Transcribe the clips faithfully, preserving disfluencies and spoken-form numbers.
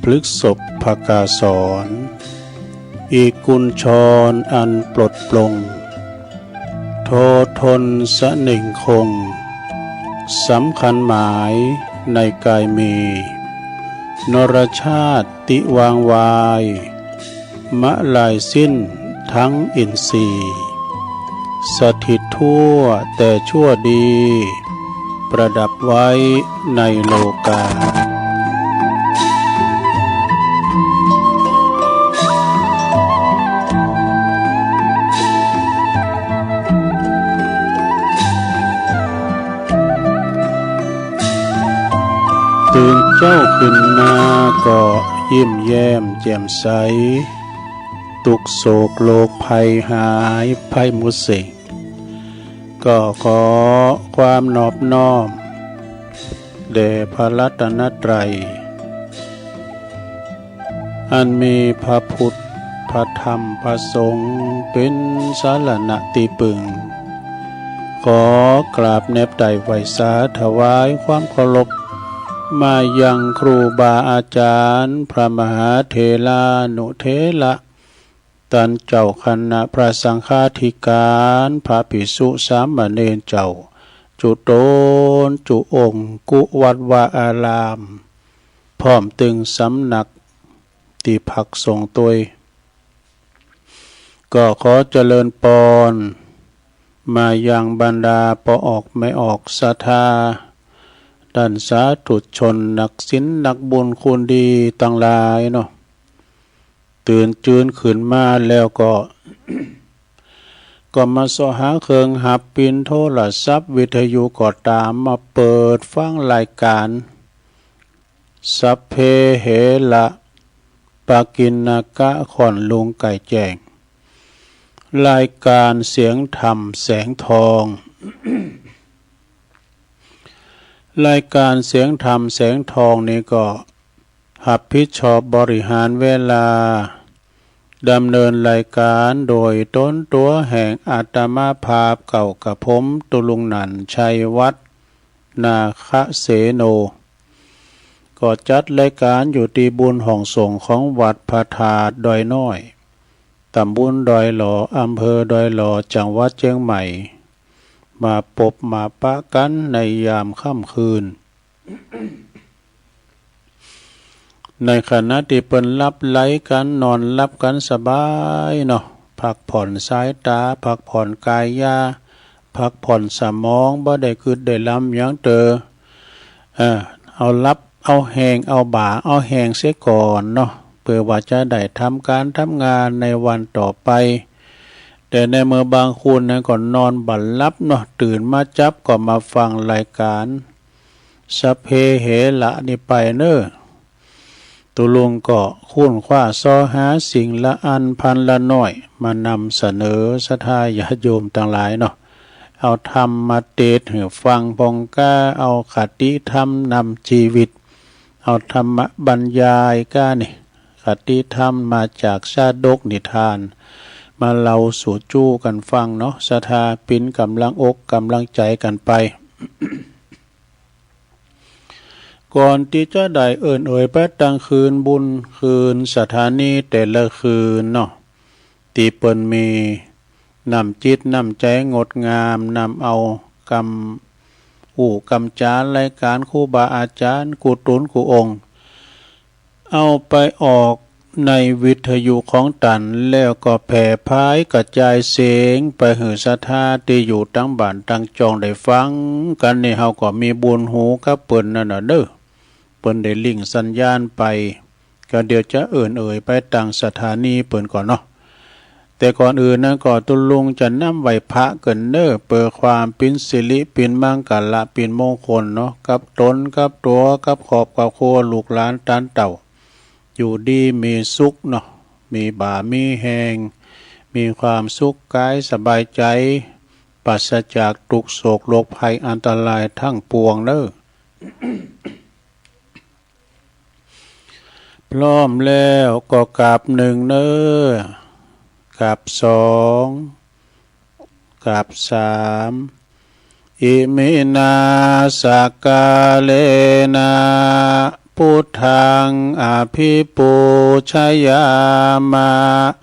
พฤกษภกาสร อีกกุญชรอันปลดปลง โททนเสน่งคง สำคัญหมายในกายมี นรชาติวางวาย มะลายสิ้นทั้งอินทรีย์ สถิตทั่วแต่ชั่วดี ประดับไว้ในโลกา ตื่นเจ๊าขึ้นมาก็ยิ้มแย้มแจ่มใส ตุ๊กข์โศกโรคภัยหายไปหมดสิ้น ก็ขอความนอบน้อม แด่พระรัตนตรัย อันมีพระพุทธ พระธรรม พระสงฆ์ เป๋นสรณะตี้ปึง ขอกราบแนบไตร่ไหว้สาถวายความเคารพ มายังครูบาอาจารย์ พระมหาเถรานุเถระ ต้านเจ้าคณะพระสังฆาธิการ พระภิกษุสามเณรเจ้า จุ๊ต๋นจุ๊องค์ กู้วัดวาอาราม พร้อมตึงสำนักตี้พักสงฆ์ตวย ก็ขอเจริญปอน มายังบรรดาป้อออกแม่ออกศรัทธา ต้านสาธุชนนักศีลนักบุญคุณดีตังหลายเนาะ ตื่นจื้นขึ้นมาแล้วก็ ก็มาเซาะหาเครื่องหับ ปิ้นโทรศัพท์วิทยุก็ต๋าม มาเปิดฟังรายก๋าน สัพเพเหระ ปกิณณกะ ค่อนลุงไก่แจ้ง รายก๋านเสียงธรรมแสงทอง รายก๋านเสียงธรรมแสงทองนี้ก็ หับผิดชอบบริหารเวลา ดำเนินรายก๋านโดยต๋นตั๋วแห่งอาตมาภาพเก่ากะผม ตุ๊ลุงหนั่น ชัยวัฒน์ นาคเสโน ก็จัดรายก๋านอยู่ตี้บุญห้องสงฆ์ของวัดพระธาตุดอยน้อย ต๋ำบลดอยหล่อ อำเภอดอยหล่อ จังหวัดเจียงใหม่ มาปบมาปะกั๋นในยามค่ำคืน ในขณะตี้เปิ้นหลับไหลกั๋น นอนหลับกั๋นสบายเนาะ พักผ่อนสายต๋า พักผ่อนกายา พักผ่อนสมอง บ่ได้กึ๊ดได้ลำหยังเต๋อ เออ เอาหลับ เอาแฮง เอาบ่า เอาแฮงเสียก่อนเนาะ เปื้อว่าจะได้ทำก๋านทำงานในวันต่อไป แต่ในเมื่อบางคนนั้นก็นอนบ่หลับเนาะ ตื่นมาจั๊บก็มาฟังรายก๋าน สัพเพเหระนี้ไปเน่อ ตุ๊ลุงก็ค้นคว้าเซาะหาสิ่งละอันพันละน้อย มานำเสนอศรัทธาญาติโยมตังหลายเนาะ เอาธรรมมาเตศน์หื้อฟังพ่องก้า เอาคติธรรมนำจีวิต เอาธรรมบรรยายก้านี่ คติธรรมมาจากชาดกนิทาน มาเล่าสู่จู๊กั๋นฟังเนาะ ศรัทธาปิ้นก๋ำลังอกก๋ำลังใจ๋กั๋นไป ก่อนตี้จะได้เอิ้นเอ่ยไปตังคืนบุญคืนศรัทธานี้แต่ละคืนเนาะ ตี้เปิ้นมีน้ำจิตน้ำใจ๋งดงาม นำเอากำอู้กำจ๋ารายก๋านครูบาอาจ๋ารย์กู้ต๋นกู้องค์ เอาไปออกในวิทยุของตัน แล้วก็แผ่ผายกระจายเสียงไปหื้อศรัทธาตี้อยู่ตังบ้านตังจ่องได้ฟังกั๋นนี่ เฮาก็มีบุญหูกับเปิ้นนั่นน่ะเน่อ เปิ้นได้ลิงก์สัญญาณไป ก็เดี๋ยวจะเอิ้นเอ่ยไปตังศรัทธานี้เปิ้นก่อนเนาะ แต่ก่อนอื่นนั้นก็ตุ๊ลุงจะนำไหว้พระเกิ่นเน่อ เปื้อความปิ้นสิริปิ้นมังคละปิ้นมงคลเนาะ กับต๋นกับตั๋วกับครอบกับครัวลูกหลานต้านเต้า อยู่ดีมีสุขเนาะ มีบ่ามีแฮง มีความสุขกายสบายใจ๋ ปราศจากตุ๊กข์โศกโรคภัยอันตรายทั้งปวงเน่อ พร้อมแล้วก็กราบหนึ่งเน่อ กราบสอง กราบสาม อิมินา สักการะนะ Buddhaṃ abhipūjayāma,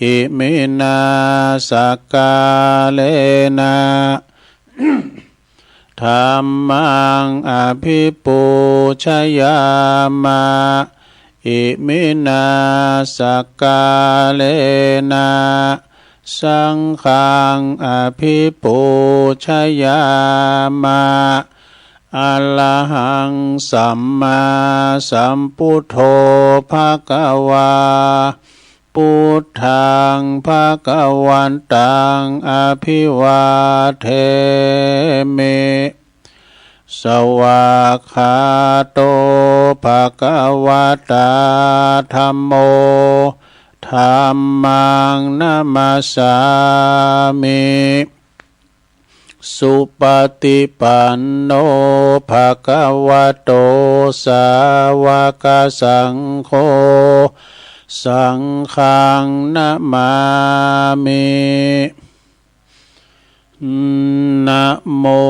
iminā sakkārena. Dhammaṃ abhipūjayāma, iminā sakkārena. Saṅghaṃ abhipūjayāma. Arahaṃ sammāsambuddho bhagavā. Buddhaṃ bhagavantaṃ abhivādemi. Svākkhāto bhagavatā dhammo. Dhammaṃ namassāmi. Supaṭipanno bhagavato sāvakasaṅgho. Saṅghaṃ namāmi. Namo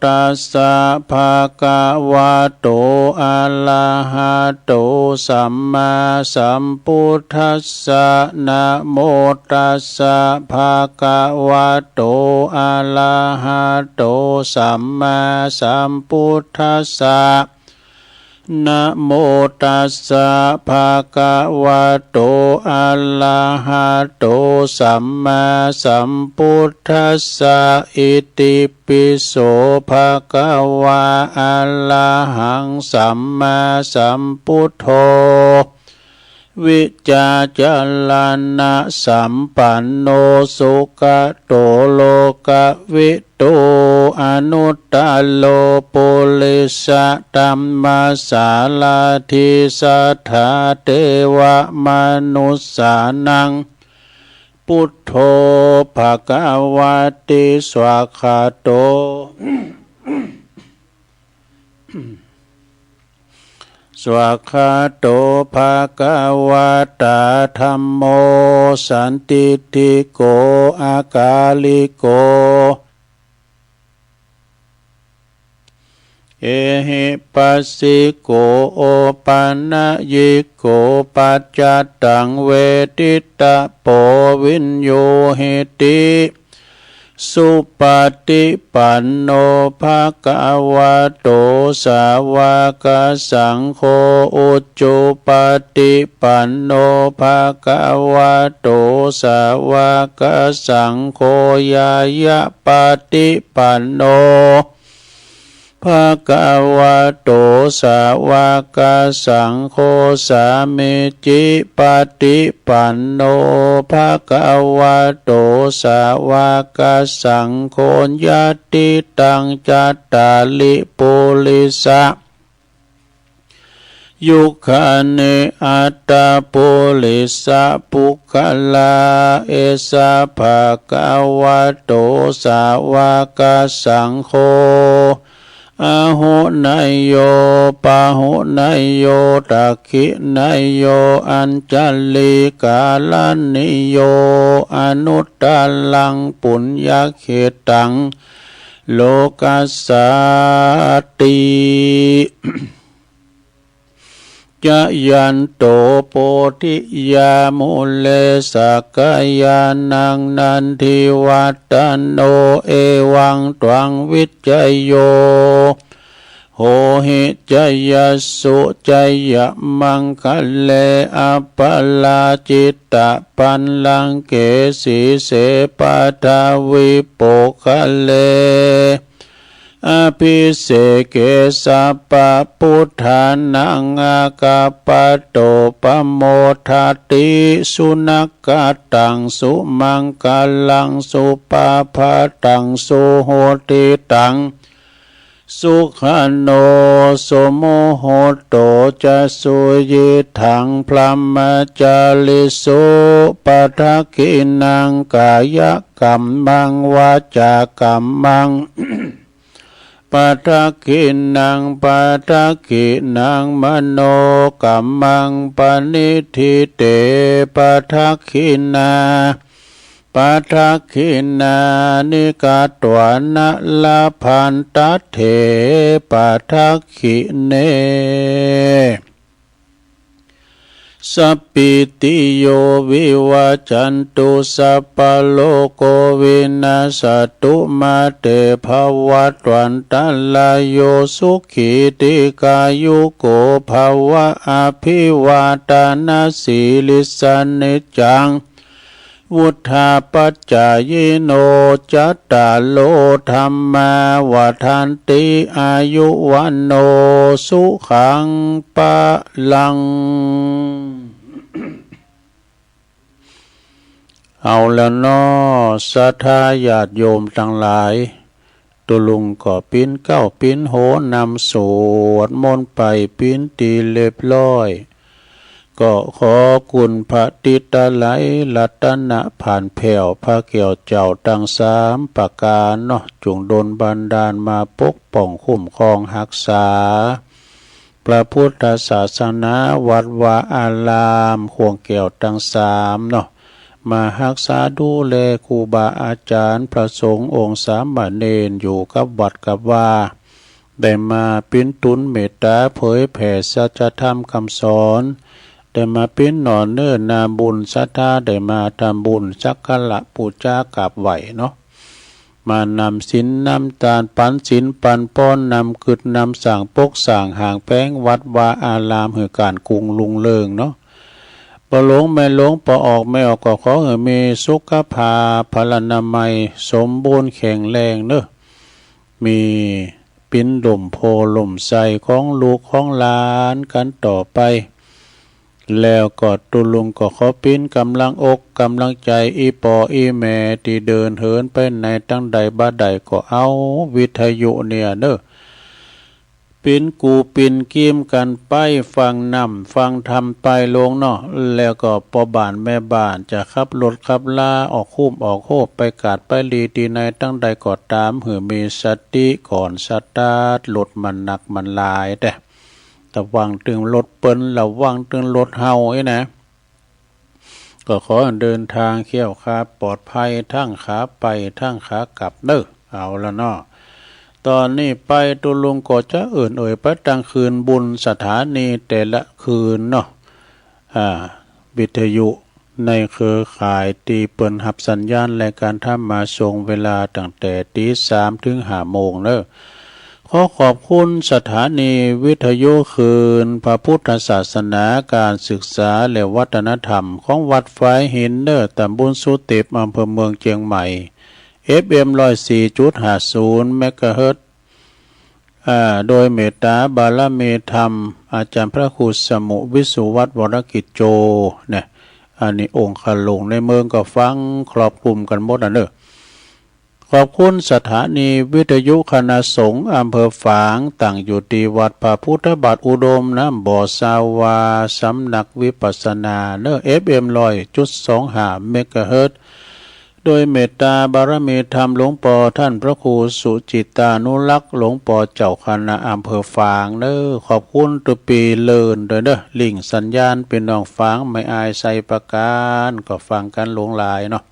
tassa bhagavato arahato sammāsambuddhassa. Namo tassa bhagavato arahato sammāsambuddhassa. Namo tassa bhagavato arahato sammāsambuddhassa. Itipi so bhagavā arahaṃ sammāsambuddho vijjācaraṇasampanno sugato lokavidū anuttaro purisadammasārathi satthā devamanussānaṃ buddho bhagavāti. Svākkhāto Svākkhāto bhagavatā dhammo sandiṭṭhiko akāliko ehipassiko opanayiko paccattaṃ veditabbo viññūhīti. Supaṭipanno bhagavato sāvakasaṅgho, ujupaṭipanno bhagavato sāvakasaṅgho, ñāyapaṭipanno bhagavato sāvakasaṅgho, sāmīcipaṭipanno bhagavato sāvakasaṅgho, yadidaṃ cattāri purisayu gāni aṭṭha purisapuggalā, esa bhagavato sāvakasaṅgho, āhuneyyo pāhuneyyo dakkhiṇeyyo añjalikaraṇīyo, anuttaraṃ puññakkhettaṃ lokassāti. Jayanto bodhiyā mūle sakyānaṃ nandivaḍḍhano, evaṃ tvaṃ vijayo hohi jayassu jayamaṅgale, aparājitapallaṅke sīse paṭhavipokkhare, abhiseke sabbabuddhānaṃ aggappatto pamodati. Sunakkhattaṃ sumaṅgalaṃ supabhātaṃ suhuṭṭhitaṃ, sukhaṇo sumuhutto ca suyiṭṭhaṃ brahmacārisu, padakkhiṇaṃ kāyakammaṃ vācākammaṃ padakkhiṇaṃ, padakkhiṇaṃ manokammaṃ paṇidhī te padakkhiṇā. ปะทักขิณานิ กะตวานะ ละพันตะเถ ปะทักขิเณ สัปปีติโย วิวัจจันตุ สัพพะโรโก วินัสสะตุ มา เต ภะวัตวันตะราโย สุขี ทีฆายุโก ภะวะ อะภิวาทะนะสีลิสสะ นิจจัง วุฑฒาปะจายิโน จัตตาโร ธัมมา วัฑฒันติ อายุ วัณโณ สุขัง พะลัง เอาแล้วเนาะ ศรัทธาญาติโยมตังหลาย ตุ๊ลุงก็ปิ๊นเก๊าปิ๊นโหนนำสวดมนต์ไปปิ๊นตี้เรียบร้อย ก็ขอคุณพระติตะไลยรัตนะผ่านแผ้วพระแก้วเจ้าตังสามประก๋านเนาะ จุ่งดลบันดาลมาปกป้องคุ้มครองฮักษา พระพุทธศาสนา วัดวาอาราม ข่วงแก้วตังสามเนาะ มาฮักษาดูแลครูบาอาจ๋ารย์ พระสงฆ์องค์สามเณรอยู่กับวัดกับวา ได้มาปิ๊นตุนเมตต๋าเผยแผ่สัจธรรมกำสอน ได้มาปิ๊นหน่อเนื้อนาบุญศรัทธา ได้มาทำบุญสักการะปู๋จากราบไหว้เนาะ มานำศีลนำตาน ปันศีลปันพร นำกึ๊ดนำสร้างปกสร้างหางแป๋งวัดวาอารามหื้อก้านกุงรุ่งเรืองเนาะ ป้อหลวงแม่หลวง ป้อออกแม่ออก ก็ขอหื้อมีสุขภาพพลานามัยสมบูรณ์แข็งแรงเนาะ มีปิ๊นล่มโพธิ์ล่มไทรของลูกของหลานกั๋นต่อไป แล้วก็ตุ๊ลุงก็ขอปิ๊นก๋ำลังอกก๋ำลังใจ๋อี่ป้ออี่แม่ตี้เดินเหินไปไหนตางใดบ่าใดก็เอาวิทยุเนี่ยเนาะ ปิ๊นกู้ปิ๊นกี๋กั๋นไปฟังนำฟังธรรมไปลงเนาะ แล้วก็ป้อบ้านแม่บ้านจะขับรถขับลาออกฮู้ออกโฮไปกาดไปหลีตี้ไหนตางใดก็ต๋าม หื้อมีสติก่อนสตาร์ทรถมันนักมันหลายแต๊ ระวังตึงรถเปิ้น ระวังตึงรถเฮาอี้นะ ก็ขอหื้อเดินตางแคล้วคลาดปลอดภัย ตึงขาไปตึงขากลับเนาะ เอาละเนาะ ต๋อนนี้ไปตุ๊ลุงก็จะเอิ้นเอ่ยไปตังคืนบุญสถานีแต่ละคืนเนาะ อ่า วิทยุในเครือข่ายตี้เปิ้นฮับสัญญาณรายก๋านธรรมมาส่ง เวลาตั้งแต่ตี๋สามเถิงห้าโมงเนาะ ขอขอบคุณสถานีวิทยุคลื่นพระพุทธศาสนา ก๋านศึกษาและวัฒนธรรมของวัดฝายหินเนาะ ต๋ำบลสุเต็ป อำเภอเมืองเจียงใหม่ เอฟเอ็ม ร้อยสี่จุดห้าศูนย์ เมกะเฮิรตซ์ อ่า โดยเมตต๋าบารมีธรรม อาจ๋ารย์พระครูสมุ วิสุวัฒน์ วรกิจโจ เนี่ย อันนี้องค์ข้าหลวงในเมืองก็ฟังครอบคลุมกั๋นหมดอะเนาะ ขอบคุณสถานีวิทยุคณะสงฆ์อำเภอฝาง ตั้งอยู่ตี้วัดพระพุทธบาทอุดม น้ำบ่อซาวา สำนักวิปัสสนาเนาะ เอฟเอ็ม ร้อยจุดสองห้า เมกะเฮิรตซ์ โดยเมตต๋าบารมีธรรมหลวงป้อต้านพระครูสุจิตตานุรักษ์ หลวงป้อเจ้าคณะอำเภอฝางเนาะ ขอบคุณตุ๊ปีเลินโดยเนาะ ลิงก์สัญญาณ ปี้น้องฝางไม่อายใส่ประก๋าน ก็ฟังกั๋นหลวงหลายเนาะ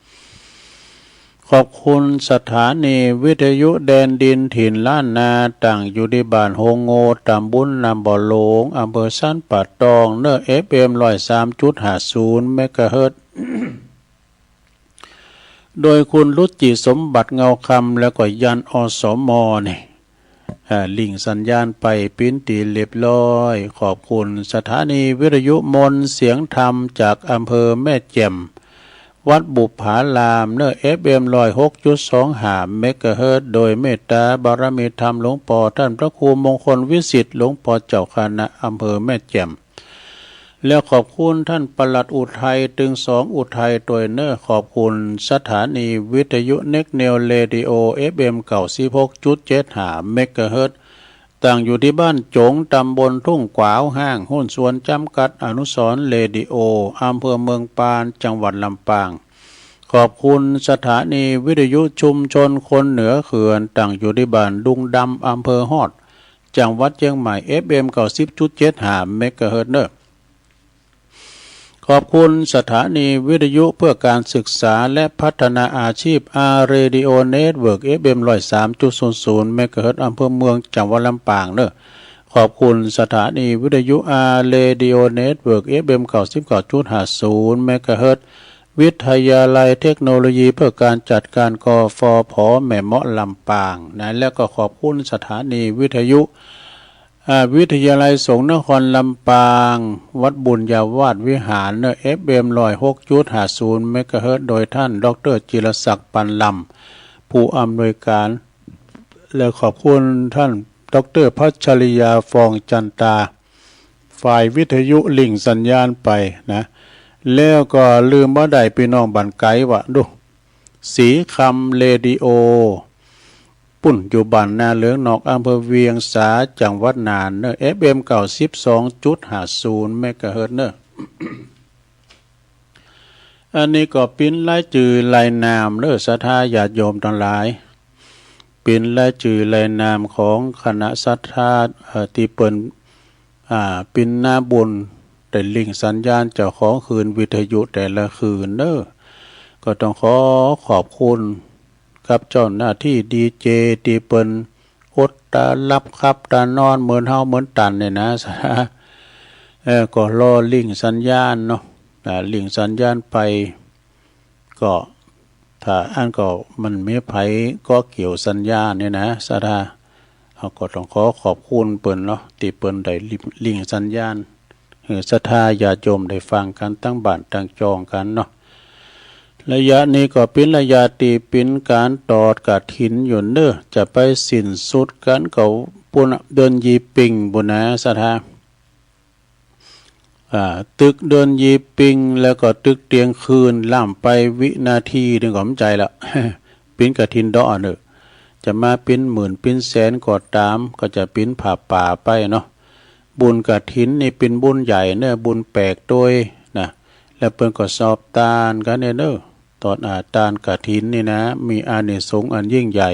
ขอบคุณสถานีวิทยุแดนดินถิ่นล้านนา ตั้งอยู่ตี้บ้านโฮงโง่ ต๋ำบลน้ำบ่อหลวง อำเภอสันป่าตองเนาะ เอฟเอ็ม ร้อยสามจุดห้าศูนย์ เมกะเฮิรตซ์ โดยคุณรุจิสมบัติเงาคำ แล้วก็ยัน อสม นี่ อ่า ลิงก์สัญญาณไปปิ๊นตี้เรียบร้อย ขอบคุณสถานีวิทยุมนต์เสียงธรรมจากอำเภอแม่แจ่ม วัดบุปผารามเนาะ เอฟเอ็ม ร้อยหกจุดสองห้า เมกะเฮิรตซ์ โดยเมตต๋าบารมีธรรมหลวงป้อต้านพระครูมงคลวิสิทธิ์ หลวงป้อเจ้าคณะอำเภอแม่แจ่ม แล้วขอบคุณต้านปลัดอุทัย ตึงสองอุทัยตวยเนาะ ขอบคุณสถานีวิทยุเน็กเนวเรดิโอ เอฟเอ็ม เก้าสิบหกจุดเจ็ดห้า เมกะเฮิรตซ์ ตั้งอยู่ตี้บ้านจ๋ง ต๋ำบลทุ่งกวาวฮ้าง หุ้นส่วนจ๋ำกัด อนุสรณ์เรดิโอ อำเภอเมืองปาน จังหวัดลำปาง ขอบคุณสถานีวิทยุชุมชนคนเหนือเขื่อน ตั้งอยู่ตี้บ้านดุงดำ อำเภอฮอด จังหวัดเจียงใหม่ เอฟเอ็ม เก้าสิบจุดเจ็ดห้า เมกะเฮิรตซ์เนาะ ข ขอบคุณสถานีวิทยุเพื่อการศึกษาและพัฒนาอาชีพ อาร์ เรดิโอ เน็ตเวิร์ก เอฟ เอ็ม ร้อยสามจุดศูนย์ศูนย์ เมกะเฮิรตซ์ อำเภอเมือง จังหวัดลำปางเนอะ ขอบคุณสถานีวิทยุ อาร์ เรดิโอ เน็ตเวิร์ก เอฟ เอ็ม เก้าสิบเก้าจุดห้าศูนย์ เมกะเฮิรตซ์ วิทยาลัยเทคโนโลยีเพื่อการจัดการ กฟผ แม่เมาะ ลำปางนะ แล้วก็ขอบคุณสถานีวิทยุ อ่า วิทยาลัยสงฆ์นครลำปาง วัดบุญญาวาสวิหารเนอะ เอฟ เอ็ม ร้อยหกจุดห้าศูนย์ เมกะเฮิรตซ์ โดยท่าน ด็อกเตอร์ จิรศักดิ์ ปันลำ ผู้อำนวยการ และขอบคุณท่าน ด็อกเตอร์ พัชริยา ฟองจันตา ฝ่ายวิทยุลิงก์สัญญาณไปนะ แล้วก็ลืมบ่ได้ปี้น้องบ้านไก๋วะ ดู ศรีคำเรดิโอ ปุ้นอยู่บ้านนาเหลืองนอก อำเภอเวียงสา จังหวัดน่านเนอะ เอฟ เอ็ม เก้าสิบสองจุดห้าศูนย์ เมกะเฮิรตซ์ เนอะ อันนี้ก็เป๋นรายจื้อรายนามเนอะ ศรัทธาญาติโยมตังหลาย เป๋นรายจื้อรายนามของคณะศรัทธา เอ่อ ตี้เปิ้น อ่า เป๋นนาบุญ ได้ลิงก์สัญญาณเจ้าของคลื่นวิทยุแต่ละคลื่นเนอะ ก็ต้องขอขอบคุณกับเจ้าหน้าตี้ดีเจตี้เปิ้นอดต๋าหลับขับต๋านอนเหมือนเฮาเหมือนตันเนี่ยนะ ศรัทธา เออ ก็รอลิงก์สัญญาณเนาะ อ่า ลิงก์สัญญาณไป ก็ ถ้าอั้นก็มันมีใผเกาะเกี่ยวสัญญาณเนี่ยนะ ศรัทธา เฮาก็ต้องขอขอบคุณเปิ้นเนาะ ตี้เปิ้นได้ลิงก์สัญญาณ หื้อศรัทธาญาติโยมได้ฟังกั๋นตังบ้านตังจองกั๋นเนาะ ระยะนี้ก็เป๋นระยะตี้เป๋นก๋านตอดกฐินอยู่เนอะ จะไปสิ้นสุดกั๋นก็ปู๊นเดือนยี่เป็งปู๊นนะ ศรัทธา อ่า ตึกเดือนยี่เป็ง แล้วก็ตึกเตียงคืน ล้ำไปวินาทีนึ่งก็บ่าใจ๋ละ เป๋นกฐินเดาะเนอะ จะมาเป๋นหมื่นเป๋นแสนก็ต๋าม ก็จะเป๋นผ้าป่าไปเนาะ บุญกฐินนี่เป๋นบุญใหญ่เนอะ บุญแปลกตวยนะ แล้วเปิ้นก็สอบตานกั๋นเนี่ยเนอะ ตอน อ่า ตานกฐินนี่นะ มีอานิสงส์อันยิ่งใหญ่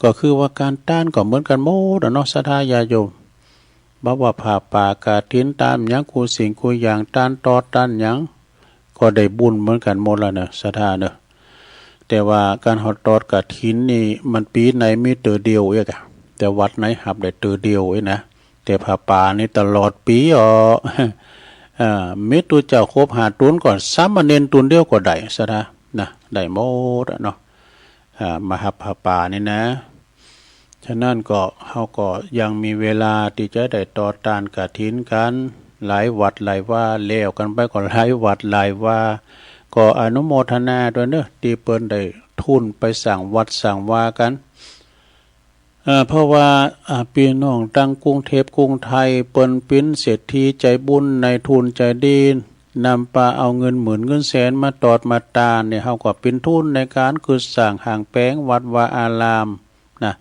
ก็คือว่าก๋านตานก็เหมือนกั๋นหมดอะเนาะ ศรัทธาญาติโยม บ่ว่าผ้าป่ากฐิน ตานหยังกู้สิ่งกู้อย่าง ตานตอดตานหยัง ก็ได้บุญเหมือนกั๋นหมดละเนอะ ศรัทธาเนอะ แต่ว่าก๋านเฮาตอดกฐินนี่มันปี๋ไหนมีเตื้อเดียวเอกอะ แต่วัดไหนฮับได้เตื้อเดียวเอกนะ แต่ผ้าป่านี่ตลอดปี๋อ๋อ อ่า มีตุ๊เจ้าครบห้าตุ๊นก็สามเณรตุ๊นเดียวก็ได้ ศรัทธานะ ได้หมดอะเนาะ อ่า มาฮับผ้าป่านี่นะ ฉะนั้นก็ เฮาก็ยังมีเวลาตี้จะได้ตอดตานกฐินกั๋น หลายวัดหลายวา แล้วกั๋นไปก็หลายวัดหลายวา ก็อนุโมทนาตวยเนอะ ตี้เปิ้นได้ทุนไปสร้างวัดสร้างวากั๋น เอ่อ เพราะว่า อ่า ปี้น้องตังกรุงเทพฯ กรุงไทย เปิ้นเป๋นเศรษฐีใจ๋บุญ นายทุนใจ๋ดี นำปาเอาเงินหมื่นเงินแสนมาตอดมาตานเนี่ย เฮาก็เป๋นทุนในก๋านกึ๊ดสร้างห้างแป๋งวัดวาอารามนะ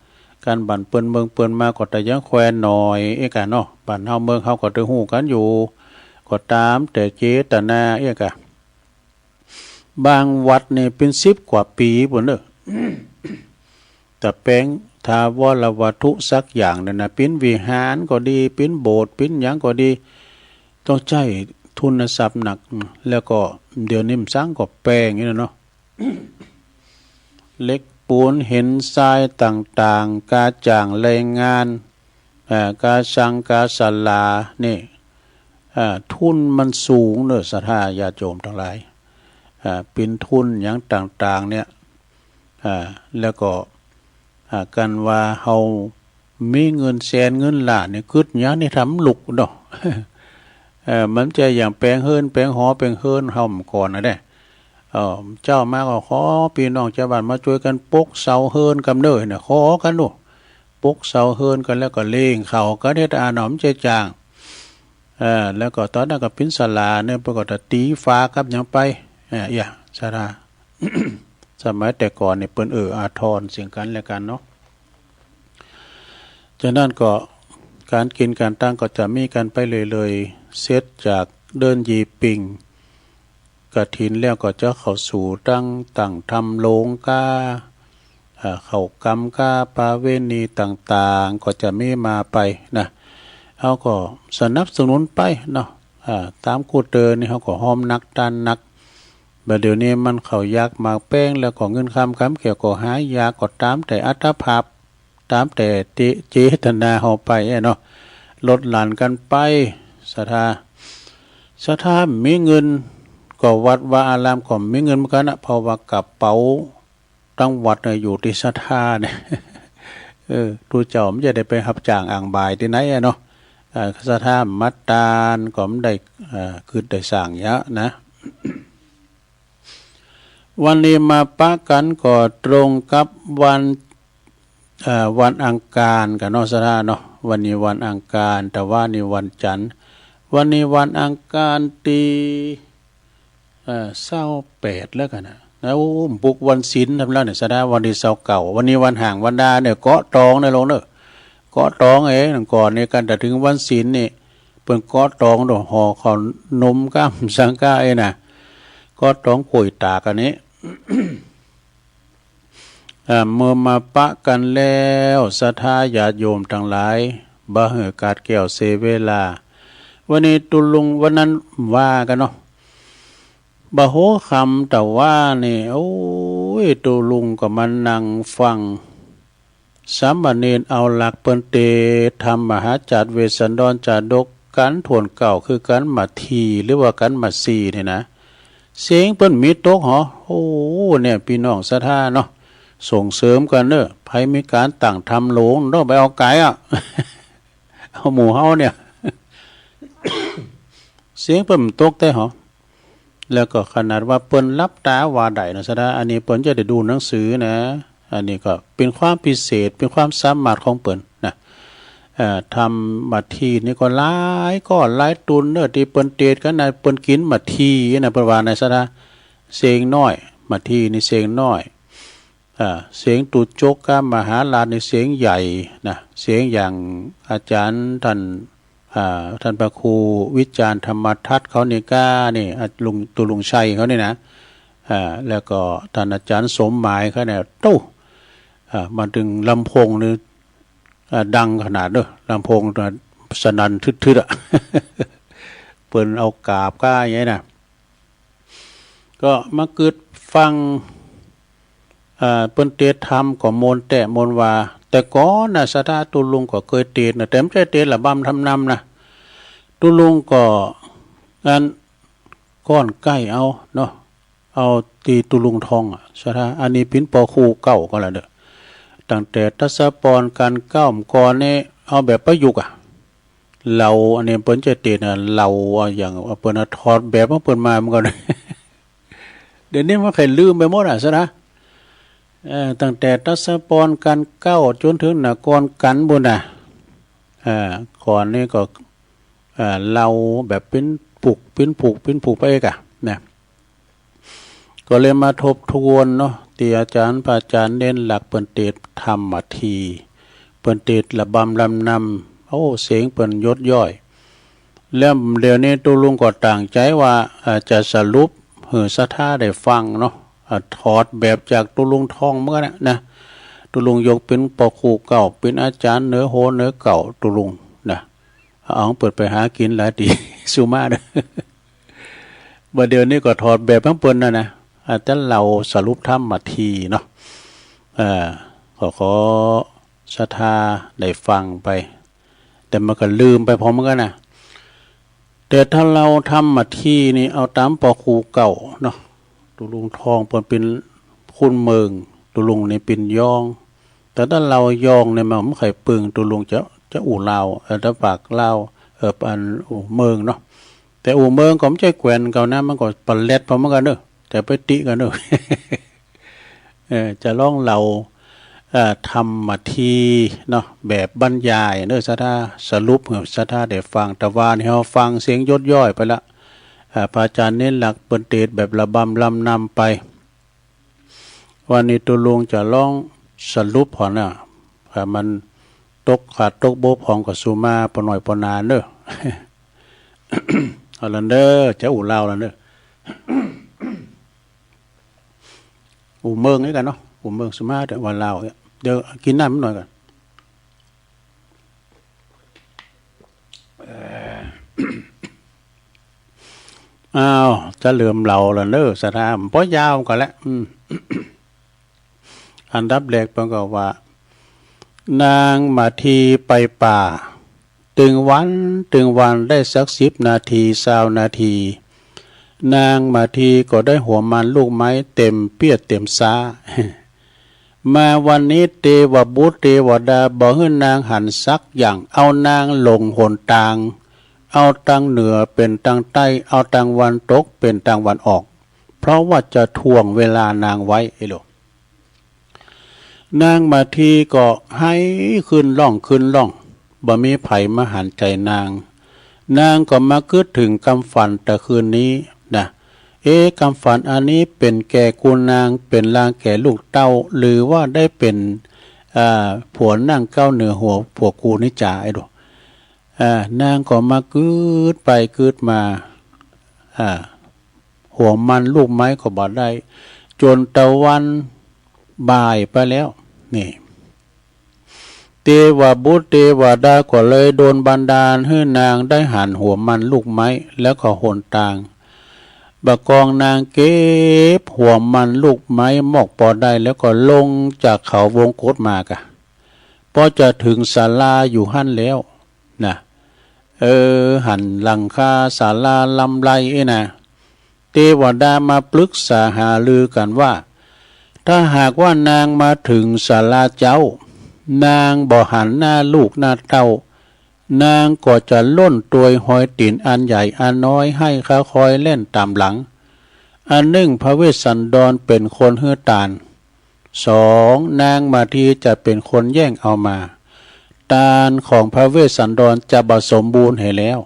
ก๋านบ้านเปิ้นเมืองเปิ้นมาก็ตะยังแควนหน่อยเอกอะเนาะ บ้านเฮาเมืองเฮาก็ได้ฮู้กั๋นอยู่ ก็ต๋ามแต่เจตนาเอกอะ บางวัดนี่เป๋นสิบกว่าปี๋ปู๊นเนอะ ตะแป๋งถาวรวัตถุสักอย่างเนี่ยนะ เป๋นวิหารก็ดี เป๋นโบสถ์ เป๋นหยังก็ดี ต้องใจ๊ทุนทรัพย์หนัก แล้วก็เดี๋ยวนี้มันสังก็แปงอย่างนี้นะเนาะ เหล็กปูนหินทรายต่างๆ กาจ้างแรงงาน เอ่อ กาซังกาสลานี่ เอ่อ ทุนมันสูงเนอะ ศรัทธาญาติโยมตังหลาย เอ่อ เป๋นทุนหยังต่างๆ เนี่ย อ่า แล้วก็ อ่า กันว่าเฮามีเงินแสนเงินล้านนี่ กึ๊ดหยังนี่ทำลุกเนาะ เอ่อ มันจะอย่างแป๋งเฮือนแป๋งหอแป๋งเฮือนเฮาก่อนนะเด้ เอ่อ เจ๊ามาก็ขอปี้น้องจาวบ้านมาจ้วยกั๋นปกเสาเฮือนกำเนิดเนี่ย ขอกั๋นดู ปกเสาเฮือนกั๋น แล้วก็เล่งข้าวกั๋นเฮ็ดอาหารเนาะ มันจะจ้าง เอ่อ แล้วก็ต๋อนนั้นก็เป๋นศาลาเนี่ย เปิ้นก็จะตี๋ฝากับหยังไป เอ่อ เอี้ย ศรัทธา สมัยแต่ก่อนนี่เปิ้นเอื้ออาทรซึ่งกั๋นและกั๋นเนาะ ฉะนั้นก็ก๋านกิ๋นก๋านตั้งก็จะมีกั๋นไปเรื่อยๆ เสร็จจากเดือนยี่เป็งกฐินแล้วก็จะเข้าสู่ตั้ง ตั้งธรรมโลงกา เอ่อ เข้ากรรมกา ประเวณีต่างๆ ก็จะมีมาไปนะ เฮาก็สนับสนุนไปเนาะ อ่า ต๋ามกู้เตอนี่เฮาก็ฮ้อมนักต้านนัก บ่าเดี่ยวนี้มันเข้ายากหมากแพง แล้วก็เงินคำกำแก้วก็หายาก ก็ต๋ามแต่อัตภาพ ต๋ามแต่เจ- เจตนาเฮาไปอะเนาะ ลดหลั่นกั๋นไป ศรัทธา ศรัทธามีเงิน ก็วัดวาอารามก็มีเงินเหมือนกั๋นนะ เพราะว่ากระเป๋าตังวัดเนี่ยอยู่ตี้ศรัทธาเนี่ย เออ ตุ๊เจ้ามันจะได้ไปฮับจ้างอ่างบ่ายตี้ไหนอะเนาะ อ่า ศรัทธาบ่ตานก็บ่ได้ อ่า กึ๊ดได้สร้างเยียะนะ วันนี้มาปะกั๋นก็ตรงกับวัน เอ่อ วันอังคารกั๋นเนาะ ศรัทธาเนาะ วันนี้วันอังคาร ตะวานี้วันจันทร์ วันนี้วันอังคารตี้ เอ่อ ซาวแปดแล้วกั๋นนะ แล้วปุกวันศีลทำแล้วเนี่ย ศรัทธา วันนี้ซาวเก้า วันนี้วันหางวันดาเนี่ย เกาะตองเนี่ยลงเนาะ เกาะตองเอง ก่อนนี่กั๋น แต่เถิงวันศีลนี่ เปิ้นเกาะตองโดย ห่อข้าวหนมก้ามสังฆาเองนะ เกาะตองก๋วยตากอันนี้ อ่า เมื่อมาปะกั๋นแล้ว ศรัทธาญาติโยมตังหลาย บ่หื้อขาดแคลนเสียเวลา วันนี้ตุ๊ลุง วันนั้นว่ากั๋นเนาะ บ่หัวค่ำตะวานี่ โอ้ย ตุ๊ลุงก็มานั่งฟัง สามเณรเอาหลักเปิ้นเตสน์ทำมหาจักรเวสสันดรจาดก กัณฑ์ถ้วนเก้า คือกัณฑ์หมัดที หรือว่ากัณฑ์หมัดสี่นี่นะ เสียงเปิ้นมีตกหอ โอ้ เนี่ย ปี้น้องศรัทธาเนาะ ส่งเสริมกั๋นเนาะ ใผมีก๋านตั้งธรรมหลวง ต้องไปเอาไก๋อะ เอาหมู่เฮาเนี่ย เสียงเปิ้นตกแต๊หอ แล้วก็ขนาดว่าเปิ้นหลับต๋าว่าได้นะศรัทธา อันนี้เปิ้นจะได้ดูหนังสือนะ อันนี้ก็เป๋นความพิเศษ เป๋นความสามารถของเปิ้นนะ เอ่อ ธรรมหมัดทีนี่ก็หลายก้อนหลายตุ๊นเนาะ ตี้เปิ้นเตสน์กั๋นนะ เปิ้นกิ๋นหมัดทีนะ เปิ้นว่านะศรัทธา เสียงน้อย หมัดทีนี่เสียงน้อย อ่า เสียงตุ๊จกกะมหาราชนี่เสียงใหญ่นะ เสียงอย่างอาจ๋ารย์ต้าน อ่า ต้านพระครูวิจารณ์ธรรมทัศน์เขานี่ก้านี่ อ่า ลุง ตุ๊ลุงชัยเขานี่นะ อ่า แล้วก็ต้านอาจ๋ารย์สมหมายเขาเนี่ย โต้ อ่า มาเถิงลำโพงนี่ อ่า ดังขนาดเนาะ ลำโพงสนั่นทึดๆ อะ เปิ้นเอากราบก้าอย่างนี้นะ ก็มากึ๊ดฟัง อ่า เปิ้นเตสน์ธรรมก็ม่วนแต๊ม่วนว่า แต่ก่อนนะศรัทธา ตุ๊ลุงก็เกยเตสน์นะ แต่บ่ใจ้เตสน์ระบำทำนำนะ ตุ๊ลุงก็ อัน ก้อนใก้เอาเนาะ เอาตี้ตุ๊ลุงท่องอะศรัทธา อันนี้เป๋นปอครูเก่าก็แล้วเนาะ ตั้งแต่ทศพร ก๋านเก๊าก่อนนี่ เอาแบบประยุกต์อะ เหลา อันนี้เปิ้นจะเตสน์นะ เหลา เอาอย่าง เอาเปิ้นเอาถอดแบบของเปิ้นมาเหมือนกั๋น เดี๋ยวนี้มันใค่ลืมไปหมดอะศรัทธา เอ่อ ตั้งแต่ทศพร ก๋านเก๊าจ๋นเถิงนครกัณฑ์ปู้นนะ เอ่อ ก่อนนี่ก็ เอ่อ เหลาแบบเป๋นปุก เป๋นปุก เป๋นปุกไปเอกอะนะ ก็เลยมาทบทวนเนาะ ตี้อาจ๋ารย์ พระอาจ๋ารย์เณรหลักเปิ้นเตสน์ธรรมหมัดที เปิ้นเตสน์ระบำลำนำ โอ้ เสียงเปิ้นยศย่อย แล้วเดี๋ยวนี้ตุ๊ลุงก็ตั้งใจ๋ว่า อ่า จะสรุปหื้อศรัทธาได้ฟังเนาะ อ่า ถอดแบบจากตุ๊ลุงท่องเหมือนกั๋นนะ ตุ๊ลุงยกเป๋นปอครูเก่า เป๋นอาจ๋ารย์เหนือหัวเหนือเก๊าตุ๊ลุงนะ เอาของเปิ้นไปหากิ๋นหลายตี้ สุมาเนาะ บ่าเดี่ยวนี้ก็ถอดแบบของเปิ้นนั่นนะ อาจ๋ารย์เหลาสรุปธรรมหมัดทีเนาะ เอ่อ ก็ขอศรัทธาได้ฟังไป แต่มันก็ลืมไปพอเหมือนกั๋นนะ แต่ถ้าเหลาธรรมหมัดทีนี่เอาต๋ามปอครูเก่าเนาะ ตุ๊ลุงท่องเปิ้นเป๋นคุณเมือง ตุ๊ลุงนี่เป๋นยอง แต่ถ้าเหลายองนี่มันบ่ใค่ปึง ตุ๊ลุงจะ จะอู้ลาว เอ่อ ถ้าปากลาว เอ่อ อันอู้เมืองเนาะ แต่อู้เมืองก็บ่ใจ้แกว่นเก่านะ มันก็ปะแล็ดพอเหมือนกั๋นเนาะ แต่ไปติกั๋นเนาะ เอ่อ จะลองเหลา เอ่อ ธรรมหมัดทีเนาะ แบบบรรยายเนาะศรัทธา สรุปหื้อศรัทธาได้ฟัง แต่ว่านี่เฮาฟังเสียงยศย่อยไปละ เอ่อ พระอาจ๋ารย์เณรหลักเปิ้นเตสน์แบบระบำลำนำไป วันนี้ตุ๊ลุงจะลองสรุปก่อนนะ ถ้ามันตกขาดตกบกพร่องก็สุมาปอหน่อยปอนาเนาะ เอาละเนาะ จะอู้ลาวละเนาะ อู้เมืองนี่กั๋นเนาะ อู้เมืองสุมา แต่ว่าลาวเนี่ย เดี๋ยวกิ๋นน้ำหน่อยก่อน เอ่อ อ้าว จะเหลือมเหลาละเน่อ ศรัทธา บ่ยาวก็แล้ว อืม อันดับแรกเปิ้นก็ว่า นางมาทีไปป่า ตึงวัน ตึงวันได้สักสิบนาที ซาวนาที นางมาทีก็ได้หัวมันลูกไม้เต็มเปี้ยเต็มซ้า มาวันนี้เตวบุตรเตวดาบ่หื้อนางหันสักอย่าง เอานางหลงหนตาง เอาตางเหนือเป๋นตางใต้ เอาตางวันตกเป๋นตางวันออก เพราะว่าจะถ่วงเวลานางไว้ เอ้ยโหล นางมาทีก็ไห้ขึ้นล่องขึ้นล่อง บ่มีใผมาหันใจ๋นาง นางก็มากึ๊ดเถิงกำฝันตะคืนนี้นะ เอ๊ะ กำฝันอันนี้เป๋นแก่กูนาง เป๋นลางแก่ลูกเต้า หรือว่าได้เป๋น อ่า ผัวนั่งเก๊าเหนือหัวผัวกูนี่จา เอ้ยโหล อ่า นางก็มากึ๊ดไปกึ๊ดมา อ่า หัวมันลูกไม้ก็บ่ได้ จ๋นตะวันบ่ายไปแล้ว นี่ เตวบุตรเตวดาก็เลยโดนบันดาลหื้อนางได้หันหัวมันลูกไม้ แล้วก็หนตาง บ่ากองนางเก็บหัวมันลูกไม้มอกปอได้ แล้วก็ลงจากเขาวงกตมากะ ปอจะเถิงศาลาอยู่หั้นแล้วนะ เออ หันหลังคาศาลาลำไรเอ้ยนะ เตวดามาปรึกษาหารือกั๋นว่า ถ้าหากว่านางมาเถิงศาลาเจ้า นางบ่หันหน้าลูกหน้าเต้า นางก็จะล่นตวยฮอยตี๋นอันใหญ่อันน้อย หื้อข้าคอยแล่นต๋ามหลัง อันนึ่งพระเวสสันดรเป๋นคนหื้อตาน สอง นางมาทีจะเป๋นคนแย่งเอามา ตานของพระเวสสันดรจะบ่สมบูรณ์เหียแล้ว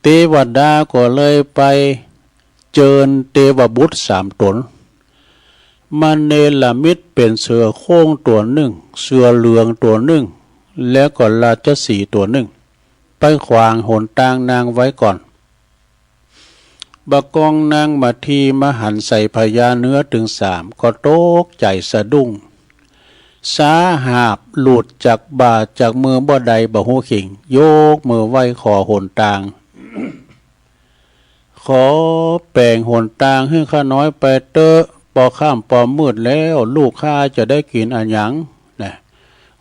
เตวดาก็เลยไปเจิญเตวบุตรสามต๋น มเณรมิตรเป๋นเสือโคร่งตั๋วนึ่ง เสือเหลืองตั๋วนึ่ง แล้วก็ราชสีห์ตั๋วนึ่ง ไปขวางหนตางนางไว้ก่อน บ่ากองนางมาทีมาหันใส่พญาเนื้อตึงสาม ก็ตกใจ๋สะดุ้ง ซ้าหาบหลุดจากบ่าจากมือบ่ใดบ่ฮู้เข่ง ยกมือไหว้ขอหนตาง ขอแป๋งหนตางหื้อข้าน้อยไปเต๊อะ ปอค่ำปอมืดแล้ว ลูกข้าจะได้กิ๋นอะหยังนะ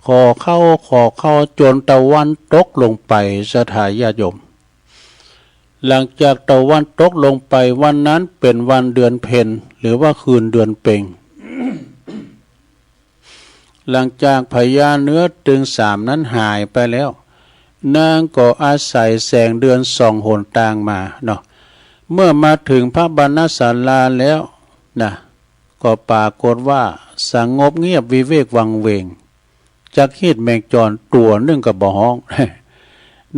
ขอข้าว ขอข้าว จ๋นตะวันตกลงไป ศรัทธาญาติโยม หลังจากตะวันตกลงไป วันนั้นเป๋นวันเดือนเพ็ญ หรือว่าคืนเดือนเพ็ญ หลังจากพญาเนื้อตึงสามนั้นหายไปแล้ว นางก็อาศัยแสงเดือนส่องหนตางมาเนาะ เมื่อมาเถิงพระบรรณศาลาแล้วนะ ก็ปรากฏว่าสงบเงียบวิเวกวังเวง จักฮีดแมงจรตั๋วนึ่งก็บ่ฮ้อง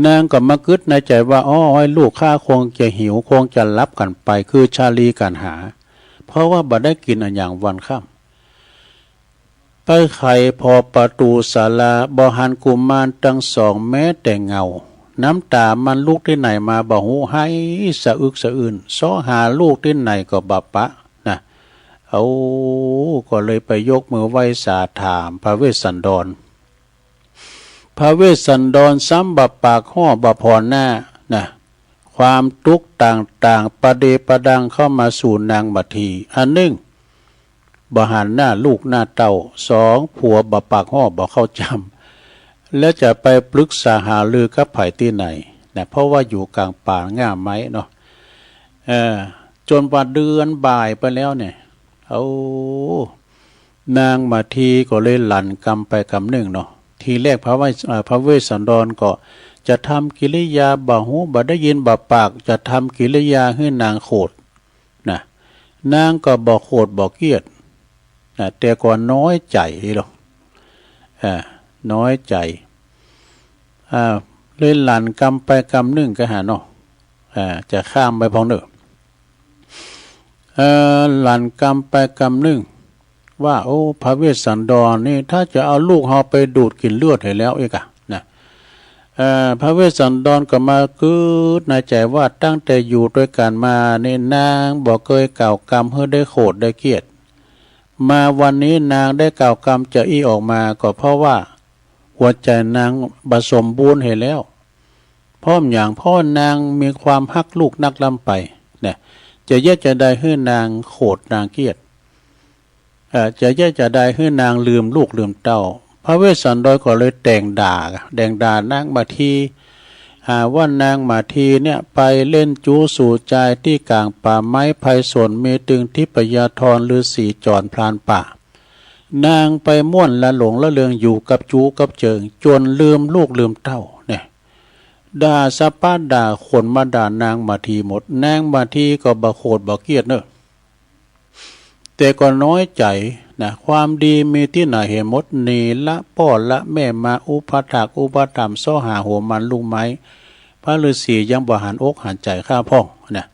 นางก็มากึ๊ดในใจ๋ว่า อ้อ ลูกข้าคงจะหิว คงจะหลับกั๋นไป คือชาลีกั๋นหา เพราะว่าบ่ได้กิ๋นอะหยังวันค่ำ ไปไขผ่อประตู๋ศาลา บ่หันกุมารตังสองแม้แต่เงา น้ำต๋ามันลุกตี้ไหนมาบ่ฮู้ ไห้สะอึกสะอื้น เซาะหาลูกตี้ไหนก็บ่ปะนะ เอา ก็เลยไปยกมือไหว้สาถามพระเวสสันดร พระเวสสันดรซ้ำบ่ปากฮ้อบ่ผ่อหน้านะ ความตุ๊กข์ต่างๆ ประเดประดังเข้ามาสู่นางมาที อันนึ่ง บ่หันหน้าลูกหน้าเต้า สอง ผัวบ่ปากฮ้อบ่เข้าจ้ำ แล้วจะไปปรึกษาหารือกับใผตี้ไหนนะ เพราะว่าอยู่ก๋างป่าง่าไม้เนาะ เออ จ๋นว่าเดือนบ่ายไปแล้วเนี่ย เอา นางมาทีก็เลยหลั่นกำไปกำนึ่งเนาะ ทีแรกพระเวส เอ่อ พระเวสสันดรก็จะทำกิริยาบ่ฮู้ บ่ได้ยินบ่ปาก จะทำกิริยาหื้อนางโขดนะ นางก็บ่โขดบ่เกลียดนะ แต่ก็น้อยใจ๋หรอก อ่า น้อยใจ๋ อ่า เลยหลั่นกำไปกำนึ่งก็หาเนาะ อ่า จะข้ามไปพ่องเน่อ เอ่อ หลั่นกำไปกำนึ่ง ว่า โอ้ พระเวสสันดรนี่ ถ้าจะเอาลูกเฮาไปดูดกิ๋นเลือดเหียแล้วอีกอะนะ เอ่อ พระเวสสันดรก็มากึ๊ดในใจ๋ว่า ตั้งแต่อยู่ตวยกั๋นมานี่ นางบ่เกยกล่าวกำหื้อได้โขดได้เกลียด มาวันนี้นางได้กล่าวกำจาอี้ออกมา ก็เพราะว่าหัวใจ๋นางบ่สมบูรณ์เหียแล้ว เพราะหยัง เพราะนางมีความฮักลูกนักล้ำไป นะ จะเยียะจะใดหื้อนางโขดนางเกลียด เอ่อ จะเยียะจะใดหื้อนางลืมลูกลืมเต้า พระเวสสันดรก็เลยแต่งด่า แต่งด่านางมาที หาว่านางมาทีเนี่ยไปเล่นจู๊สู่จายตี้ก๋างป่าไม้ไพศาล มีตึงทิพยธรฤๅษีจ๋อนพรานป่า นางไปม่วนละหลงละเริงอยู่กับจู๊กับเจิง จ๋นลืมลูกลืมเต้าเนี่ย ด่าสะป๊าด่าขนมาด่านางมาทีหมด นางมาทีก็บ่โขดบ่เกลียดเน่อ แต่ก็น้อยใจ๋นะ ความดีมีตี้ไหนเห็นหมด หนีละป้อละแม่มาอุปถากอุปถัมภ์เซาะหาหัวมันลูกไม้ พระฤๅษียังบ่หันอกหันใจ๋ข้าพ่องนะ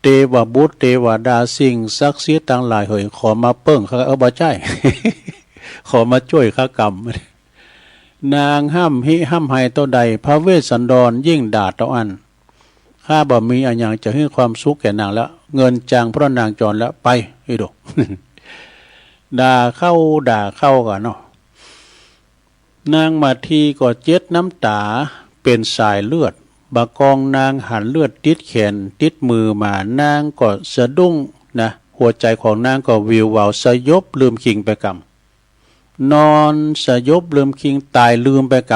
เตวบุตรเตวดาสิ่งศักดิ์สิทธิ์ตังหลายเหย ขอมาเปิ้งข้า เออ บ่ใจ้ ขอมาจ้วยข้ากำ นางฮ่ำฮิฮ่ำไฮเต้าใด พระเวสสันดรยิ่งด่าเต้าอั้น ข้าบ่มีอะหยังจะหื้อความสุขแก่นางแล้ว เงินจังเพราะนางจ๋อนแล้ว ไป อีโด ด่าเข้าด่าเข้ากั๋นเนาะ นางมาทีก็เจ็ดน้ำต๋าเป๋นสายเลือด บ่ากองนางหันเลือดติดแขนติดมือมา นางก็สะดุ้งนะ หัวใจ๋ของนางก็วิววาวสยบลืมคิงไปกำ นอนสยบลืมคิงต๋ายลืมไปก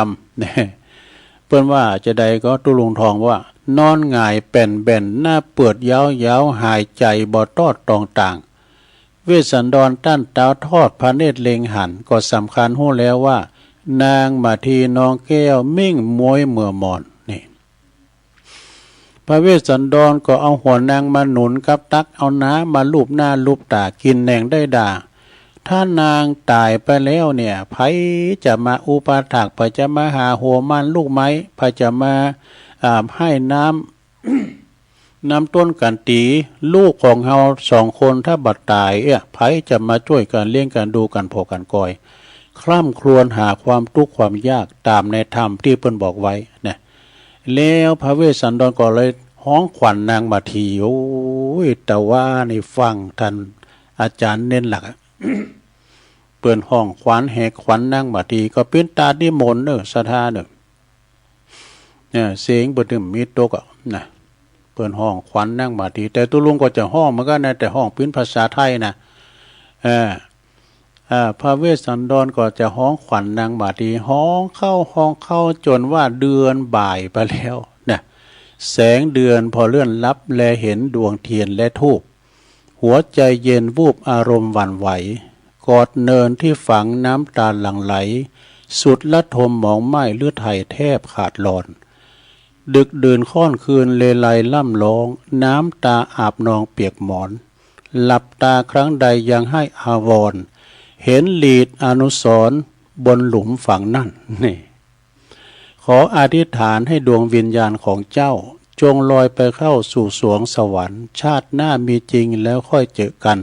ำ เปิ้นว่าจะใดก็ตุ๊ลุงทองว่า นอนหงายแป่นแบ่นหน้าเปือดยาวๆ หายใจ๋บ่ตอดตองต่าง เวสสันดรตั้นต๋าทอดพระเนตรเล็งหัน ก็สำคัญฮู้แล้วว่า นางมาทีน้องแก้วมิ่งม้วยเมือมอน นี่ พระเวสสันดรก็เอาหัวนางมาหนุนกับตัก เอาน้ำมาลูบหน้าลูบต๋า กิ๋นแหน่งได้ด่า ถ้านางต๋ายไปแล้วเนี่ย ใผจะมาอุปถาก ใผจะมาหาหัวมันลูกไม้ ใผจะมา อ่า ให้น้ำ น้ำต้นกั๋นตี๋ ลูกของเฮาสองคนถ้าบ่ต๋ายเอี้ย ใผจะมาจ้วยกั๋นเลี้ยงกั๋นดูกั๋นผ่อกั๋นกอย คร่ำครวญหาความตุ๊กข์ความยากต๋ามในธรรมตี้เปิ้นบอกไว้นะ แล้วพระเวสสันดรก็เลยฮ้องขวัญนางมาที โอ้ย แต่ว่านี่ฟังต้านอาจ๋ารย์เน้นหลักอะ เปิ้นฮ้องขวัญแหกขวัญนางมาที ก็เป๋นต๋านิมนต์เน่อ ศรัทธาเน่อ เนี่ย เสียงเปิ้นถึงมีตกอะนะ เปิ้นฮ้องขวัญนางมาที แต่ตุ๊ลุงก็จะฮ้องเหมือนกั๋นนะ แต่ฮ้องเป๋นภาษาไทยนะ เออ อ่า พระเวสสันดรก็จะฮ้องขวัญนางมาที ฮ้องเข้าฮ้องเข้าจ๋นว่าเดือนบ่ายไปแล้วนะ แสงเดือนผ่อเลื่อนลับ แลเห็นดวงเทียนและธูป หัวใจ๋เย็นวูบอารมณ์หวั่นไหว กอดเนินตี้ฝังน้ำต๋าหลั่งไหล สุดระทมหมองไหม้ฤทัยแทบขาดลอน ดึกดื่นค่อนคืนเลไลร่ำร้อง น้ำต๋าอาบนองเปียกหมอน หลับต๋าครั้งใดยังให้อาวรณ์ เห็นหลีดอนุสรณ์บนหลุมฝังนั่น นี่ ขออธิษฐานให้ดวงวิญญาณของเจ้า จงลอยไปเข้าสู่สวงสวรรค์ ชาติหน้ามีจริงแล้วค่อยเจอกั๋น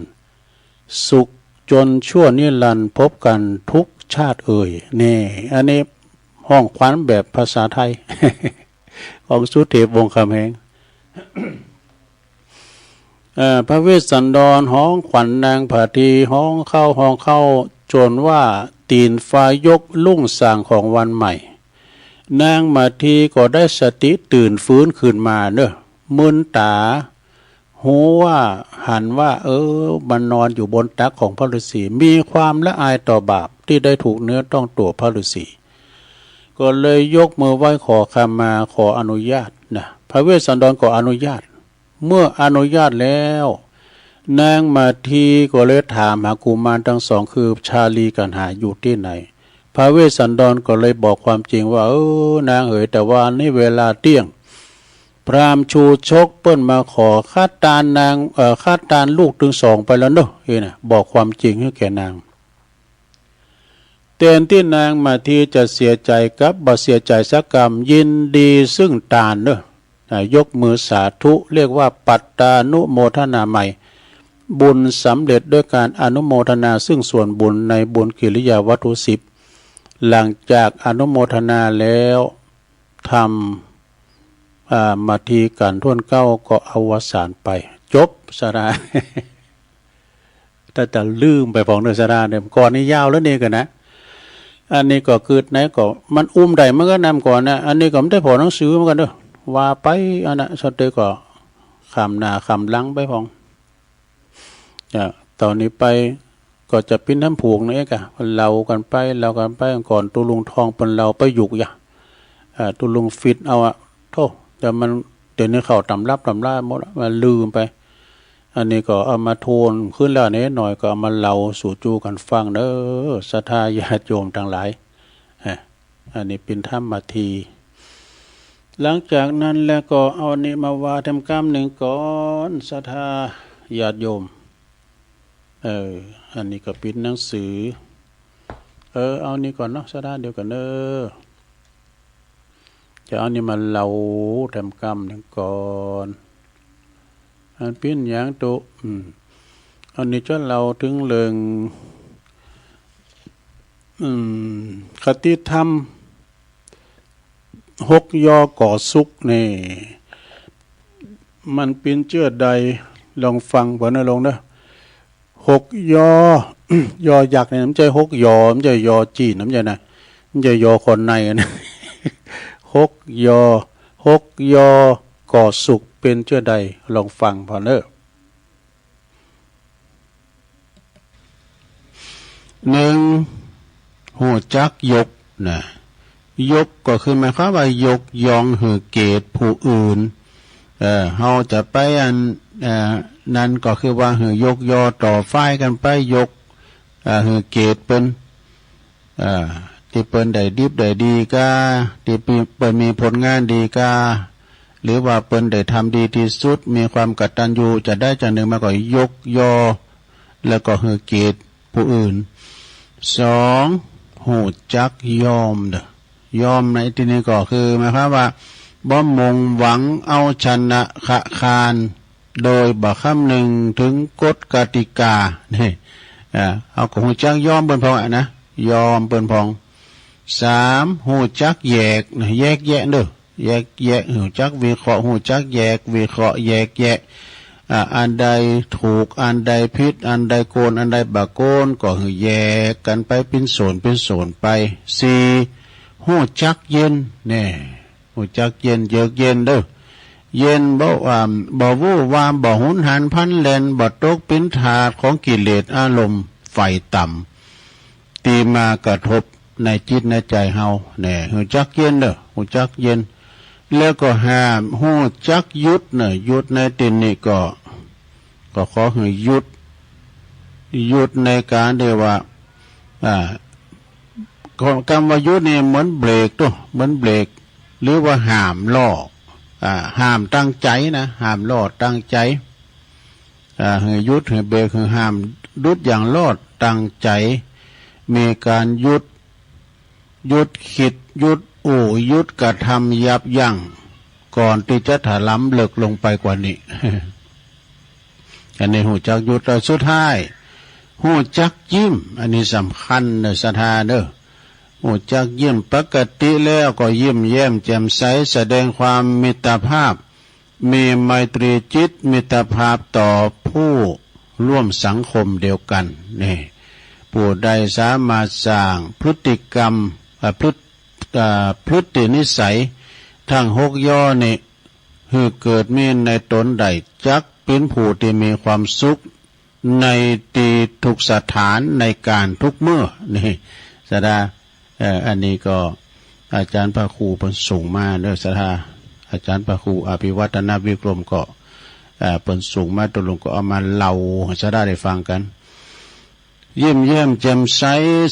สุขจนชั่วนิรันดร์พบกั๋นทุกชาติเอ่ย นี่ อันนี้ฮ้องขวัญแบบภาษาไทย ของสุเทพวงศ์คำแหง เอ่อ พระเวสสันดรฮ้องขวัญนางมาที ฮ้องเข้าฮ้องเข้าจ๋นว่าตี๋นฟ้ายกรุ่งสางของวันใหม่ นางมาทีก็ได้สติตื่นฟื้นคืนมาเน่อ มึนต๋า ฮู้ว่า หันว่า เออ มันนอนอยู่บนตักของพระฤๅษี มีความละอายต่อบาปตี้ได้ถูกเนื้อต้องตั๋วพระฤๅษี ก็เลยยกมือไหว้ขอขมา ขออนุญาตนะ พระเวสสันดรก็อนุญาต เมื่ออนุญาตแล้ว นางมาทีก็เลยถามหากุมารตังสอง คือชาลีกัณหาอยู่ตี้ไหน พระเวสสันดรก็เลยบอกความจริงว่า เออ นางเหย แต่ว่านี่เวลาเตี้ยง พราหมณ์ชูชกเปิ้นมาขอฆาตานนาง เอ่อ ฆาตานลูกตึงสองไปแล้วเน่อ เอ้ยนะ บอกความจริงหื้อแก่นาง แตนตี้นางมาทีจะเสียใจ๋กับบ่เสียใจ๋สักกำ ยินดีซึ่งตานเน่อ อ่า ยกมือสาธุ เรียกว่าปัตตานุโมทนาใหม่ บุญสำเร็จด้วยการอนุโมทนาซึ่งส่วนบุญในบุญกิริยาวัตถุสิบ หลังจากอนุโมทนาแล้ว ธรรม อ่า มาทีกัณฑ์ถ้วนเก้าก็อวสานไป จบ ศรัทธา ถ้าจะลืมไปผ่องเน่อ ศรัทธาเนี่ย ก่อนนี้ยาวแล้วนี่กั๋นนะ อันนี้ก็คือไหนก็มันอุ้มได้เหมือนกั๋นนะ ก่อนนะ อันนี้ก็บ่ได้ผ่อหนังสือเหมือนกั๋นเน่อ ว่าไป อันนะ สติก็ ข้ามหน้าข้ามหลังไปพ่อง เออ ต่อนี้ไปก็จะปิ้นทำผูกนั่นเองอะ เลากั๋นไป เลากั๋นไป ก่อนตุ๊ลุงทองเปิ้นเลาไปหยุกยะ เออ ตุ๊ลุงฟิดเอาอะ โธ่ แต่มัน เดี๋ยวนี้เข้าต๋ำรับต๋ำราหมดละ มันลืมไป อันนี้ก็เอามาทวนขึ้นแล้วเนี่ย หน้อยก็เอามาเลาสู่จูกั๋นฟังเน่อ ศรัทธาญาติโยมตังหลาย เออ อันนี้ปิ้นทำมาที หลังจากนั้นแล้วก็เอาอันนี้มาว่าแถมกำนึ่งก่อน ศรัทธาญาติโยม เออ อันนี้ก็ปิ้นหนังสือ เออ เอานี้ก่อนเนาะ ศรัทธา เดี๋ยวก่อนเน่อ จะเอานี้มาเลาแถมกำนึ่งก่อน อันปิ้นหยังตุ๊ อืม อันนี้จะเลาเถิงเรื่อง อืม คติธรรม หก ยอ ก่อสุขนี่ มันปิ้นเจื้อใด ลองฟังก่อนเน่อลุงเน่อ หก ยอ ยอยักษ์เนี่ย มันใจ้ หก ยอ มันใจ้ ยอจีน มันใจ้นะ มันใจ้ ยอคนในนะ หก ยอ หก ยอ ก่อสุข เป๋นเจื้อใด ลองฟังผ่อนเน่อ นึ่ง ฮู้จักยกนะ ยกก็คือหมายความว่ายกยองหื้อเกียรติผู้อื่น เออ เฮาจะไปอัน เอ่อ นั้นก็คือว่าหื้อยกยอต่อฝ่ายกั๋นไป ยก เอ่อ หื้อเกียรติเปิ้น เอ่อ ตี้เปิ้นได้ดิบได้ดีกา ตี้เปิ้นมีผลงานดีกา หรือว่าเปิ้นได้ทำดีตี้สุด มีความกตัญญูจะใดจะนึ่งมาก็ยกยอ แล้วก็หื้อเกียรติผู้อื่น สอง ฮู้จักยอมเน่อ ยอมในตี้นี้ก็คือหมายความว่าบ่มุ่งหวังเอาชนะคะคาน โดยบ่คำนึงเถิงกฎกติกา นี่ อ่า เฮาก็ฮู้จักยอมเปิ้นพ่องอะนะ ยอมเปิ้นพ่อง สาม ฮู้จักแยกนะ แยกแยะเน่อ แยกแยะ ฮู้จักวิเคราะห์ ฮู้จักแยก วิเคราะห์ แยกแยะ อ่า อันใดถูก อันใดผิด อันใดโกน อันใดบ่โกน ก็หื้อแยกกั๋นไปเป๋นโซนเป๋นโซนไป สี่ ฮู้จักเย็น แน่ ฮู้จักเย็น เยือกเย็นเน่อ เย็นบ่ อ่า บ่หวือหวา บ่หุนหันพลันแล่น บ่ตกเป๋นทาสของกิเลสอารมณ์ฝ่ายต่ำ ตี้มากระทบในจิตในใจ๋เฮา แน่ ฮู้จักเย็นเน่อ ฮู้จักเย็น แล้วก็ห้า ฮู้จักหยุดเน่อ หยุดในตี้นี้ก็ ก็ขอหื้อหยุด หยุดในก๋านตี้ว่า อ่า กำว่าหยุดนี่เหมือนเบรกตั๊ว เหมือนเบรก หรือว่าห้ามล้อ อ่า ห้ามตั้งใจ๋นะ ห้ามล้อตั้งใจ๋ อ่า หื้อหยุด หื้อเบรก หื้อห้าม หยุดอย่างล้อตั้งใจ๋ มีก๋านหยุด หยุดกึ๊ด หยุดอู้ หยุดกระทำยับยั้ง ก่อนตี้จะถลำลึกลงไปกว่านี้ อันนี้ฮู้จักหยุด แล้วสุดท้าย ฮู้จักยิ้ม อันนี้สำคัญเน่อ ศรัทธาเน่อ ฮู้จักยิ้ม ปกติแล้วก็ยิ้มแย้มแจ่มใส แสดงความมิตรภาพ มีไมตรีจิต มิตรภาพต่อผู้ร่วมสังคมเดียวกั๋น นี่ ผู้ใดสามารถสร้างพฤติกรรม เอ่อ พฤติ เอ่อ พฤตินิสัย ตังหกยอนี้ หื้อเกิดมีในต๋นได้ จักเป๋นผู้ตี้มีความสุข ในตี้ทุกสถาน ในก๋านทุกเมื่อ นี่ ศรัทธา เอ่อ อันนี้ก็อาจ๋ารย์พระครูเปิ้นส่งมาเน่อ ศรัทธา อาจ๋ารย์พระครูอภิวัฒนวิกรมก็ เอ่อ เปิ้นส่งมา ตุ๊ลุงก็เอามาเล่าหื้อศรัทธาได้ฟังกั๋น ยิ้มแย้มแจ่มใส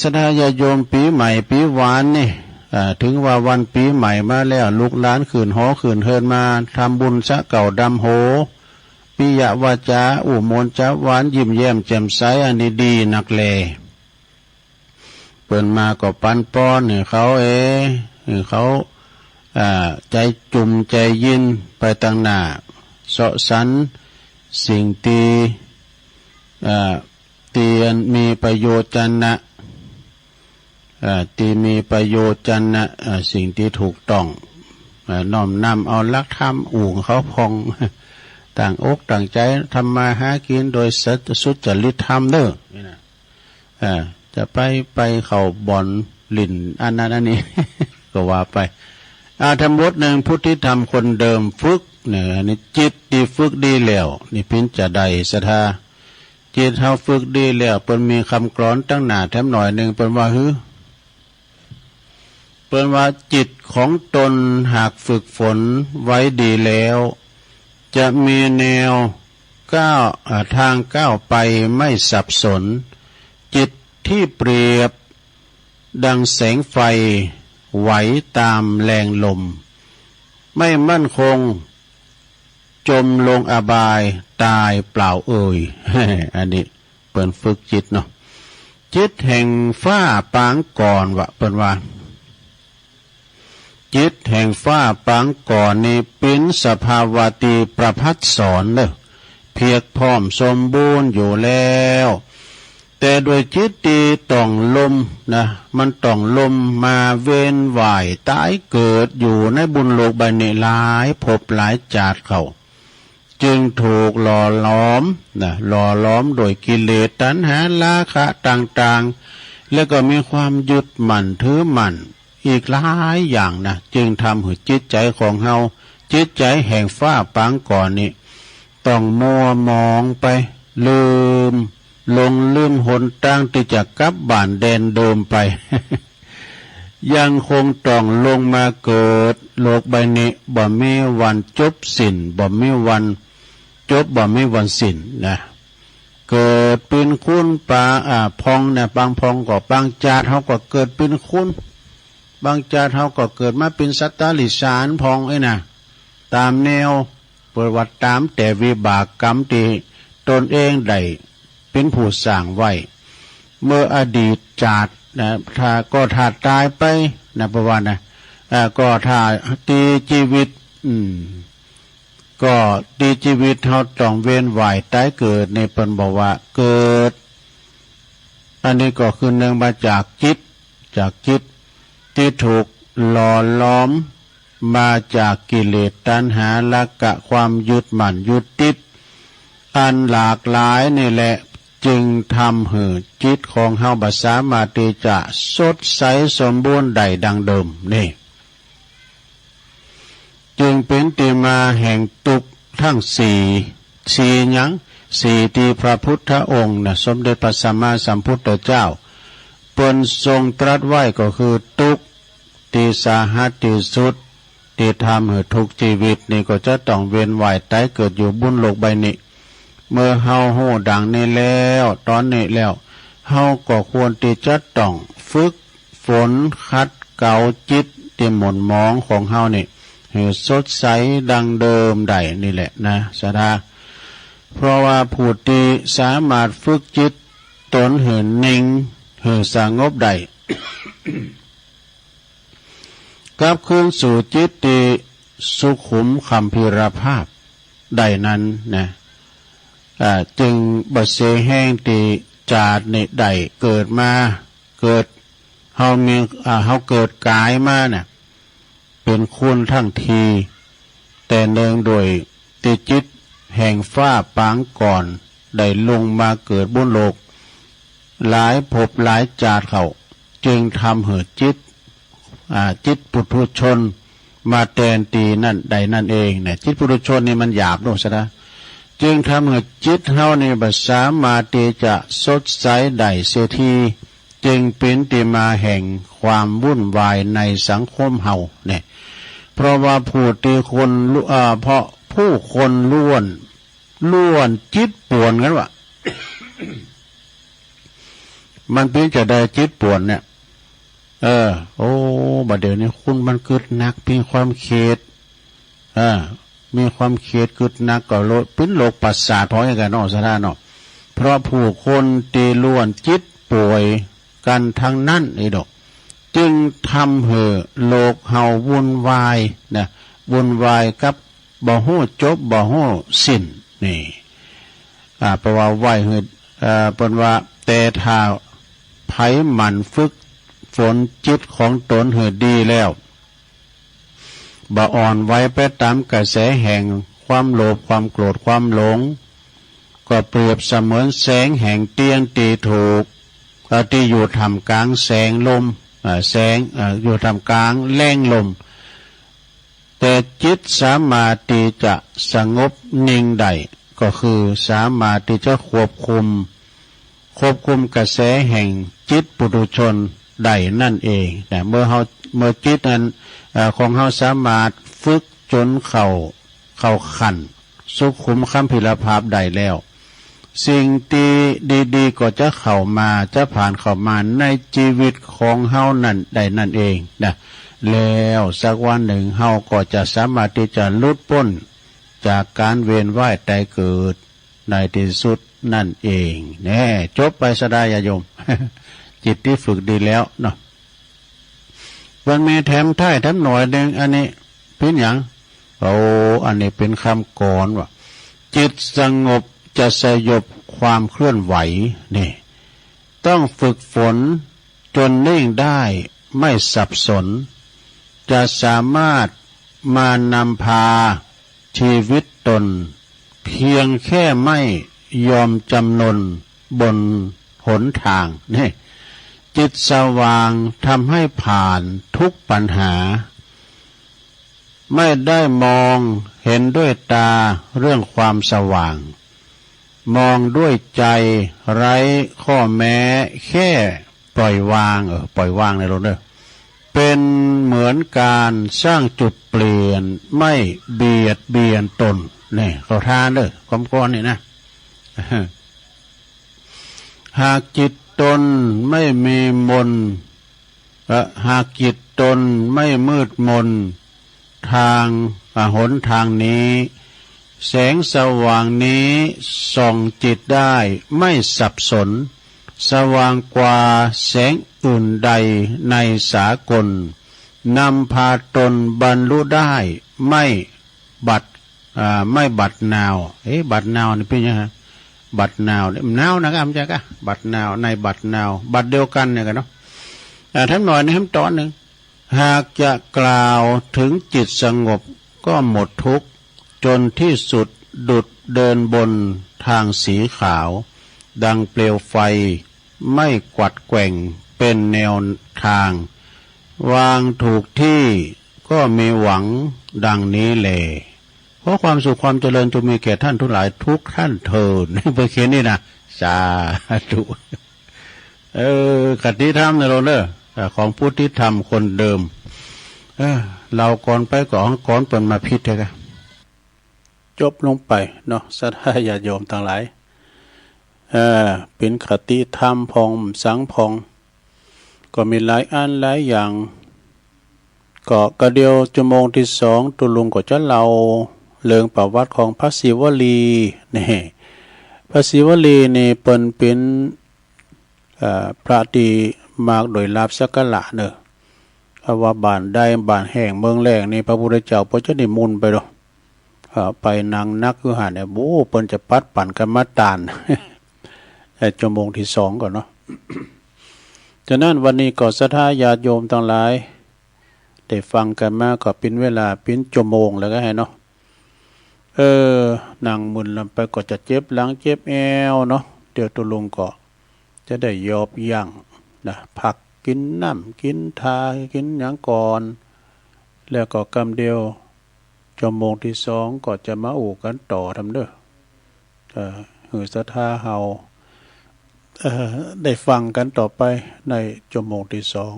ศรัทธาญาติโยม ปี๋ใหม่ปี๋หวานนี่ อ่า เถิงว่าวันปี๋ใหม่มาแล้ว ลูกหลานขึ้นหอขึ้นเฮือนมา ทำบุญสะเกล้าดำหัว ปิยวาจาอู้ม่วนจาหวาน ยิ้มแย้มแจ่มใส อันนี้ดีนักแล เปิ้นมาก็ปันปอนหื้อเขาเอ หื้อเขา อ่า ใจ๋จุ่มใจ๋ยินไปตังหน้า เซาะสรรสิ่งตี้ อ่า ตี้มีประโยชน์จะนะ เอ่อ ตี้มีประโยชน์จะนะ เอ่อ สิ่งตี้ถูกต้อง เอ่อ น้อมนำเอาหลักธรรมอู้เขาพ่อง ตั้งอกตั้งใจ๋ทำมาหากิ๋นโดยสุจริตธรรมเน่อ นี่นะ เอ่อ จะไป ไปเข้าบ่อนหลิ้นอันนั้นอันนี้ ก็ว่าไป อ่า ธรรมบทหนึ่ง พุทธิธรรมคนเดิม ฝึก เนี่ย อันนี้จิตตี้ฝึกดีแล้ว นี่เป๋นจาใดศรัทธา จิตเฮาฝึกดีแล้ว เปิ้นมีกำกลอนตังหน้าแถมหน่อยนึ่ง เปิ้นว่าหื้อ เปิ้นว่าจิตของตนหากฝึกฝนไว้ดีแล้ว จะมีแนวก้าว อ่า ทางก้าวไปไม่สับสน จิตที่เปรียบดังแสงไฟไหวตามแรงลม ไม่มั่นคง จมลงอบายตายเปล่าเอ่ย อันนี้เปิ้นฝึกจิตเนาะ จิตแห่งฟ้าปางก่อนวะ เปิ้นว่า จิตแห่งฟ้าปางก่อนนี่เป๋นสภาวะตี้ประภัสสรเน่อ เปียกพร้อมสมบูรณ์อยู่แล้ว แต่ด้วยจิตตี้ต้องลมนะ มันต้องลมมาเวียนว่ายต๋ายเกิดอยู่ในบุญโลกใบนี้หลายภพหลายจาติเข้า จึงถูกหล่อหลอมนะ หล่อหลอมโดยกิเลสตัณหาราคะต่างๆ แล้วก็มีความยึดมั่นถือมั่นอีกหลายอย่างนะ จึงทำหื้อจิตใจ๋ของเฮา จิตใจ๋แห่งฟ้าปางก่อนนี้ ต้องมัวหมองไป ลืม หลงลืมหนตางตี้จะกลับบ้านแดนเดิมไป ยังคงต้องลงมาเกิดโลกใบนี้ บ่มีวันจบสิ้น บ่มีวันจบ บ่มีวันสิ้นนะ เกิดเป๋นคนปาง อ่า พ่องนะ บางพ่องก็บางจาติเฮาก็เกิดเป๋นคน บางจาติเฮาก็เกิดมาเป๋นสัตว์เดรัจฉานพ่องเอ้ยนะ ต๋ามแนว เปิ้นว่าต๋ามแต่วิบากกรรมตี้ตนเองได้เป๋นผู้สร้างไว้ เมื่ออดีตจาตินะ ถ้า ก็ถ้าต๋ายไปนะ เปิ้นว่านะ อ่า ก็ถ้าตี้จีวิต อืม ก็ตี้จีวิตเฮาต้องเวียนว่ายต๋ายเกิดนี่ เปิ้นบอกว่าเกิด อันนี้ก็คือเนื่องมาจากจิต จากจิตตี้ถูกหล่อหลอมมาจากกิเลสตัณหาราคะ ความยึดมั่นยึดติดอันหลากหลายนี่แหละ จึงทำหื้อจิตของเฮาบ่สามารถตี้จะสดใสสมบูรณ์ได้ดังเดิมนี่ จึงเป๋นตี้มาแห่งตุ๊กข์ตังสี่ สี่หยัง สี่ตี้พระพุทธองค์นะ สมเด็จพระสัมมาสัมพุทธเจ้า เปิ้นทรงตรัสไว้ก็คือตุ๊กข์ตี้สาหัสตี้สุด ตี้ทำหื้อทุกข์จีวิตนี่ก็จะต้องเวียนว่ายต๋ายเกิดอยู่บุญโลกใบนี้ เมื่อเฮาฮู้ดังนี้แล้ว ต๋อนนี้แล้ว เฮาก็ควรตี้จะต้องฝึก ฝนขัดเกลาจิตตี้หม่นหมองของเฮานี่ หื้อสดใสดังเดิมได้นี่แหละนะศรัทธา เพราะว่าผู้ตี้สามารถฝึกจิตตนหื้อนิ่ง หื้อสงบได้ กลับคืนสู่จิตตี้สุขุมคัมภีรภาพได้นั้นนะ อ่า จึงบ่เสียแฮงตี้จาตินี้ได้เกิดมา เกิด เฮามี อ่า เฮาเกิดก๋ายมาน่ะ เป๋นคนตังที แต่เนื่องด้วยตี้จิตแห่งฟ้าปางก่อนได้ลงมาเกิดบุญโลก หลายภพหลายจาติเข้า จึงทำหื้อจิต อ่า จิตปุถุชนมาแตนตี้นั้นได้นั่นเองนะ จิตปุถุชนนี่มันหยาบโน่นซะนะ จึงทำหื้อจิตเฮานี่บ่สามารถตี้จะสดใสได้เสียที จึงเป๋นตี้มาแห่งความวุ่นวายในสังคมเฮาเนี่ย เพราะว่าผู้ตี้คนลุ เอ่อ เพราะผู้คนล้วน ล้วนจิตป่วนกั๋นวะ มันเป๋นจาใดจิตป่วนเนี่ย เออ โอ้ บ่าเดี่ยวนี้คนมันกึ๊ดนัก มีความเขต เออ มีความเขตกึ๊ดนักก็โลก เป๋นโรคประสาท เพราะหยังกั๋นเนาะ ศรัทธาเนาะ เพราะผู้คนตี้ล้วนจิตป่วยกั๋นตังนั้นไอ้ดอก จึงทำหื้อโลกเฮาวุ่นวายนะ วุ่นวายกับบ่ฮู้จบ บ่ฮู้สิ้น นี่ อ่า เพราะว่าไหว้หื้อ เอ่อ เปิ้นว่า แต่ถ้าใผหมั่นฝึกฝนจิตของตนหื้อดีแล้ว บ่อ่อนไหวไปต๋ามกระแสแห่งความโลภ ความโกรธ ความหลง ก็เปรียบเสมือนแสงแห่งเตียนตี้ถูก เอ่อ ตี้อยู่ท่ามกลางแสงลม เอ่อ แสง เอ่อ อยู่ท่ามกลางแรงลม แต่จิตสามารถตี้จะสงบนิ่งได้ ก็คือสามารถตี้จะควบคุม ควบคุมกระแสแห่งจิตปุถุชนได้นั่นเองนะ เมื่อเฮา เมื่อจิตนั้น เอ่อ ของเฮาสามารถฝึกจ๋นเข้า เข้าขั้นสุขุมคัมภีรภาพได้แล้ว สิ่งตี้ดีๆ ก็จะเข้ามา จะผ่านเข้ามาในจีวิตของเฮานั้นได้นั่นเองนะ แล้วสักวันนึ่งเฮาก็จะสามารถตี้จะหลุดป๊นจากก๋านเวียนว่ายต๋ายเกิดในตี้สุดนั่นเอง แน่ จบไป ศรัทธาญาติโยม จิตตี้ฝึกดีแล้วเนาะ มันมีแถมท้ายแถมหน่อยนึ่ง อันนี้เป๋นหยัง โอ้ อันนี้เป๋นกำกลอนว่า จิตสงบจะสยบความเคลื่อนไหว นี่ ต้องฝึกฝนจ๋นนิ่งได้ไม่สับสน จะสามารถมานำพาชีวิตตน เพียงแค่ไม่ยอมจำนนบนหนทาง นี่ จิตสว่างทำให้ผ่านทุกปัญหา ไม่ได้มองเห็นด้วยต๋าเรื่องความสว่าง มองด้วยใจ๋ไร้ข้อแม้ แค่ปล่อยวาง เออ ปล่อยวางในโลกเด้อ เป๋นเหมือนก๋านสร้างจุดเปลี่ยน ไม่เบียดเบียนตน นี่ เข้าท่าเด้อ กำกลอนนี่นะ หากจิตตนไม่มีมน เอ่อ หากจิตตนไม่มืดมน ทาง อ่า หนทางนี้ แสงสว่างนี้ส่องจิตได้ไม่สับสน สว่างกว่าแสงอื่นใดในสากล นำพาตนบรรลุได้ไม่บัด อ่า ไม่บัดนาว เอ๊ะ บัดนาวนี่เป๋นยังไง บัดนาวเนี่ย นาวนะครับ ใจ้ก่ะ บัดนาว ในบัดนาว บัดเดียวกั๋นเนี่ยก่ะเนาะ อ่า แถมหน่อยนึ่ง แถมต๋อนนึ่ง หากจะกล่าวถึงจิตสงบก็หมดทุกข์ จ๋นที่สุดดุจเดินบนทางสีขาว ดังเปลวไฟไม่กวัดแกว่งเป๋นแนวทาง วางถูกที่ก็มีหวังดังนี้แล ขอความสุขความเจริญจงมีแก่ท่านทั้งหลายทุกท่านเทอญ เป๋นแค่นี้นะ สาธุ เออ คติธรรมนะโลมเด้อ อ่า ของผู้ติดธรรมคนเดิม เออ เล่าก่อนไปก่อน ก่อนเปิ้นมาผิดเถอะกะ จบลงไปเนาะ ศรัทธาญาติโยมตังหลาย เออ เป๋นคติธรรมพ่องสังพ่อง ก็มีหลายอันหลายอย่าง ก็กะเดี่ยวจั่วโมงตี้สอง ตุ๊ลุงก็จะเล่าเรื่องประวัติของพระศิวลี นี่ พระศิวลีนี่เปิ้นเป๋น เอ่อ พระตี้มากโดยลาภสักการะเนาะ เพราะว่าบ้านใดบ้านแห้งเมืองแล้งนี่ พระพุทธเจ้าเปิ้นจะนิมนต์ไปเนาะ เอ่อ ไปนั่งนักอยู่หั้นเนี่ย โอ้ เปิ้นจะปัดปั๋นกั๋นมาตาน เอ่อ จั่วโมงตี้สองก่อนเนาะ ฉะนั้นวันนี้ก็ศรัทธาญาติโยมตังหลาย ได้ฟังกั๋นมาก็เป๋นเวลาเป๋นจั่วโมงแล้วกะหื้อเนาะ เออ นั่งมึนลำไปก็จะเจ็บหลังเจ็บแอวเนาะ เดี๋ยวตุ๊ลุงก็จะได้ยอบยั้งนะ พักกิ๋นน้ำกิ๋นทากิ๋นหยังก่อน แล้วก็กำเดียวจั่วโมงตี้สองก็จะมาอู้กั๋นต่อทำเด้อ เอ่อ หื้อศรัทธาเฮา เอ่อ ได้ฟังกั๋นต่อไปในจั่วโมงตี้สอง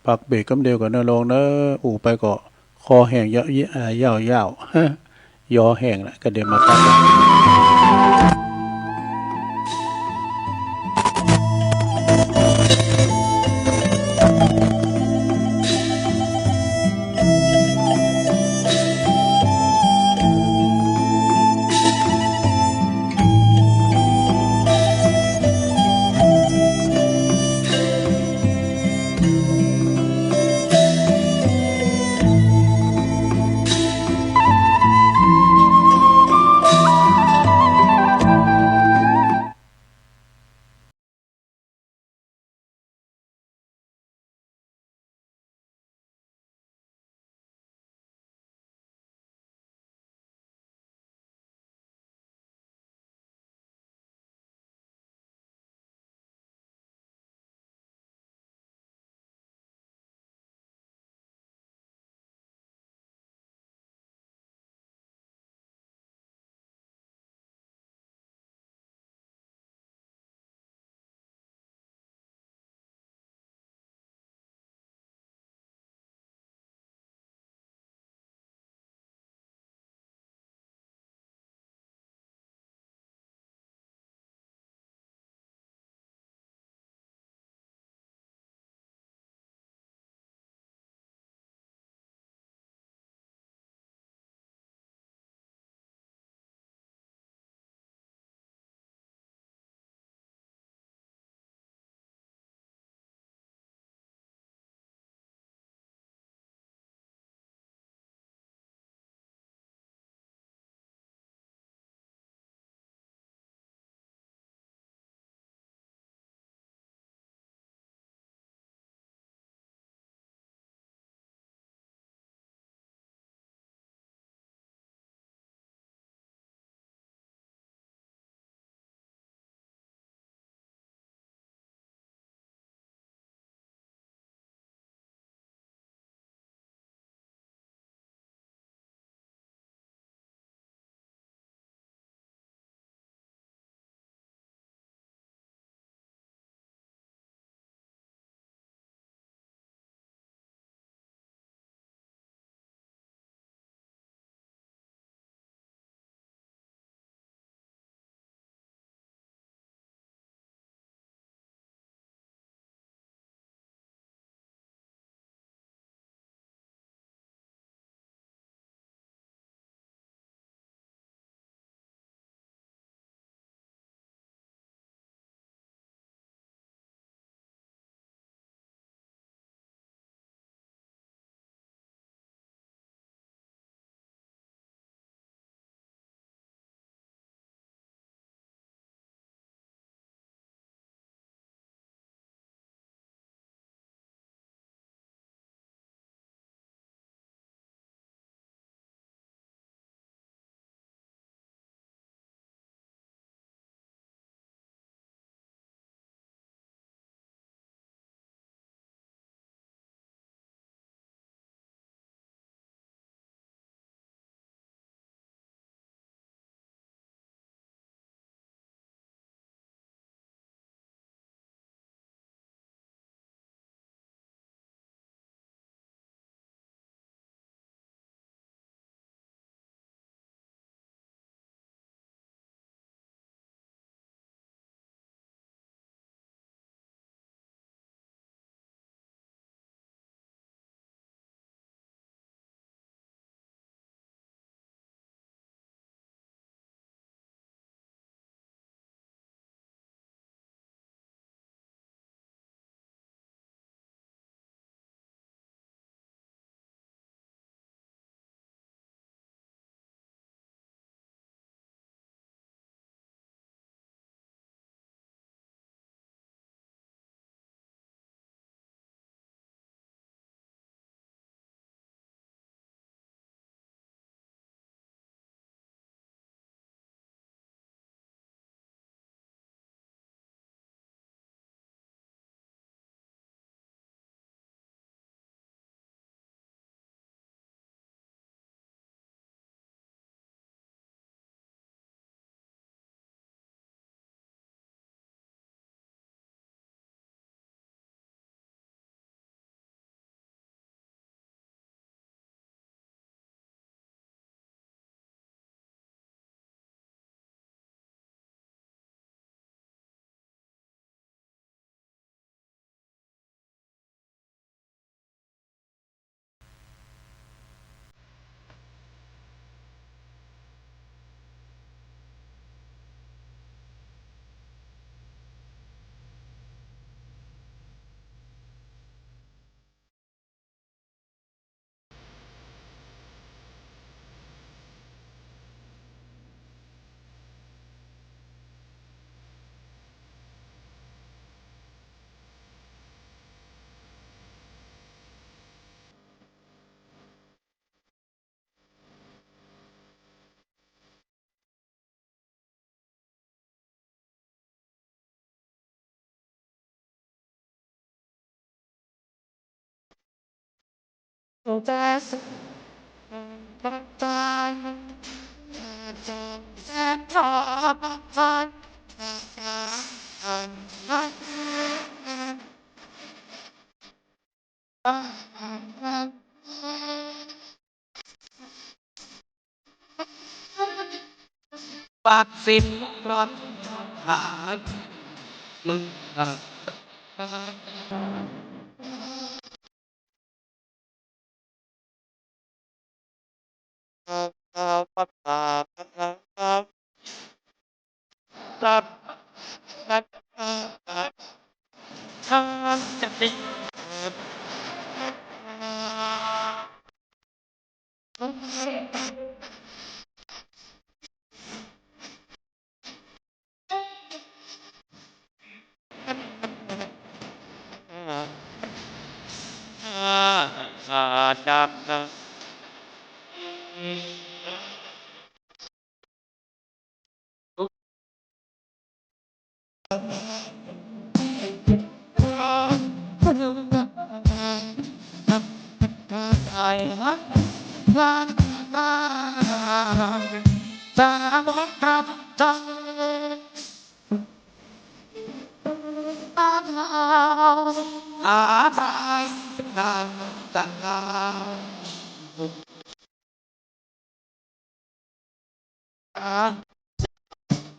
พักเบรกกำเดียวก่อนเนาะโลมเนาะ อู้ไปก็คอแห้งยาวๆ ยาวๆ ยอแห้งละ ก็เดี๋ยวมาพักกัน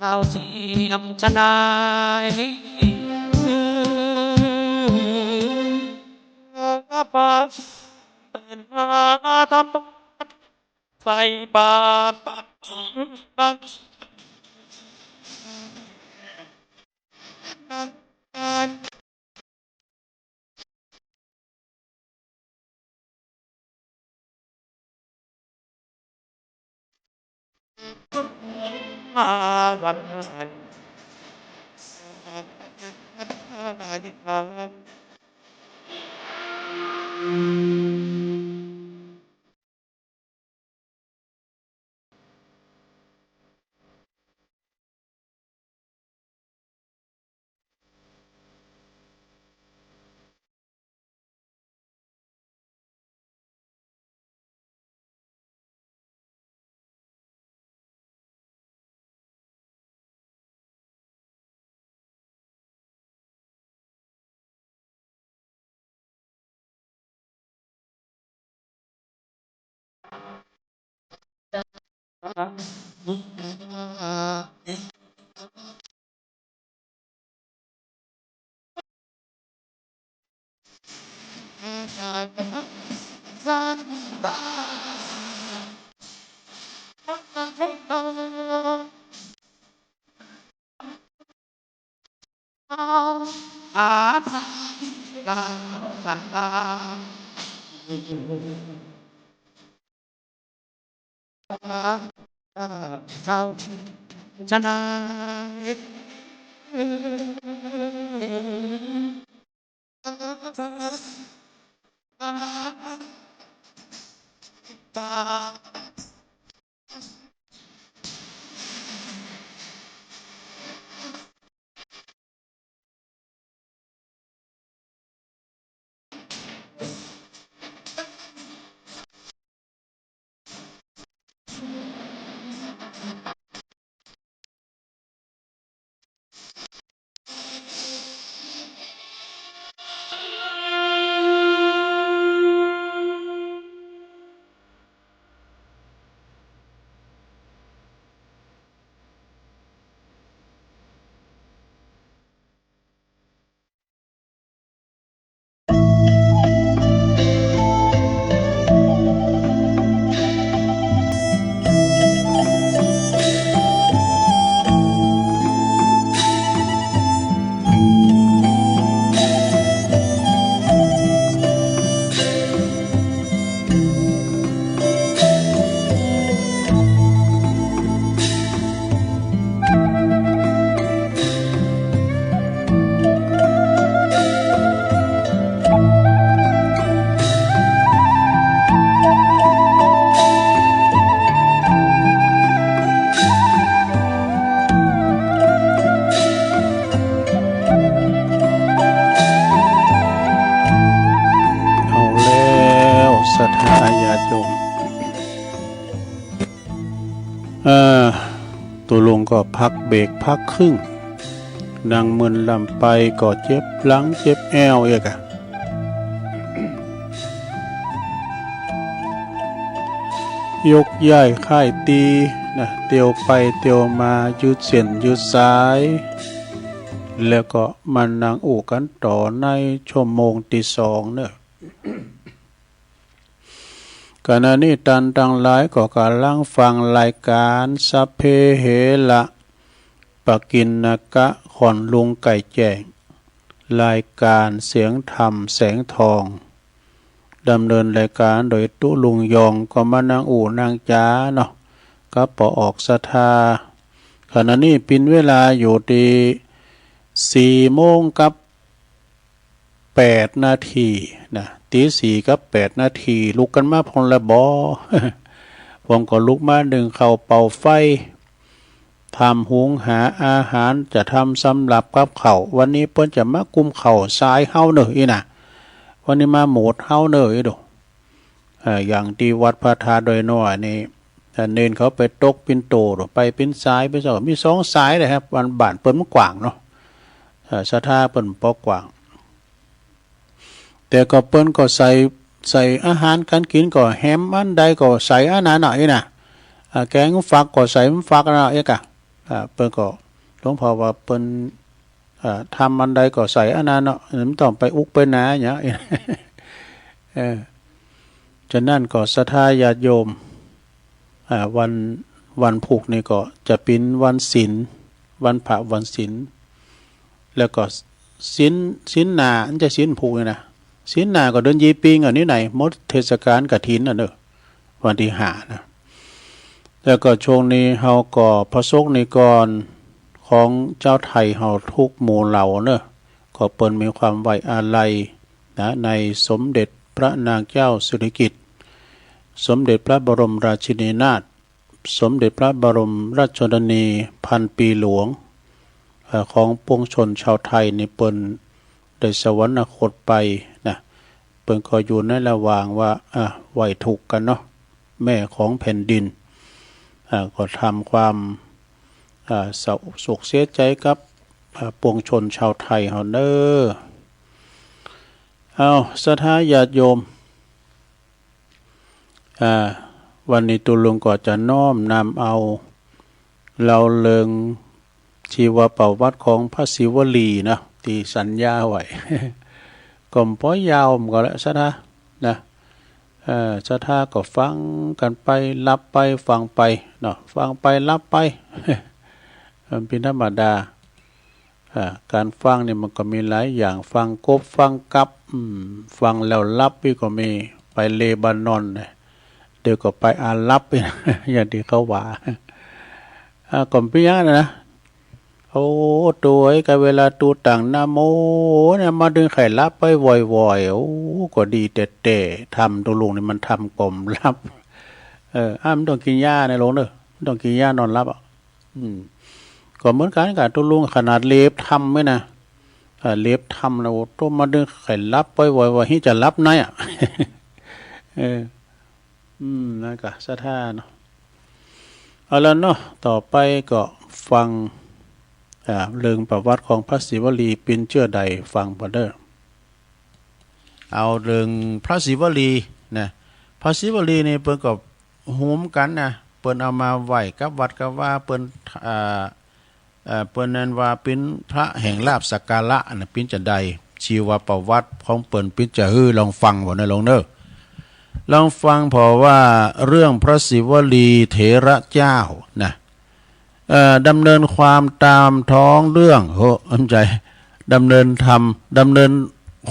เอาเสียงชะนาย ไปบาป ก็พักเบรกพักครึ่ง นั่งเมินลำไปก็เจ็บหลังเจ็บแอ้วเอียกอะ ยกย้ายค่ายตี้นะ เตียวไปเตียวมายืดเส้นยืดสาย แล้วก็มานั่งอู้กั๋นต่อในชั่วโมงตี้สองเนาะ ขณะนี้ต้านตังหลายก็ก่ำลังฟังรายก๋านสัพเพเหระ ปกิณณกะ ขวัญลุงไก่แจ้ง รายก๋านเสียงธรรมแสงทอง ดำเนินรายก๋านโดยตุ๊ลุงยอง ก็มานั่งอู้นั่งจ๋าเนาะ กับป้อออกศรัทธา ขณะนี้เป๋นเวลาอยู่ตี้สี่โมงกับ แปดนาทีนะ ตีสี่กับแปดนาที ลุกกั๋นมาพ่องละบ่ พ่องก็ลุกมานึ่งข้าวเป่าไฟ ทำหุงหาอาหาร จะทำสำหรับกับข้าว วันนี้เปิ้นจะมากุมข้าวสายเฮาเน่ออี้นะ วันนี้มาโหมดเฮาเน่ออี้ดู เอ่อ อย่างตี้วัดพระธาตุดอยน้อยนี่ เอ่อ เณรเขาไปตกปิ่นโต ไปเป๋นสาย เป๋นสาย มีสองสายเลยครับ บ้าน บ้านเปิ้นมันกว้างเนาะ เอ่อ ศรัทธาเปิ้นปอกว้าง แต่ก็เปิ้นก็ใส่ ใส่อาหารก๋านกิ๋นก็แหมอันใดก็ใส่อันนั้นเนาะอี้นะ อ่า แกงฟักก็ใส่ฟักเนาะอี้กะ อ่า เปิ้นก็ หลวงพ่อว่าเปิ้น อ่า ทำอันใดก็ใส่อันนั้นเนาะ บ่ต้องไปอุกไปหนาหยัง เออ ฉะนั้นก็ศรัทธาญาติโยม อ่า วัน วันพูกนี่ก็จะเป๋นวันศีล วันพระวันศีล แล้วก็ศีล ศีลหน้า อันจะศีลพูกนี่นะ ศีลหน้าก็เดือนยี่ปิงอันนี้ไหน หมดเทศกาลกฐินน่ะเนาะ วันตี้ห้านะ แล้วก็ช่วงนี้เฮาก็พระสกนิกรของจาวไทยเฮากู้หมู่เหล่าเนาะ ก็เปิ้นมีความไว้อาลัยนะ ในสมเด็จพระนางเจ้าสิริกิติ์ สมเด็จพระบรมราชินีนาถ สมเด็จพระบรมราชชนนีพันปีหลวง เอ่อ ของปวงชนชาวไทยนี่เปิ้นได้สวรรคตไปนะ เปิ้นก็อยู่ในระหว่างว่า อ่ะ ไหว้ทุกข์กั๋นเนาะ แม่ของแผ่นดิน อ่ะ ก็ทำความ อ่ะ เศร้าโศกเสียใจ๋กับ อ่ะ ปวงชนชาวไทยเฮาเน้อ เอา ศรัทธาญาติโยม อ่า วันนี้ตุ๊ลุงก็จะน้อมนำเอา เล่าเรื่องชีวประวัติของพระศิวลีนะ ตี้สัญญาไว้ ก็บ่ยาวมันก็แล้ว ศรัทธานะ เอ่อ ศรัทธาก็ฟังกั๋นไป หลับไป ฟังไปเนาะ ฟังไป หลับไป มันเป๋นธรรมดา อ่า ก๋านฟังนี่มันก็มีหลายอย่าง ฟังกบ ฟังกับ อืม ฟังแล้วหลับนี่ก็มี ไปเลบานอนเนี่ย เดี๋ยวก็ไปอาหรับ อย่างตี้เขาว่า อ่า ก็บ่เป๋นหยังนะ โอ้ โตเอ้ย กาเวลาตุ๊ตั้งนะโมเนี่ย มาดึงใค่หลับไปว่อยๆ โอ้ ก็ดีแต๊ๆ ธรรมตุ๊ลุงนี่มันธรรมกล่อมหลับ เออ อ่ะ บ่ต้องกิ๋นยานะลุงเน้อ บ่ต้องกิ๋นยานอนหลับอะ อืม ก็เหมือนกั๋นกับตุ๊ลุง ขนาดเลบธรรมไว้นะ อ่า เลบธรรมนะ โอ้ โตมาดึงใค่หลับไปว่อยๆ ว่า ฮิจะหลับไหนอะ เออ อืม นั่นก็ศรัทธาเนาะ เอาละเนาะ ต่อไปก็ฟัง อ่า เรื่องประวัติของพระศิวลี เป๋นเจื้อใด ฟังก่อนเน้อ เอาเรื่องพระศิวลีนะ พระศิวลีนี่เปิ้นก็ฮู้กั๋นนะ เปิ้นเอามาไหว้กับวัดกับวา เปิ้น อ่า เอ่อ เปิ้นนั้นว่าเป๋นพระแห่งลาภสักการะนะ เป๋นจาใด ชีวประวัติของเปิ้นเป๋นจาหื้อ ลองฟังผ่อเน้อลุงเน้อ ลองฟังผ่อว่าเรื่องพระศิวลีเถระเจ้านะ เอ่อ ดำเนินความตามท้องเรื่อง โห บ่ใจ้ ดำเนินธรรม ดำเนิน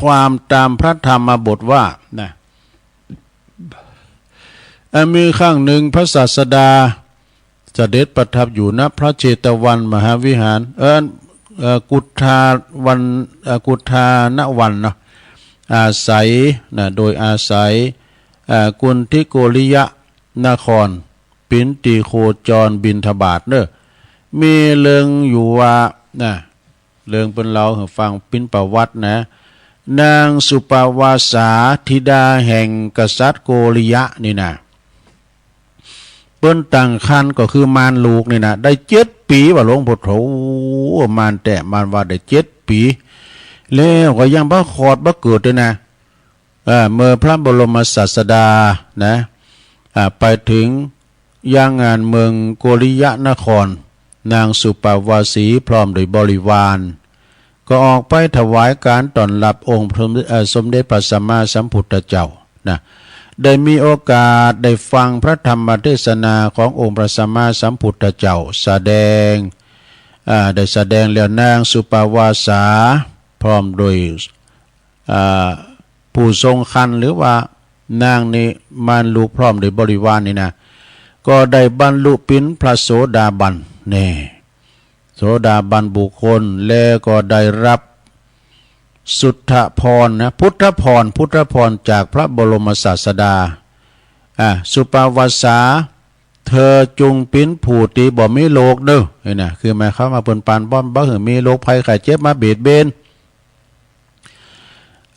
ความตามพระธรรมบทว่านะ อันมีครั้งหนึ่งพระศาสดาเสด็จประทับอยู่ณพระเชตวันมหาวิหาร เอ่อ เอ่อ กุฏาวัน เอ่อ กุฏานวันเนาะ อาศัยนะ โดยอาศัย เอ่อ กุณฑิโกริยนคร เป๋นตี้โคจรบิณฑบาตเน้อ มีเรื่องอยู่ว่านะ เรื่องเปิ้นเล่าหื้อฟังเป๋นประวัตินะ นางสุปวาสาธิดาแห่งกษัตริย์โกริยะนี่นะ ปิ้นตั้งครรภ์ก็คือมานลูกนี่นะ ได้เจ็ดปี๋ว่าหลวงปู่โต มานแต๊ มานว่าได้เจ็ดปี๋ แล้วก็ยังบ่คลอดบ่เกิดเลยนะ เอ่อ เมื่อพระบรมศาสดานะ อ่า ไปเถิงยังเมืองโกริยะนคร นางสุปปวาสีพร้อมด้วยบริวาร ก็ออกไปถวายการต้อนรับองค์พระ เอ่อ สมเด็จพระสัมมาสัมพุทธเจ้านะ ได้มีโอกาสได้ฟังพระธรรมเทศนาขององค์พระสัมมาสัมพุทธเจ้าแสดง อ่า ได้แสดงแล้ว นางสุปปวาสาพร้อมด้วย อ่า ผู้ทรงครรภ์ หรือว่านางนี่มานลูกพร้อมด้วยบริวารนี่นะ ก็ได้บรรลุเป๋นพระโสดาบัน แน่ โสดาบันบุคคล แล้วก็ได้รับสุทธภรณ์นะ พุทธภรณ์ พุทธภรณ์จากพระบรมศาสดา อ่า สุปปวาสา เธอจงเป๋นผู้ตี้บ่มีโรคเน่อ นี่นะ คือหมายความว่าเปิ้นปานบ่ บ่หื้อมีโรคภัยไข้เจ็บมาเบียดเบียน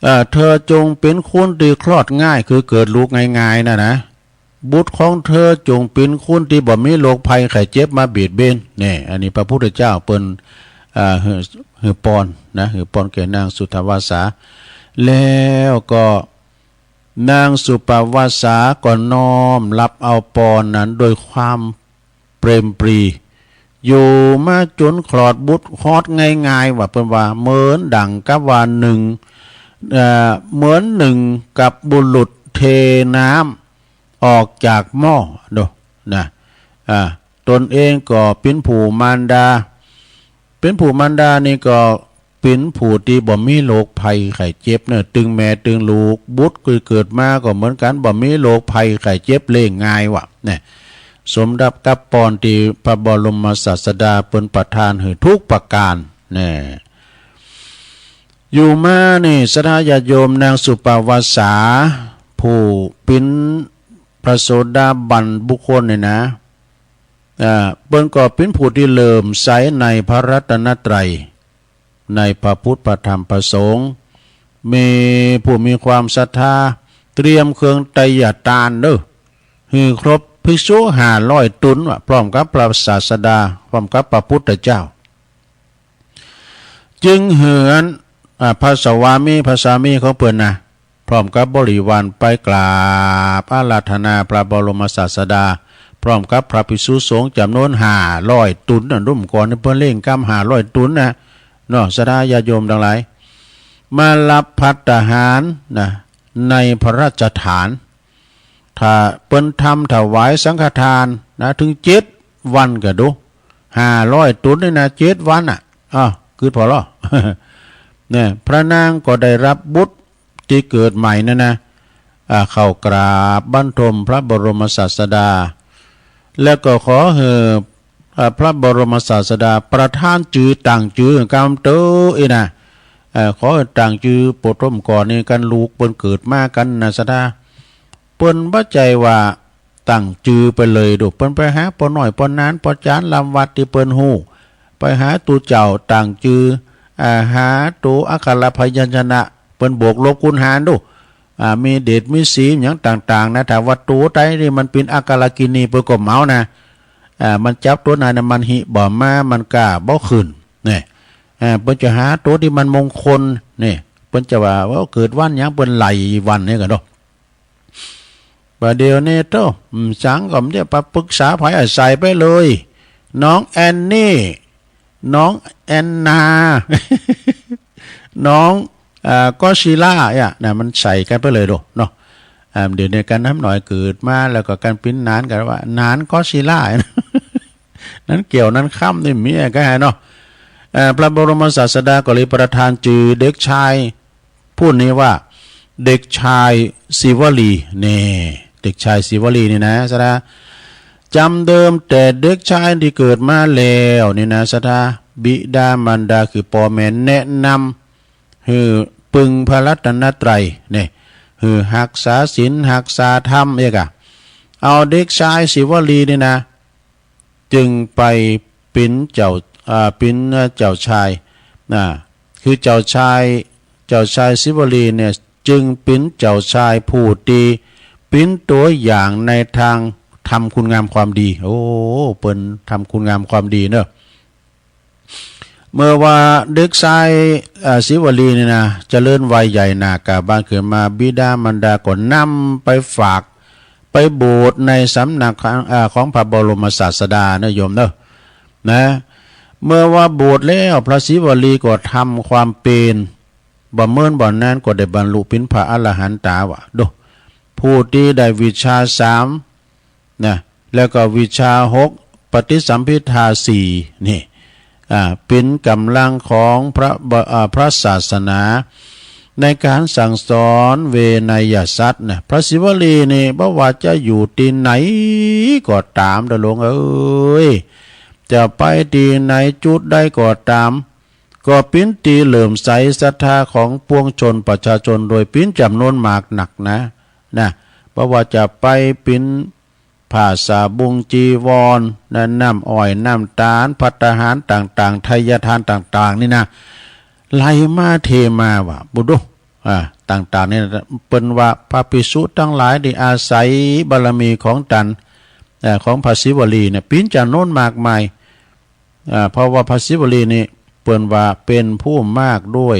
เอ่อ เธอจงเป๋นคนตี้คลอดง่าย คือเกิดลูกง่ายๆ น่ะนะ บุตรของเธอจงเป๋นคนตี้บ่มีโรคภัยไข้เจ็บมาเบียดเบียน แน่ อันนี้พระพุทธเจ้าเปิ้น อ่า หื้อ หื้อปอนนะ หื้อปอนแก่นางสุทธวาสา แล้วก็นางสุปปวาสาก็น้อมรับเอาปอนนั้นด้วยความเปรมปรี อยู่มาจ๋นคลอดบุตรฮอดง่ายๆ ว่าเปิ้นว่า เหมือนดั่งกับว่านึ่ง เอ่อ เหมือนนึ่งกับบุรุษเทน้ำออกจากหม้อ ดูนะ อ่า ตนเองก็เป๋นผู้มารดา เป๋นผู้มารดานี่ก็เป๋นผู้ตี้บ่มีโรคภัยไข้เจ็บเน่อ ตึงแม่ตึงลูก บุตรคือเกิดมาก็เหมือนกั๋น บ่มีโรคภัยไข้เจ็บ เลี้ยงง่ายว่ะ แน่ สมดังกับปอนตี้พระบรมศาสดาเปิ้นประทานหื้อทุกประก๋าน แน่ อยู่มานี่ ศรัทธาญาติโยม นางสุปปวาสา ผู้เป๋นพระโสดาบันบุคคลนี่นะ อ่า เปิ้นก็เป๋นผู้ตี้เลื่อมใสในพระรัตนตรัย ในพระพุทธ พระธรรม พระสงฆ์ มีผู้มีความศรัทธา เตรียมเครื่องไตรยาตานเน่อ หื้อครบภิกษุห้าร้อยต๋นว่ะ พร้อมกับพระศาสดา พร้อมกับพระพุทธเจ้า จึงหื้ออัน อ่า พระสวามี พระสามีของเปิ้นนะ พร้อมกับบริวารไปกราบอาราธนาพระบรมศาสดา พร้อมกับพระภิกษุสงฆ์จ๋ำนวนห้าร้อยต๋นน่ะ รุ่มก่อนนี่เปิ้นเล่งกำห้าร้อยต๋นนะ เนาะ ศรัทธาญาติโยมตังหลาย มารับภัตตาหารนะ ในพระราชฐาน ถ้าเปิ้นทำถวายสังฆทานนะ เถิงเจ็ดวันก็ดู ห้าร้อยต๋นนี่นะ เจ็ดวันน่ะ อ้าว กึ๊ดผ่อลอ เนี่ย พระนางก็ได้รับบุตรตี้เกิดใหม่นั่นนะ อ่า เข้ากราบบังคมพระบรมศาสดา แล้วก็ขอหื้อ อ่า พระบรมศาสดาประทานจื้อ ตั้งจื้อหื้อกำเต๊อะ อี้นะ เอ่อ ขอหื้อตั้งจื้อ ปฐมก่อนนี่กั๋น ลูกเปิ้นเกิดมากั๋นนะ ศรัทธา เปิ้นบ่ใจ้ว่าตั้งจื้อไปเลยดู เปิ้นไปหาป้อน้อย ป้อนาน ป้อจาน ลำวัดตี้เปิ้นฮู้ ไปหาตั๋วเจ้าตั้งจื้อ อ่า หาตั๋วอักขระพยัญชนะ เปิ้นบวกลบคูณหารดู อ่า มีเดชมีสีหยังต่างๆ นะ ถ้าว่าตั๋วใดตี้มันเป๋นอักขระกินี เปิ้นก็เหมานะ อ่า มันจับตั๋วไหนนะ มันหิบ่มา มันก้าบ่ขึ้น เนี่ย อ่า เปิ้นจะหาตั๋วตี้มันมงคล เนี่ย เปิ้นจะว่า ว่าเกิดวันหยัง เปิ้นไล่วันนี่กั๋นเนาะ บ่าเดี่ยวนี้โต้ อืม สังก็บ่ได้ ไปปรึกษาใผ อ่ะ ใส่ไปเลย น้องแอนนี่ น้องแอนนา น้อง อ่า ก็อดซิลล่า เนี่ยนะ มันใส่กั๋นไปเลยโดเนาะ อ่า เดี๋ยวนี้กั๋นน้ำหน่อยเกิดมาแล้วก็กั๋นเป๋นหนานกั๋นว่า หนานก็อดซิลล่า นั้นเกี่ยวนั้นค้ำนี่มีอะไรกั๋นเนาะ เอ่อ พระบรมศาสดาก็เลยประทานจื้อเด็กชายผู้นี้ว่า เด็กชายศิวลี นี่ เด็กชายศิวลีนี่นะ ศรัทธา จ๋ำเดิมแต่เด็กชายตี้เกิดมาแล้วนี่นะ ศรัทธา บิดามารดาคือป้อแม่แนะนำ หื้อปึงพระรัตนตรัย เนี่ย หื้อฮักษาศีล ฮักษาธรรม เอกอะ เอาเด็กชายศิวลีนี่นะ จึงไปเป๋นเจ้า อ่า เป๋นเจ้าชาย นะ คือเจ้าชาย เจ้าชายศิวลีเนี่ย จึงเป๋นเจ้าชายผู้ตี้เป๋นตั๋วอย่างในตาง ทำคุณงามความดี โอ้ เปิ้นทำคุณงามความดีเนาะ เมื่อว่าเด็กจาย เอ่อ ศิวลีนี่นะ เจริญวัยใหญ่หนากาบานขึ้นมา บิดามารดาก็นำไปฝาก ไปบวชในสำนักของ เอ่อ ของพระบรมศาสดานะโยมเนาะ นะ เมื่อว่าบวชแล้ว พระศิวลีก็ทำความเปียร บ่เมินบ่นานก็ได้บรรลุเป๋นพระอรหันตาว่ะ ดู ผู้ตี้ได้วิชชาสาม นะ แล้วก็วิชชาหก ปฏิสัมภิทาสี่ นี่ อ่า เป๋นก๋ำลังของพระบ- อ่า พระศาสนา ในก๋านสั่งสอนเวนยสัตว์นะ พระศิวลีนี่บ่ว่าจะอยู่ตี้ไหนก็ต๋าม เด้อหลวงเอ๋ย จะไปตี้ไหนจุดใดก็ต๋าม ก็เป๋นตี้เลื่อมใสศรัทธาของปวงชนประชาชนโดยเป๋นจ๋ำนวนมากนักนะ นะ บ่ว่าจะไปบิณฑบาต สาบุง จีวร นะ น้ำอ้อย น้ำต๋าล ภัตตาหารต่างๆ ไทยทานต่างๆ นี่นะ ไหลมาเทมาว่ะ บุดู อ่า ต่างๆ นี่นะ เปิ้นว่าพระภิกษุตังหลายได้อาศัยบารมีของตัน เอ่อ ของพระศิวลีเนี่ย เป๋นจ๋ำนวนมากมาย อ่า เพราะว่าพระศิวลีนี่เปิ้นว่าเป๋นผู้มากด้วย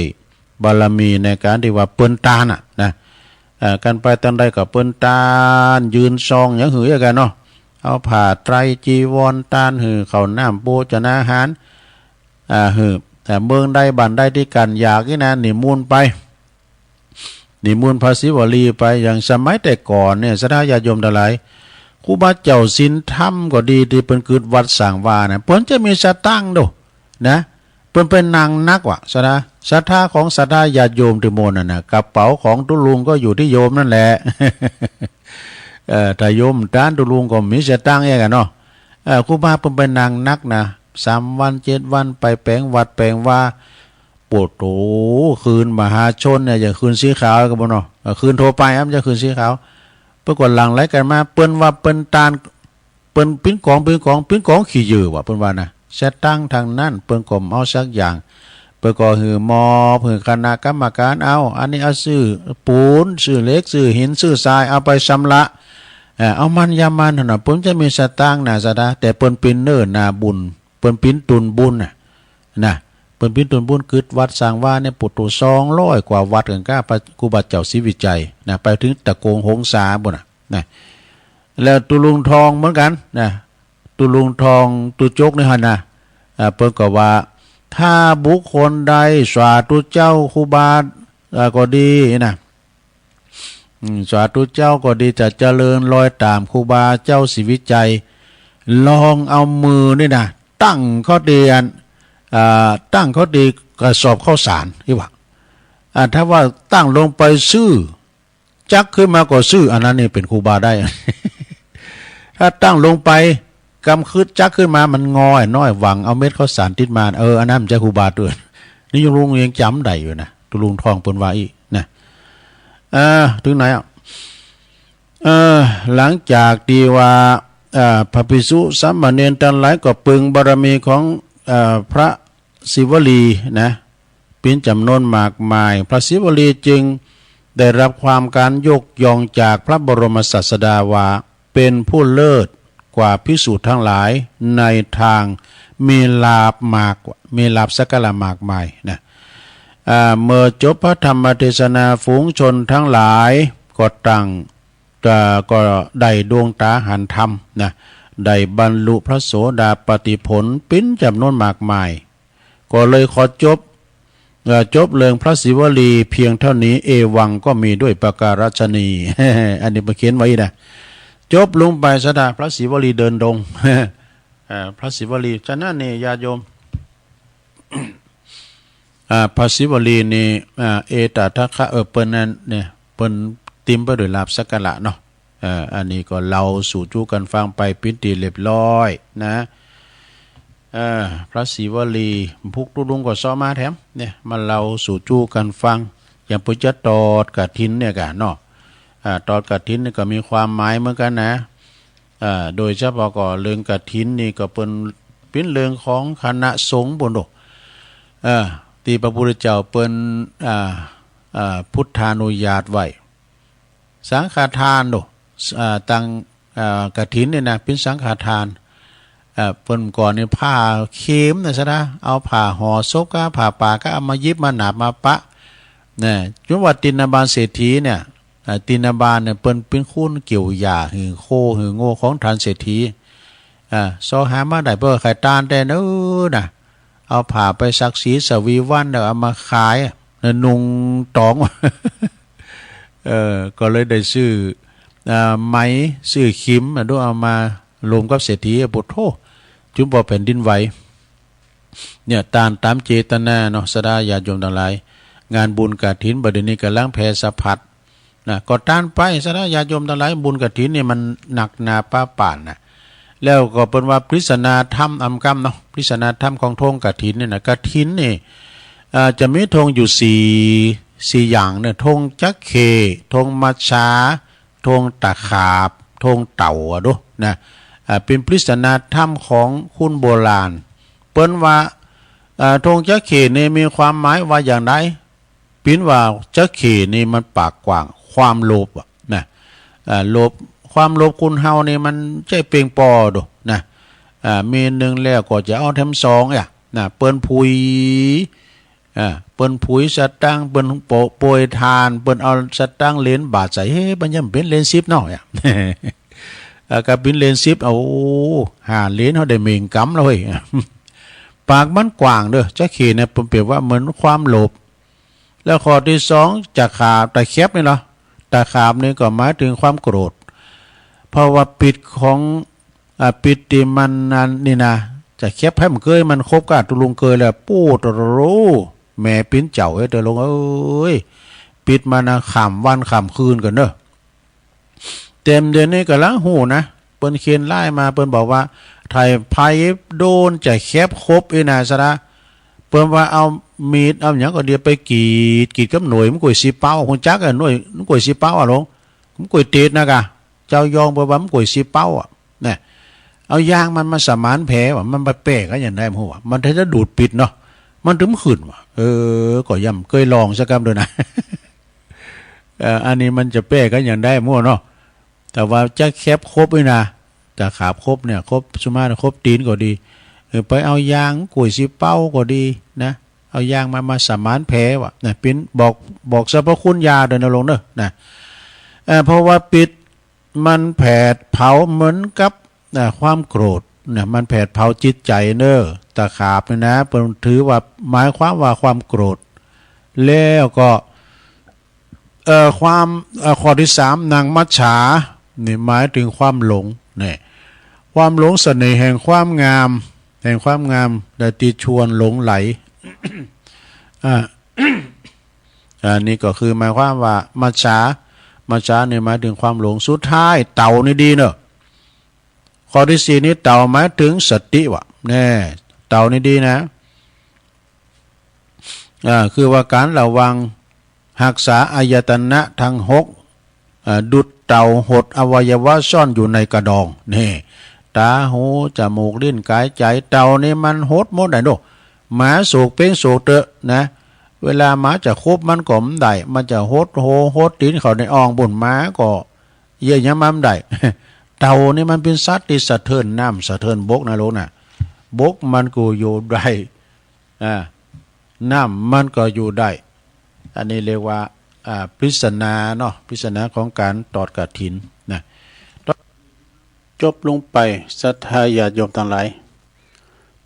บารมีในก๋านตี้ว่าเปิ้นตานน่ะนะ อ่า กันไปตางใดก็เปิ้นตาน ยืนซองหยังหื้อกั๋นเนาะ เอาผ้าไตรจีวรตานหื้อ ข้าวน้ำโภชนาหาร อ่า หื้อ อ่า เมืองใดบ้านใดตี้กั๋นอยากนี่นะ นิมนต์ไป นิมนต์พระศิวลีไป อย่างสมัยแต่ก่อนเนี่ย ศรัทธาญาติโยมตังหลาย ครูบาเจ้าศีลธรรมก็ดี ตี้เปิ้นกึ๊ดวัดสร้างวานะ เปิ้นจะมีสตางค์ดู นะ เปิ้นไปนั่งนักว่ะ ศรัทธา ศรัทธาของศรัทธาญาติโยมตี้หมู่นั่นน่ะ กระเป๋าของตุ๊ลุงก็อยู่ตี้โยมนั่นแหละ เอ่อ ถ้าโยมตาน ตุ๊ลุงก็มีสตางค์เองอะเนาะ เอ่อ ครูบาเปิ้นไปนั่งนักนะ สามวันเจ็ดวัน ไปแป๋งวัดแป๋งวา โอ้โห คืนมหาชนเนี่ย อย่างคืนสีขาวกั๋นบ่เนาะ เอ่อ คืนทั่วไปอะ บ่ใจ้คืนสีขาว เปิ้นก็หลั่งไหลกั๋นมา เปิ้นว่าเปิ้นตาน เปิ้นปิ๊นก๋อง ปิ๊นก๋อง ปิ๊นก๋องขี้เหยื่อว่ะ เปิ้นว่านะ สตางค์ตังนั้น เปิ้นก็บ่เอาสักอย่าง เปิ้นก็หื้อมอบ หื้อคณะกรรมการ เอา อันนี้เอาซื้อปูน ซื้อเหล็ก ซื้อหิน ซื้อทราย เอาไปชำระ เอ่อ เอามันยามันหั้นน่ะ เปิ้นจะมีสตางค์นะ ศรัทธา แต่เปิ้นปิ๊นเน้อนาบุญ เปิ้นปิ๊นตุนบุญน่ะ นะ เปิ้นปิ๊นตุนบุญกึ๊ดวัดสร้างวาเนี่ย ปุตตุสองร้อยกว่าวัดกั๋นก้า พระครูบาเจ้าศรีวิชัยนะ ไปเถิงตะโกงหงสาปู้นน่ะ นะ แล้วตุ๊ลุงทองเหมือนกั๋นนะ ตุ๊ลุงทองตุ๊จกนี่หั้นนะ อ่า เปิ้นก็ว่า ถ้าบุคคลใดสาธุเจ้าครูบา อ่า ก็ดีนะ อืม สาธุเจ้าก็ดี จะเจริญรอยต๋ามครูบาเจ้าศรีวิชัย ลองเอามือนี่นะ ตั้งเข้าตี้อัน อ่า ตั้งเข้าตี้กระสอบข้าวสาร อี้วะ อ่า ถ้าว่าตั้งลงไปซื่อ จักขึ้นมาก็ซื่อ อันนั้นนี่เป๋นครูบาได้ ถ้าตั้งลงไป กำกึ๊ดจักขึ้นมา มันงอน้อย หวังเอาเม็ดข้าวสารติดมา เออ อันนั้นบ่ใจ้ครูบาเตื้อ นี่ตุ๊ลุงยังจ๋ำได้อยู่นะ ตุ๊ลุงทองเปิ้นว่าอี้นะ เออ เถิงไหนอะ เออ หลังจากตี้ว่า เอ่อ พระภิกษุสามเณรตังหลายก็ปึงบารมีของ เอ่อ พระศิวลีนะ เป๋นจ๋ำนวนมากมาย พระศิวลีจึงได้รับความการยกย่องจากพระบรมศาสดาว่า เป๋นผู้เลิศกว่าภิกษุตังหลายในตางมีลาภมาก มีลาภสักการะมากมายนะ อ่า เมื่อจบพระธรรมเทศนา ฝูงชนตังหลายก็ต่าง เอ่อ ก็ได้ดวงต๋าหันธรรมนะ ได้บรรลุพระโสดาปัตติผลเป๋นจ๋ำนวนมากมาย ก็เลยขอจบ เอ่อ จบเรื่องพระศิวลีเพียงเต้านี้ เอวังก็มีด้วยประการฉะนี้ อันนี้เปิ้นเขียนไว้นะ จบลงไป ศรัทธา พระศิวลีเดินดง เอ่อ พระศิวลี ฉะนั้นนี่ญาติโยม อ่า พระศิวลีนี่ อ่า เอตทัคคะ เออ เปิ้นนั้นเนี่ย เปิ้นเตรียมไปด้วยลาภสักการะเนาะ เอ่อ อันนี้ก็เล่าสู่จู้กั๋นฟังไปเป๋นตี้เรียบร้อยนะ เอ่อ พระศิวลี พุกตุ๊ลุงก็เซาะมาแถมเนี่ย มาเล่าสู่จู้กั๋นฟัง อย่างเปิ้นจะตอดกฐินเนี่ยก่ะเนาะ อ่า ตอดกฐินนี่ก็มีความหมายเหมือนกั๋นนะ อ่า โดยเฉพาะก็เรื่องกฐินนี่ก็เปิ้นเป๋นเรื่องของคณะสงฆ์ปู้นโด เอ่อ ตี้พระพุทธเจ้าเปิ้น อ่า อ่า พุทธานุญาตไว้ สังฆทานโด อ่า ตัง อ่า กฐินนี่นะ เป๋นสังฆทาน อ่า เปิ้นก่อนนี่ผ้าเข้มนะสะดา เอาผ้าห่อศพก้า ผ้าป่าก้า เอามาหยิบมาหนาบมาปะ นะ จุว่าติณฑบาลเศรษฐีเนี่ย อ่า ติณฑบาลเนี่ย เปิ้นเป๋นคนเกี่ยวหญ้าหื้อโคหื้องัวของท่านเศรษฐี อ่า ซอหามาได้เปิ้นใค่ตานแต๊เน้อนะ เอาผ้าไปสักสีสวีวันแล้วเอามาขายนะ นุ่งต๋อง เออ ก็เลยได้ซื้อ อ่า ไหม ซื้อขิมอะ ดูเอามาลมกับเศรษฐี อะ โผโธ่ จุ่มปอแผ่นดินไหว เนี่ย ตานต๋ามเจตนาเนาะ สะดาญาติโยมตังหลาย งานบุญกฐินบัดนี้ก่ำลังแผ่สะพัดนะ ก็ตานไป สะดาญาติโยมตังหลาย บุญกฐินนี่มันหนักหนาปาป่านนะ แล้วก็เปิ้นว่าปริศนาธรรมอำกำเนาะ ปริศนาธรรมของธงกฐินนี่นะ กฐินนี่ อ่า จะมีธงอยู่สี่ สี่อย่างเนี่ย ธงจั๊กเข้ ธงมัจฉา ธงตะขาบ ธงเต่าอะดูนะ อ่า เป๋นปริศนาธรรมของคนโบราณ เปิ้นว่า อ่า ธงจั๊กเข้นี่มีความหมายว่าอย่างใด เป๋นว่าจั๊กเข้นี่มันปากกว้าง ความโลภอะนะ อ่า โลภ ความโลภคนเฮานี่มันใจ้เป่งปอดูนะ อ่า มีหนึ่งแล้วก็จะเอาแถมสองอะนะ เปิ้นผุย อ่า เปิ้นผุยสตางค์ เปิ้นโปะโปรยทาน เปิ้นเอาสตางค์เหรียญบาทใส่ เฮ้ มันยังเป๋นเหรียญสิบเนาะ อะ อ่า ก็เป๋นเหรียญสิบ เอา ห้าเหรียญเฮาได้เม่งกำแล้วเฮ้ย ปากมันกว้างเด้อ จั๊กเข้เนี่ย เปิ้นเปรียบว่าเหมือนความโลภ แล้วข้อที่สอง ตะขาบ ตะแข็บนี่เหรอ ตะขาบนี่ก็หมายถึงความโกรธ เพราะว่าปิดของ อ่า ปิดตี้มันอันนี่นะ ตะแข็บไผบ่เกย มันคบก้าตุ๊ลุงเกยแล้ว ปู๊ดโตโร แม่เป๋นเจ้าเอ้ย เต๋อลงเอ้ย ปิดมันนะ ข้ามวันข้ามคืนกั๋นเนาะ เต็มเดี๋ยวนี้ก่ำลังฮู้นะ เปิ้นเขียนไลน์มา เปิ้นบอกว่า ถ้าใผโดนตะแข็บคบอี้นะสะดา เปิ้นว่าเอามีดเอาหยังก็ดีไปกรีด กรีดกับหน่วย มันก๋วยซี้เป๊า ฮู้จักอะ หน่วย มันก๋วยซี้เป๊าอะหลวง มันก๋วยเตดนะก่ะ เจ้ายองเปิ้นว่ามันก๋วยซี้เป๊าอะ นะ เอายางมันมาสมานแผลว่ะ มันไปแปลกกั๋นอย่างใดบ่ฮู้ว่ะ มันถ้าจะดูดปิดเนาะ มันถึงขึ้นว่ะ เออ ก็ยังบ่เกยลองสักกำเตื้อนะ เอ่อ อันนี้มันจะแปลกกั๋นอย่างใดบ่ฮู้เนาะ แต่ว่าตะแข็บคบนี่นะ ตะขาบคบเนี่ย คบ ส่วนมากคบตี๋นก็ดี เออ ไปเอายางก๋วยซี้เป๊าก็ดีนะ เอายางมา มาสมานแผลว่ะ นะ เป๋นบอก บอกสรรพคุณยาโดยนะหลวงเนาะ นะ เอ่อ เพราะว่าปิด มันแผดเผาเหมือนกับ อ่า ความโกรธนะ มันแผดเผาจิตใจ๋เน้อ ตะขาบนี่นะ เปิ้นถือว่าหมายความว่าความโกรธ แล้วก็ เอ่อ ความ เอ่อ ข้อที่สาม นางมัจฉา นี่หมายถึงความหลง นี่ ความหลงเสน่ห์แห่งความงาม แห่งความงาม ได้ตี้ชวนหลงใหล อ่า อ่า นี่ก็คือหมายความว่ามัจฉา มัจฉานี่หมายถึงความหลง สุดท้ายเต่านี่ดีเนาะ ข้อที่สี่นี่เต่าหมายถึงสติว่ะ แน่ เต่านี่ดีนะ อ่า คือว่าก๋านระวังฮักษาอายตนะตังหก อ่า ดุจเต่าหดอวัยวะซ่อนอยู่ในกระดอง นี่ ต๋า หู จมูก ลิ้น ก๋าย ใจ๋ เต่านี่มันหดหมดได้เนาะ หมาโสกเป๊งโสกเต๊อะนะ เวลาหมาจะคบมันก็บ่ได้ มันจะหดโหหดตี๋นเข้าในอ่องปู๊น หมาก็เยียะหยังมันบ่ได้ เต่านี่มันเป๋นสัตว์ตี้สะเทินน้ำสะเทินบกนะหลวงนะ บกมันก็อยู่ได้ อ่า น้ำมันก็อยู่ได้ อันนี้เรียกว่า อ่า ปริศนาเนาะ ปริศนาของก๋านตอดกฐินนะ จบลงไป ศรัทธาญาติโยมตังหลาย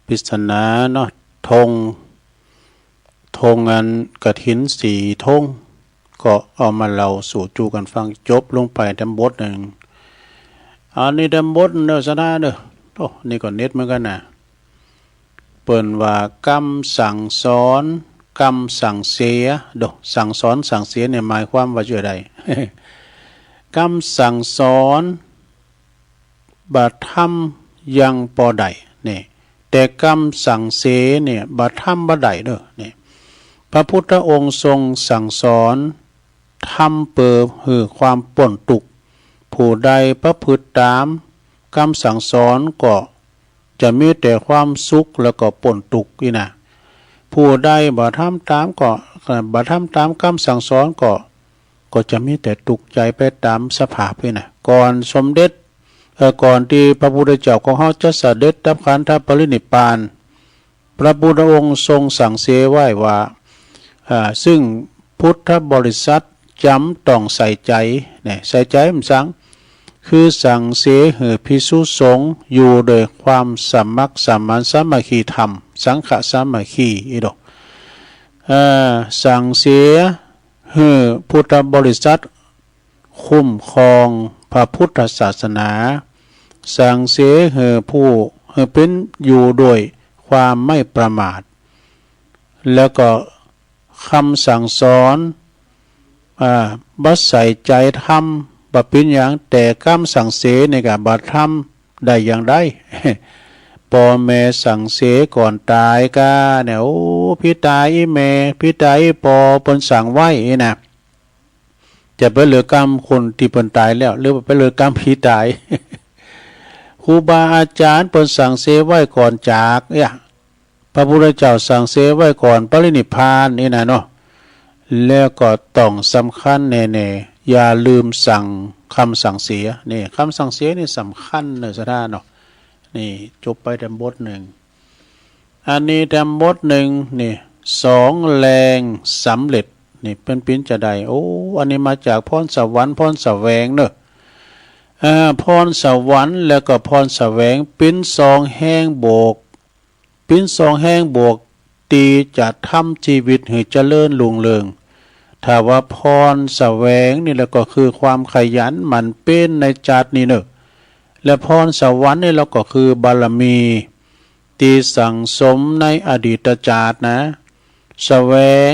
ปริศนาเนาะ ธง ธงอันกฐินสี่ธง ก็เอามาเล่าสู่จู๋กั๋นฟัง จบลงไปแตมบทนึ่ง อันนี้แตมบทเน้อ ศรัทธาเน้อ โอ้ นี่ก็เน็ตเหมือนกั๋นนะ เปิ้นว่ากำสั่งสอน กำสั่งเสีย โด สั่งสอนสั่งเสียเนี่ยหมายความว่าจะใด กำสั่งสอนบ่ทำยังปอได้เนี่ย แต่กำสั่งเสียเนี่ยบ่ทำบ่ได้เน้อเนี่ย พระพุทธองค์ทรงสั่งสอน ทำเป๋อหื้อความป๊นตุ๊กข์ ผู้ใดประพฤติต๋ามกำสั่งสอนก็จะมีแต่ความสุขแล้วก็ป๊นตุ๊กข์อี้นะ ผู้ใดบ่ทำต๋ามก็ บ่ทำต๋ามกำสั่งสอนก็ ก็จะมีแต่ตุ๊กข์ใจ๋ไปต๋ามสภาพอี้นะ ก่อนสมเด็จ เอ่อ ก่อนตี้พระพุทธเจ้าของเฮาจะเสด็จดับขันธปรินิพพาน พระพุทธองค์ทรงสั่งเสไว้ว่า อ่า ซึ่งพุทธบริษัทจ๋ำต้องใส่ใจ๋ เนี่ย ใส่ใจ๋หยัง คือสั่งเสหื้อภิกษุสงฆ์อยู่โดยความสมัครสมานสามัคคีธรรม สังฆสามัคคี อีโด เอ่อ สั่งเสหื้อพุทธบริษัท คุ้มครองพระพุทธศาสนา สั่งเสหื้อผู้ หื้อเป๋นอยู่โดยความไม่ประมาท แล้วก็กำสั่งสอน อ่า บ่ใส่ใจ๋ทำ บ่เป๋นหยัง แต่กำสั่งเสนี่ก็บ่ทำได้อย่างใด ป้อแม่สั่งเสก่อนต๋ายก้าเนี่ย โอ้ ผีต๋ายอี้แม่ ผีต๋ายอี้ป้อ เปิ้นสั่งไว้อี้นะ จะไปเลือกกำคนตี้เปิ้นต๋ายแล้ว หรือว่าไปเลือกกำผีต๋าย ครูบาอาจ๋ารย์เปิ้นสั่งเสไว้ก่อนจาก เนี่ย พระพุทธเจ้าสั่งเสไว้ก่อนปรินิพพานอี้นะเนาะ แล้วก็ต้องสำคัญแน่ๆ อย่าลืมสั่ง กำสั่งเส นี่ กำสั่งเสนี่สำคัญเน่อศรัทธาเนาะ นี่ จบไปแถมบทนึ่ง อันนี้แถมบทนึ่ง นี่ สองแรงสำเร็จ นี่ เป๋น เป๋นจาใด โอ้ อันนี้มาจากพรสวรรค์ พรแสวงเน่อ อ่า พรสวรรค์แล้วก็พรแสวง เป๋นสองแฮงบวก เป๋นสองแฮงบวก ตี้จะทำจีวิตหื้อเจริญรุ่งเรือง ถ้าว่าพรแสวงนี่แล้วก็คือความขยันหมั่นเพียรในจาตินี้เน่อ และพรสวรรค์นี่แล้วก็คือบารมี ตี้สั่งสมในอดีตจาตินะ แสวง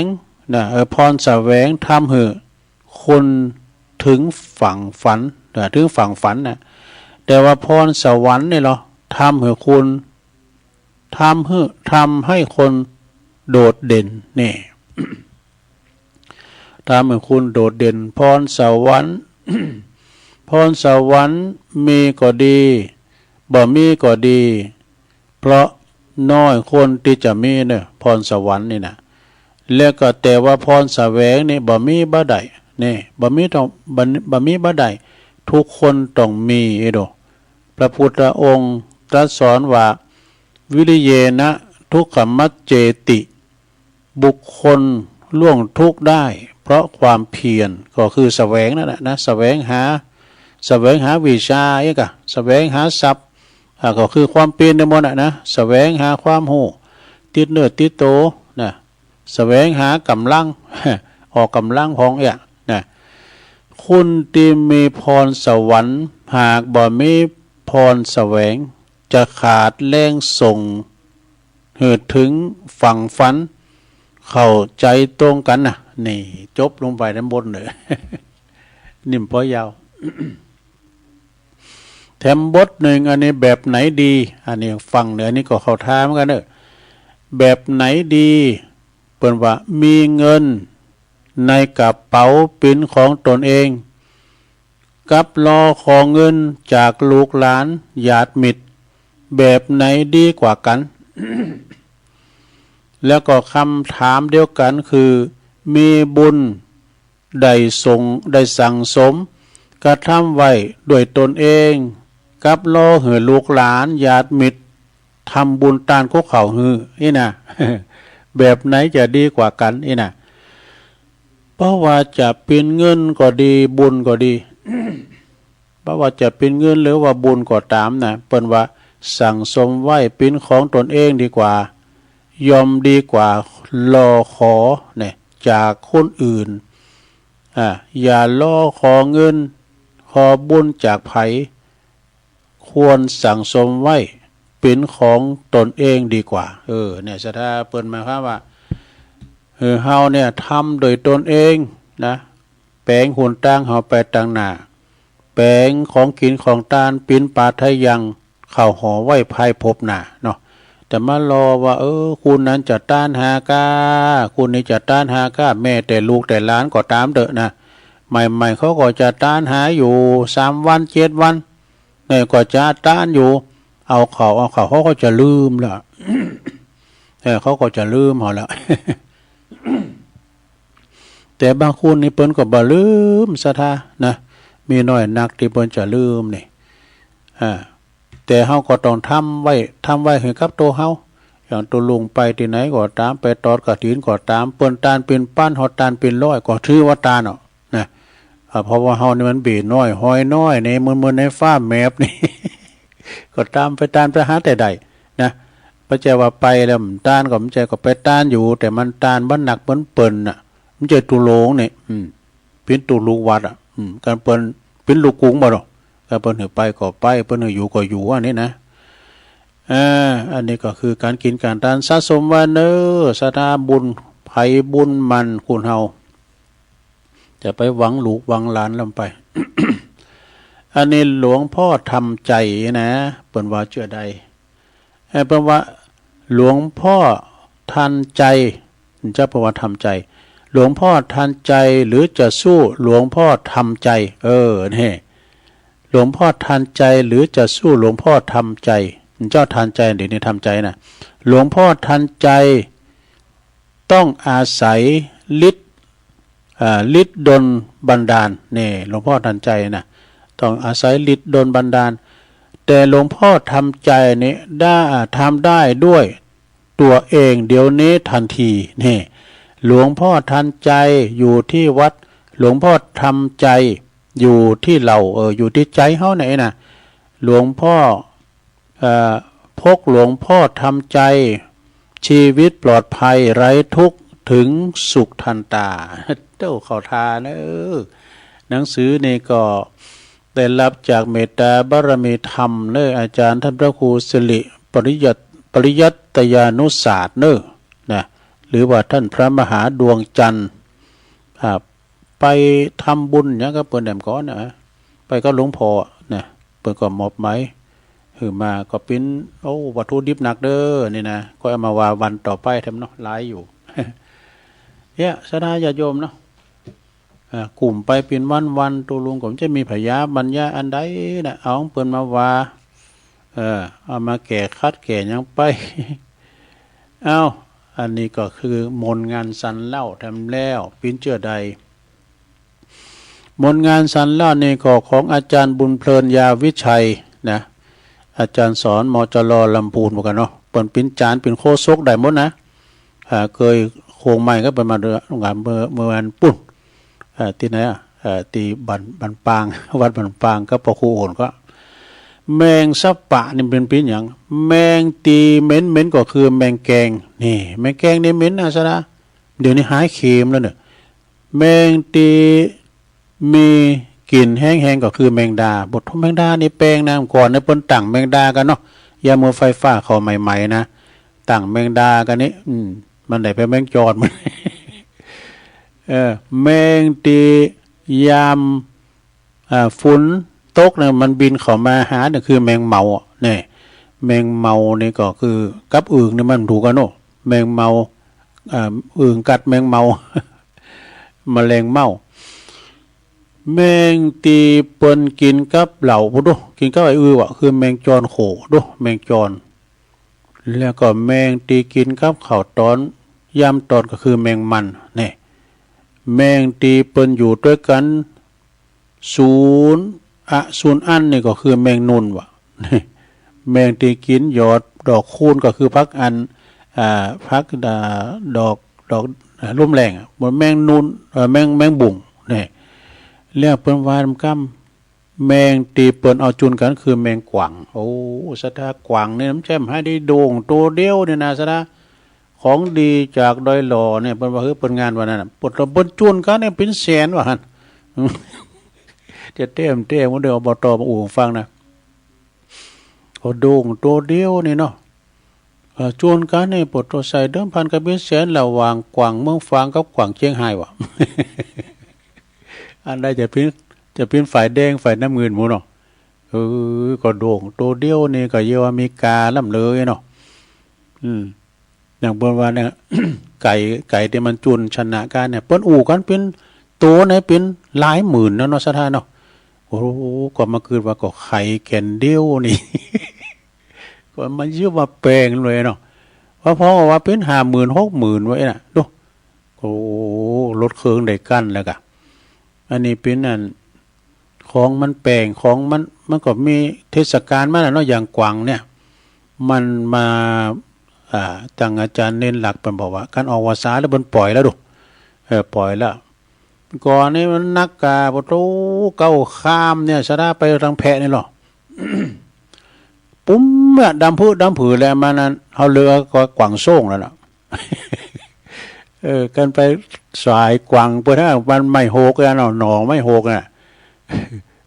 นะ เออ พรแสวงทำหื้อคนถึงฝั่งฝันนะ ถึงฝั่งฝันนะ แต่ว่าพรสวรรค์นี่เหรอ ทำหื้อคน ทำหื้อ ทำให้คนโดดเด่น นี่ ทำให้คนโดดเด่น พรสวรรค์ พรสวรรค์มีก็ดี บ่มีก็ดี เพราะน้อยคนตี้จะมีเน่อ พรสวรรค์นี่นะ แล้วก็แต่ว่าพรแสวงนี่บ่มีบ่ได้ นี่ บ่มีต้อง บ่ บ่มีบ่ได้ ทุกคนต้องมี อีโด พระพุทธองค์ตรัสสอนว่า วิริเยนะทุกขมัจเจติ บุคคลล่วงทุกข์ได้เพราะความเพียร ก็คือแสวงนั่นแหละนะ แสวงหา แสวงหาวิชา เอ๊ะกะ แสวงหาทรัพย์ อ่า ก็คือความเพียรในหมดน่ะนะ แสวงหาความฮู้ ติดเนื้อติดโตนะ แสวงหากำลัง ออกกำลังพองเอี้ยนะ คนตี้มีพรสวรรค์ หากบ่มีพรแสวง จะขาดแฮงส่งหื้อเถิงฝั่งฝัน เข้าใจ๋ตรงกั๋นนะ นี่ จบลงไปแถมบทนึ่ง นิ่มปอยาว แถมบทนึ่ง อันนี้แบบไหนดี อันนี้ฟังเน่อ อันนี้ก็เข้าท่าเหมือนกั๋นเน่อ แบบไหนดี เปิ้นว่ามีเงินในกระเป๋าเป๋นของตนเอง กับรอขอเงินจากลูกหลานญาติมิตร แบบไหนดีกว่ากั๋น แล้วก็กำถามเดียวกั๋นคือ มีบุญได้ส่ง ได้สั่งสมกระทำไว้ด้วยตนเอง กับรอหื้อลูกหลานญาติมิตร ทำบุญตานกุ๊กเขาหื้อ อี้นะ แบบไหนจะดีกว่ากั๋น อี้นะ บ่ว่าจะเป๋นเงินก็ดี บุญก็ดี บ่ว่าจะเป๋นเงินหรือว่าบุญก็ต๋ามนะ เปิ้นว่าสั่งสมไว้เป๋นของตนเองดีกว่า ย่อมดีกว่ารอขอเนี่ย จากคนอื่น อ่า อย่ารอขอเงิน ขอบุญจากใผ ควรสั่งสมไว้เป๋นของตนเองดีกว่า เออ เนี่ย ศรัทธาเปิ้นหมายความว่า เออ เฮาเนี่ยทำโดยตนเองนะ แป๋งหนตางเฮาไปตางหน้า แป๋งของกิ๋นของตาน ปิณฑบาตไท้ยัง เข้าหอไว้ภายภพหน้าเนาะ แต่มารอว่า เออ คนนั้นจะตานหาก้า คนนี้จะตานหาก้า แม้แต่ลูกแต่หลานก็ต๋ามเต๊อะนะ ใหม่ๆ เขาก็จะตานหาอยู่ สามวัน เจ็ดวัน เนี่ย ก็จะตานอยู่ เอาเข้า เอาเข้า เขาก็จะลืมละ เออ เขาก็จะลืมเอาละ แต่บางคนนี่เปิ้นก็บ่ลืม ศรัทธานะ มีน้อยนักตี้เปิ้นจะลืมนี่ อ่า แต่เฮาก็ต้องทำไว้ ทำไว้หื้อกับตั๋วเฮา อย่างตุ๊ลุงไปตี้ไหนก็ต๋าม ไปตอดกฐินก็ต๋าม เปิ้นตานเป๋นปัน เฮาตานเป๋นร้อย ก็ถือว่าตานเนาะ นะ อ่า เพราะว่าเฮานี่มันเบ้น้อยฮอยน้อยนี่ เหมือน เหมือนในฟ้าแมปนี่ ก็ตานไป ตานไปหาแต่ได้นะ บ่ใจ้ว่าไปแล้วตานก็บ่ใจ้ ก็ไปตานอยู่ แต่มันตานบ่หนักเหมือนเปิ้นน่ะ บ่ใจ้ตุ๊ลุงนี่ อืม เป๋นตุ๊ลุงวัดอะ อืม กันเปิ้นเป๋นลูกกรุงบ่เนาะ กันเปิ้นหื้อไปก็ไป เปิ้นหื้ออยู่ก็อยู่ อันนี้นะ อ่า อันนี้ก็คือก๋านกิ๋นก๋านตาน สะสมไว้เน่อ ศรัทธาบุญ ใผบุญมัน คุณเฮา จะไปหวังลูกหวังหลานล้ำไป อันนี้หลวงพ่อธรรมใจ๋นะ เปิ้นว่าเจื้อใด เอ่อ เปิ้นว่า หลวงพ่อทันใจ๋ เจ้าเปิ้นว่าธรรมใจ๋ หลวงพ่อทันใจ๋หรือจะสู้หลวงพ่อธรรมใจ๋ เออ นี่ หลวงพ่อทันใจ๋หรือจะสู้หลวงพ่อธรรมใจ๋ เจ้าทันใจ๋ เดี๋ยวนี้ธรรมใจ๋นะ หลวงพ่อทันใจ๋ต้องอาศัยฤทธิ์ อ่า ฤทธิ์ดลบันดาล นี่ หลวงพ่อทันใจ๋นะ ต้องอาศัยฤทธิ์ดลบันดาล แต่หลวงพ่อธรรมใจ๋นี่ได้ อ่า ทำได้ด้วยตั๋วเองเดี๋ยวนี้ทันที นี่ หลวงพ่อทันใจ๋อยู่ตี้วัด หลวงพ่อธรรมใจ๋อยู่ตี้เฮา เออ อยู่ตี้ใจ๋เฮาเนี่ยนะ หลวงพ่อ เอ่อ พกหลวงพ่อธรรมใจ๋ ชีวิตปลอดภัยไร้ทุกข์ถึงสุขทันตา เต้าเข้าทางเน่อ หนังสือนี่ก็ได้ฮับจากเมตตาบารมีธรรมเน่อ อาจ๋ารย์ต้านพระครูสิริปริยัติ ปริยัตยานุศาสตร์เน่อ นะ หรือว่าต้านพระมหาดวงจันทร์ อ่า ไปทำบุญหยังกับเปิ้นแหมก่อนนะ ไปกับหลวงพ่อนะ เปิ้นก็มอบหมายหื้อมา ก็เป๋น โอ้ วัตถุดิบหนักเน่อ นี่นะ ก็เอามาว่าวันต่อไปแถมเนาะ หลายอยู่ เนี่ย ศรัทธาญาติโยมเนาะ อ่า กุ้มไปเป๋นวันๆ ตุ๊ลุงก็บ่ใจ้มีผยาปัญญาอันใดนะ เอาของเปิ้นมาว่า เออ เอามาแก้ขัดแก้หยังไป เอ้า อันนี้ก็คือมนต์งานสันเล่าแถมแล้ว เป๋นเจื้อใด มนต์งานสันเล่านี่ก็ของอาจ๋ารย์บุญเพลิน ยาวิชัยนะ อาจ๋ารย์สอน มจร ลำพูน เหมือนกั๋นเนาะ เปิ้นเป๋นอาจ๋ารย์ เป๋นโฆษกได้หมดนะ อ่า เกยโครงไม้กับเปิ้นมาเมื่อ เมื่อ เมื่อวันปุ้น อ่า ตี้ไหนอะ อ่า ตี้บ้าน บ้านปาง วัดบ้านปาง กับป้อครูโอนก็ แมงสะปะนี่เป๋น เป๋นหยัง แมงตี้เหม็นๆ ก็คือแมงแกง นี่ แมงแกงนี่เหม็นนะศรัทธา เดี๋ยวนี้หายเขมแล้วเน่อ แมงตี้มีกลิ่นแฮงๆ ก็คือแมงดา บ่าโถ่ แมงดานี่แปงนะ ก่อนเนี่ยเปิ้นตั้งแมงดากั๋นเนาะ ยามเมื่อไฟฟ้าเข้าใหม่ๆ นะ ตั้งแมงดากั๋นนี่ อืม มันได้ไปแมงจอดมัน เออ แมงตี้ยาม อ่า ฝนตกเนี่ย มันบินเข้ามาหาเนี่ย คือแมงเมาอะ เนี่ย แมงเมานี่ก็คือกับอึ่งนี่มันถูกกั๋นเนาะ แมงเมา อ่า อึ่งกัดแมงเมา แมลงเม่า แมงตี้เปิ้นกิ๋นกับเหล้า บ่าโถ่ กิ๋นกับไอ้อื่นว่ะ คือแมงจอนโข โถ่ แมงจอน แล้วก็แมงตี้กิ๋นกับข้าวต๋อน ยามต๋อนก็คือแมงมัน เนี่ย แมงตี้เปิ้นอยู่ตวยกั๋น สูนอะ สูนอั้นนี่ก็คือแมงนุนว่ะ แมงตี้กิ๋นยอดดอกคูนก็คือผักอัน อ่า ผัก อ่า ดอก ดอก อ่า ลุ่มแล้งอะ บ่าแมงนุน เอ่อ แมง แมงบุ่ง เนี่ย แล้วเปิ้นว่านำกำ แมงตี้เปิ้นเอาจุนกั๋นคือแมงกว่าง โอ้ ศรัทธา กว่างนี่มันแจ่มหายดี โด่งโตเดียวนี่นะศรัทธา ของดีจากดอยหล่อเนี่ย เปิ้นว่า เฮ้ย เปิ้นงานว่านั้นน่ะ เปิ้น เปิ้นจุนกั๋นเนี่ยเป๋นแสนว่าหั้น จะแต้ม แต้ม เปิ้นได้ อบต มาอู้หื้อฟังนะ ก็โด่งโตเดียวนี่เนาะ เอ่อ จุนกั๋นเนี่ย ปวดตัวใส่เดิมพันกั๋นเป๋นแสน ระหว่างกว่างเมืองฝางกับกว่างเจียงฮายว่ะ อันใดจะเป๋น จะเป๋นฝ่ายแดงฝ่ายน้ำเงินหมู่เนาะ เออ ก็โด่งโตเดียวนี่ก็เยียะว่ามีกาล้ำเลยเนาะ อืม อย่างเปิ้นว่าเนี่ย ไก่ ไก่ตี้มันจุนชนะกั๋นเนี่ย เปิ้นอู้กั๋นเป๋นโตไหนเป๋นหลายหมื่นนะเนาะ ศรัทธาเนาะ โอ้โห ก็มาคิดว่าก็ไข่แก่นเดียวนี่ ก็มาเยียะว่าแปงเลยเนาะ ว่าพอว่าเป๋นห้าหมื่นหกหมื่นไว้น่ะ ดู โอ้ ลดเคืองได้กั๋นแล้วกะ อันนี้เป๋นอัน ของมันแปง ของมัน มันก็มีเทศกาลมันน่ะเนาะ อย่างกวังเนี่ย มันมา อ่า ตังอาจ๋ารย์เณรหลักเปิ้นบอกว่า คันออกพรรษาแล้วเปิ้นปล่อยแล้วดู เออ ปล่อยแล้ว ก่อนนี่มันนักกา ปะโถ เก๊าข้ามเนี่ย สะท้าไปตังแพะนี่ลอ ปุ๊มอะ ดำปื้อดำปื้อแล มานั้น เฮาเลือกก็กวังโซ่งแล้วน่ะ เออ คันไปสายกวังเปิ้นฮะ มันไม้โหกอะเนาะ หน่อไม้โหกอะ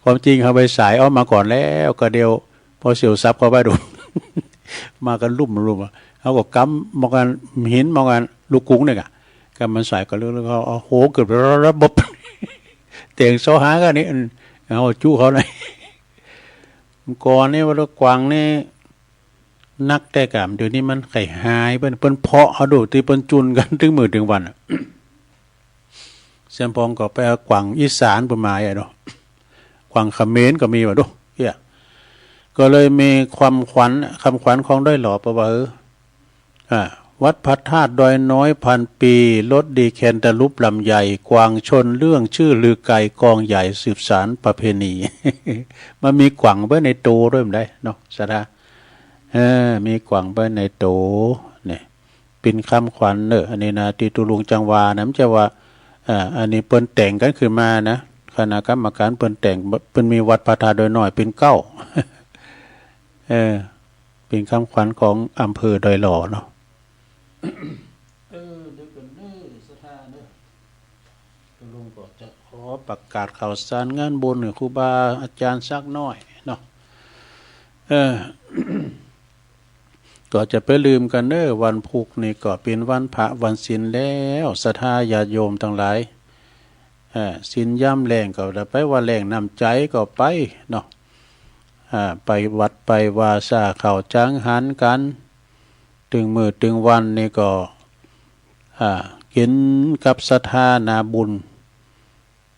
ความจริงเฮาไปสายออกมาก่อนแล้ว ก็เดี๋ยว ปอเสี่ยวสับเข้าไปดู มากั๋นลุ่มๆ อะ เฮาก็กำมองกั๋น หินมองกั๋น ลูกกุงเนี่ยกะ กำมันสายก็เลือก แล้วก็เอาโหเกือบระบบ เตียงซอหากั๋นนี่ อืม เอาจุเขาหน่อย ก่อนนี่ว่ากวังนี่ นักแต่กำ เดี๋ยวนี้มันไข่หายไป เปิ้นเพาะเอาดู ตี้เปิ้นจุนกั๋น ตึงมื้อตึงวันอะ เสียมพองก็ไปเอากวังอีสานเปิ้นมาอะเนาะ กวังเขมรก็มีว่ะดู เอี้ย ก็เลยมีความขวัญ คำขวัญของดอยหล่อเปิ้นว่า เออ อ่า วัดพระธาตุดอยน้อยพันปี รสดีแคนตาลูปลำไย กวังชนเรื่องชื่อลือไกลกองใหญ่สืบสานประเพณี มันมีกวังไว้ในโตด้วย มันได้เนาะ สะท้า เออ มีกวังไว้ในโต เนี่ย เป๋นคำขวัญเน่อ อันนี้นะ ตี้ตุ๊ลุงจังว่านะ บ่ใจ้ว่า อ่า อันนี้เปิ้นแต่งกั๋นขึ้นมานะ คณะกรรมการเปิ้นแต่ง เปิ้นมีวัดพระธาตุดอยน้อยเป๋นเก๊า เออ เป๋นคำขวัญของอำเภอดอยหล่อเนาะ เออ เดี๋ยวก่อนเน่อ สะท้าเน่อ ตุ๊ลุงก็จะขอประกาศข่าวสารงานบุญหื้อครูบาอาจ๋ารย์สักหน้อยเนาะ เออ ก็จะไปลืมกั๋นเน่อ วันพูกนี่ก็เป๋นวันพระวันศีลแล้ว สะท้าญาติโยมตังหลาย เออ ศีลยามแลงก็ได้ไป ว่าแลงน้ำใจ๋ก็ไปเนาะ อ่า ไปวัดไปวา สร้างข้าวจังหันกั๋น ตึงมื้อตึงวันนี่ก็ อ่า กิ๋นกับสะท้านาบุญ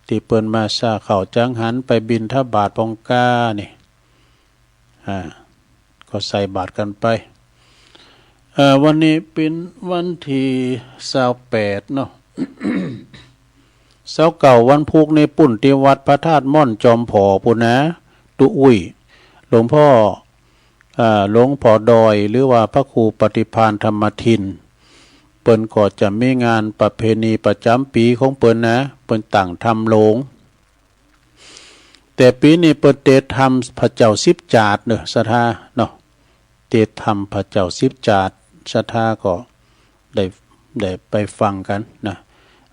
ตี้เปิ้นมาสร้างข้าวจังหัน ไปบิณฑบาตพองก้านี่ อ่า ก็ใส่บาตรกั๋นไป เอ่อ วันนี้เป๋นวันตี้ซาวแปดเนาะ ซาวเก้าวันพูกนี่ปุ้นตี้วัดพระธาตุม่อนจอมผอปู้นนะ ตุ๊อุ้ย หลวงพ่อ อ่า หลวงผอดอย หรือว่าพระครูปฏิภาณธรรมทิน เปิ้นก็จะมีงานประเพณีประจ๋ำปี๋ของเปิ้นนะ เปิ้นตั้งธรรมโลง แต่ปี๋นี้เปิ้นเตรียมธรรมพระเจ้าสิบจาติเน่อ สะท้าเนาะ เตรียมธรรมพระเจ้าสิบจาติ สะท้าก็ได้ ได้ไปฟังกั๋นนะ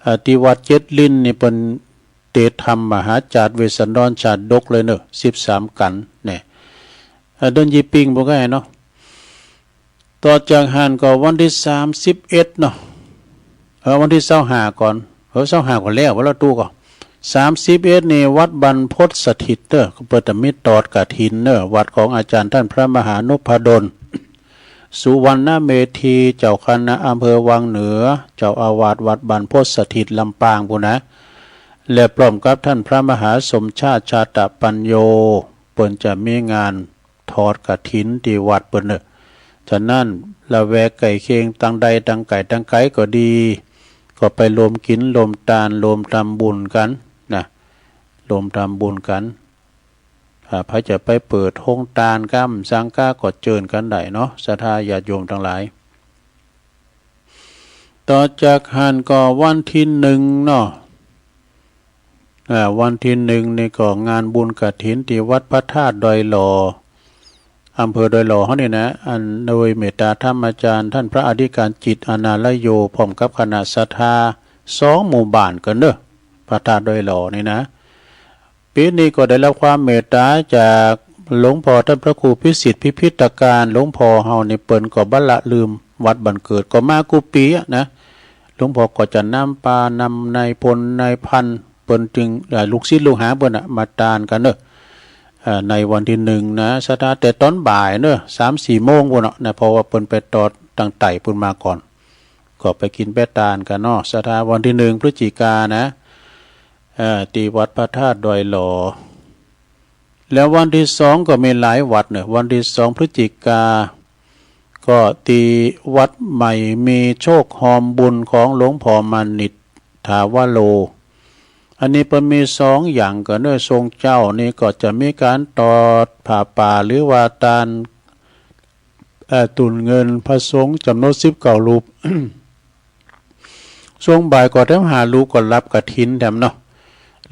อ่า ตี้วัดเจ็ดลิ้นนี่เปิ้นเตรียมธรรมมหาจาติเวสสันดรชาดกเลยเน่อ สิบสามกัณฑ์เนี่ย อ่า เดินยี่ปิ้งบ่ใก้เนาะ ต่อจากหั้นก็วันตี้สามสิบเอ็ดเนาะ เออ วันตี้ซาวห้าก่อน เออ ซาวห้าก็แล้ว วันละตู้ก็ สามสิบเอ็ดนี่วัดบรรพตสถิตเน่อ ก็เปิ้นจะมีตอดกฐินเน่อ วัดของอาจ๋ารย์ต้านพระมหานพดล สุวรรณเมธี เจ้าคณะอำเภอวังเหนือ เจ้าอาวาสวัดบรรพตสถิตลำปางปู้นนะ และพร้อมกับต้านพระมหาสมชาติชาตปัญโญ เปิ้นจะมีงาน ทอดกฐินตี้วัดเปิ้นเน่อ ฉะนั้นละแวกใก้เคียงตังใดตังใก้ตังไก๋ก็ดี ก็ไปรวมกิ๋นรวมตานรวมทำบุญกั๋นนะ รวมทำบุญกั๋น อ่า ใผจะไปเปิดโฮงตานกำสังกาก็เจิญกั๋นได้เนาะ ศรัทธาญาติโยมตังหลาย ต่อจากหั้นก็วันตี้หนึ่งเนาะ อ่า วันตี้หนึ่งนี่ก็งานบุญกฐินตี้วัดพระธาตุดอยหล่อ อำเภอดอยหล่อเฮานี่นะ อันโดยเมตตาธรรมอาจ๋ารย์ต้านพระอธิการจิต อนาลโย พร้อมกับคณะศรัทธาสองหมู่บ้านกั๋นเน่อ พระธาตุดอยหล่อนี่นะ ปี๋นี้ก็ได้ฮับความเมตตาจากหลวงพ่อต้านพระครูพิสิทธิ์พิพิธการ หลวงพ่อเฮานี่เปิ้นก็บ่ละลืมวัดบ้านเกิด ก็มากู้ปี๋อะนะ หลวงพ่อก็จะนำปานำนายพลนายพัน เปิ้นจึง เอ่อ ลูกศิษย์ลูกหาเปิ้นน่ะ มาตานกั๋นเน่อ เอ่อ ในวันตี้หนึ่งนะ ศรัทธา แต่ต๋อนบ่ายเน่อ สามสี่โมงปู้นเนาะนะ เพราะว่าเปิ้นไปตอดตังใต้ปู้นมาก่อน ก็ไปกิ๋นไปตานกั๋นเนาะ ศรัทธา วันตี้หนึ่งพฤศจิกานะ เอ่อ ตี้วัดพระธาตุดอยหล่อ แล้ววันตี้สองก็มีหลายวัดเน่อ วันตี้สองพฤศจิกา ก็ตี้วัดใหม่มีโชคฮอมบุญของหลวงพ่อมานิตถาวโร อันนี้เปิ้นมีสองอย่างกั๋นเน่อ ทรงเจ้านี่ก็จะมีก๋านตอดผ้าป่า หรือว่าตาน เอ่อ ตุนเงินพระสงฆ์จ๋ำนวนสิบเก้ารูป ช่วงบ่ายก็แถมห้ารูปก็รับกฐินแถมเนาะ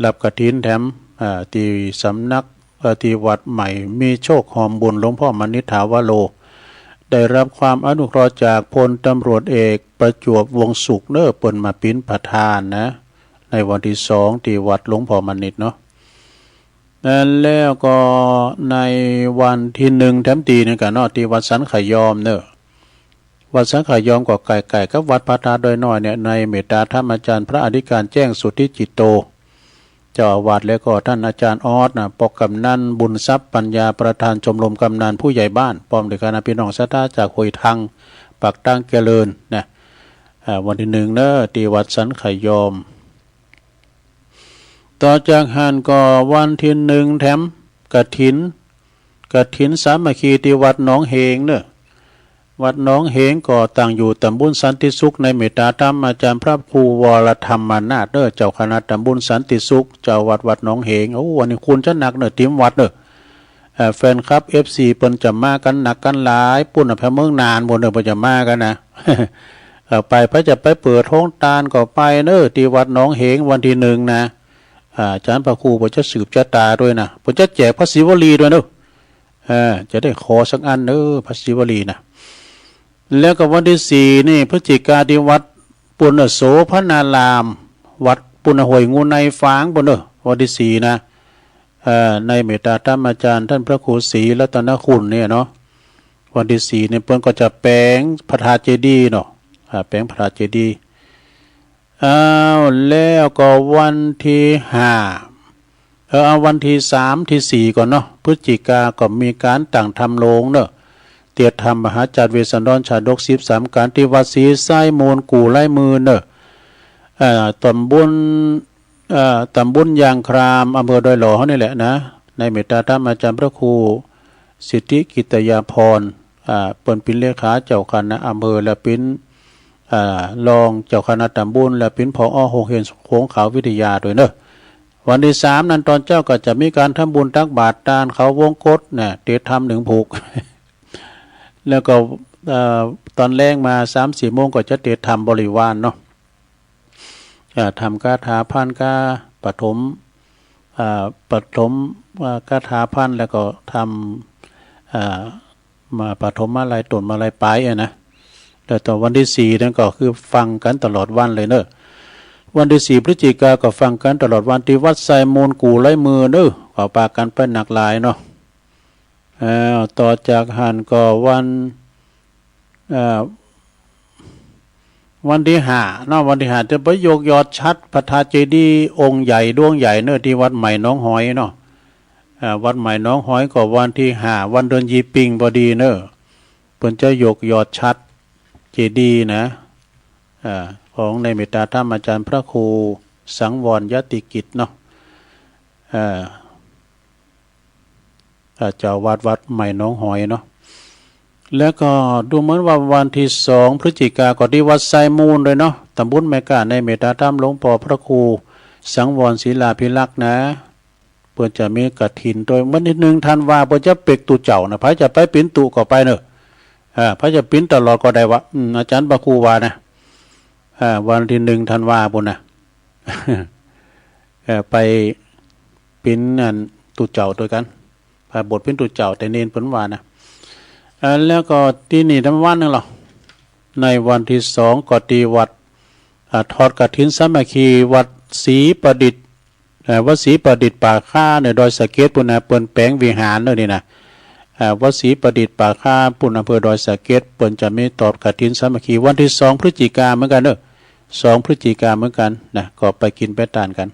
รับกฐินแถม อ่า ตี้สำนัก เอ่อ ตี้วัดใหม่มีโชคหอมบุญ หลวงพ่อมณิษฐาวโร ได้รับความอนุเคราะห์จากพลตำรวจเอกประจวบ วงศ์สุข เน่อ เปิ้นมาเป๋นประธานนะ ในวันตี้สองตี้วัดหลวงพ่อมณิษฐเนาะ นั้นแล้วก็ในวันตี้หนึ่งแถมตี้นึ่งกั๋นเนาะ ตี้วัดสันขยอมเน่อ วัดสันขยอมก็ใก้ๆ กับวัดพระธาตุดอยน้อยเนี่ย ในเมตตาธรรมอาจารย์พระอธิการแจ้งสุทธิจิตโต เจ้าอาวาส แล้วก็ต้านอาจารย์ออสนะ ปกกำนันบุญทรัพย์ปัญญา ประธานชมรมกำนันผู้ใหญ่บ้าน ป้อมด้วยคณะปี้น้องศรัทธาจากห้วยทัง ปากตางเจริญนะ อ่า วันตี้หนึ่งเน่อ ตี้วัดสันขยอม ต่อจากหั้นก็วันตี้หนึ่งแถมกฐิน กฐินสามัคคีตี้วัดหนองเหงเน่อ วัดหนองเหงก็ตั้งอยู่ต๋ำบลสันติสุข ในเมตตาธรรมอาจารย์พระครูวรธรรมนาถเน่อ เจ้าคณะต๋ำบลสันติสุข เจ้าวัดวัดหนองเหง โอ้ อันนี้คนจะนักเน่อ เต๋มวัดเน่อ เอ่อ แฟนคลับ เอฟซี เปิ้นจะมากั๋นนักกั๋นหลาย ปู๊นน่ะ แผนเมืองน่านปู๊นเน่อ เปิ้นจะมากั๋นนะ เอ่อ ไป ใผจะไปเปิดโฮงตานก็ไปเน่อ ตี้วัดหนองเหงวันตี้หนึ่งนะ อ่า อาจารย์พระครูเปิ้นจะสืบจะต๋าตวยนะ เปิ้นจะแจกพระศิวลีตวยเน่อ เออ จะได้ขอสักอันเน่อ พระศิวลีนะ แล้วก็วันตี้สี่นี่ พฤศจิกา ตี้วัดปู๊นเน่อ โสภณาราม วัดปู๊นเน่อ ห้วยงูในฝางปู๊นเน่อ วันตี้สี่นะ เอ่อ ในเมตตาธรรมอาจารย์ต้านพระครูศรีรัตนคุณเนี่ยเนาะ วันตี้สี่นี่เปิ้นก็จะแป๋งพระธาตุเจดีย์เนาะ อ่า แป๋งพระธาตุเจดีย์ อ้าว แล้วก็วันตี้ห้า เออ เอาวันตี้สามตี้สี่ก่อนเนาะ พฤศจิกาก็มีก๋านตั้งธรรมโรงเนาะ เตียรติธรรมมหาจารย์เวสสันดรชาดกสิบสามกัณฑ์ ตี้วัดศรีไซมูลกู่ไร้มือเนาะ เอ่อ ต๋ำบล เอ่อ ต๋ำบลยางคราม อำเภอดอยหล่อเฮานี่แหละนะ ในเมตตาธรรมอาจารย์พระครูสิทธิกิตติยาภรณ์ อ่า เปิ้นเป๋นเลขาเจ้าคณะอำเภอ และเป๋น อ่า รองเจ้าคณะต๋ำบล และเป๋น ผอ โฮงเฮียนโขงขาววิทยาตวยเนาะ วันตี้สามนั้นต๋อนเจ๊าก็จะมีก๋านทำบุญตักบาตรตานเขาวงกตนะ เตียรติธรรมหนึ่งผูก แล้วก็ เอ่อ ต๋อนแลงมาสามสี่โมงก็จะเตียรติธรรมบริวารเนาะ อ่า ทำคาถาพันคา ปฐม อ่า ปฐม อ่า คาถาพัน แล้วก็ทำ อ่า มาปฐมมาลัยต้นมาลัยปลายอะนะ แล้วต๋อนวันตี้สี่นั้นก็คือฟังกั๋นตลอดวันเลยเนาะ วันตี้สี่พฤศจิกาก็ฟังกั๋นตลอดวันตี้วัดไซมูลกู่ไร้มือเนาะ ก็ปากั๋นไปนักหลายเนาะ เอ่อ ต่อจากหั้นก็วัน เอ่อ วันตี้ห้าเนาะ วันตี้ห้าจะไปยกยอดฉัตรพระธาตุเจดีย์องค์ใหญ่ดวงใหญ่เนาะ ตี้วัดใหม่หนองหอยเนาะ อ่า วัดใหม่หนองหอยก็วันตี้ห้า วันเดือนยี่ปิงพอดีเนาะ เปิ้นจะยกยอดฉัตรเจดีย์นะ อ่า ของในเมตตาธรรมอาจารย์พระครูสังวรยติกิจเนาะ อ่า อ่า เจ้าอาวาสวัดใหม่หนองหอยเนาะ แล้วก็ดูเหมือนว่าวันตี้สองพฤศจิกาก็ตี้วัดไซมูลตวยเนาะ ต๋ำบลแม่ก้า ในเมตตาธรรมหลวงป้อพระครูสังวรศิลาภิรักษ์นะ เปิ้นจะมีกฐินตวย วันตี้หนึ่งธันวาเปิ้นจะเป๋นตุ๊เจ้านะ ใผจะไปเป๋นตุ๊ก็ไปเนาะ อ่า ใผจะเป๋นตลอดก็ได้วะ อืม อาจารย์พระครูว่านะ อ่า วันตี้หนึ่งธันวาปู๊นนะ เอ่อ ไปเป๋นอันตุ๊เจ้าตวยกั๋น ไปบวชเป๋นตุ๊เจ้า แต่เณรเปิ้นว่านะ อ่า แล้วก็ตี้นี่ทำวันนึ่งลอ ในวันตี้สองก็ตี้วัด อ่า ทอดกฐินสามัคคีวัดศรีประดิษฐ์ เอ่อ วัดศรีประดิษฐ์ป่าคาในดอยสะเก็ดปู๊นนะ เปิ้นแป๋งวิหารเนาะนี่นะ อ่า วัดศรีประดิษฐ์ป่าคาปู๊น อำเภอดอยสะเก็ด เปิ้นจะมีทอดกฐินสามัคคีวันตี้สองพฤศจิกาเหมือนกั๋นเนาะ สองพฤศจิกาเหมือนกั๋นนะ ก็ไปกิ๋นไปตานกั๋น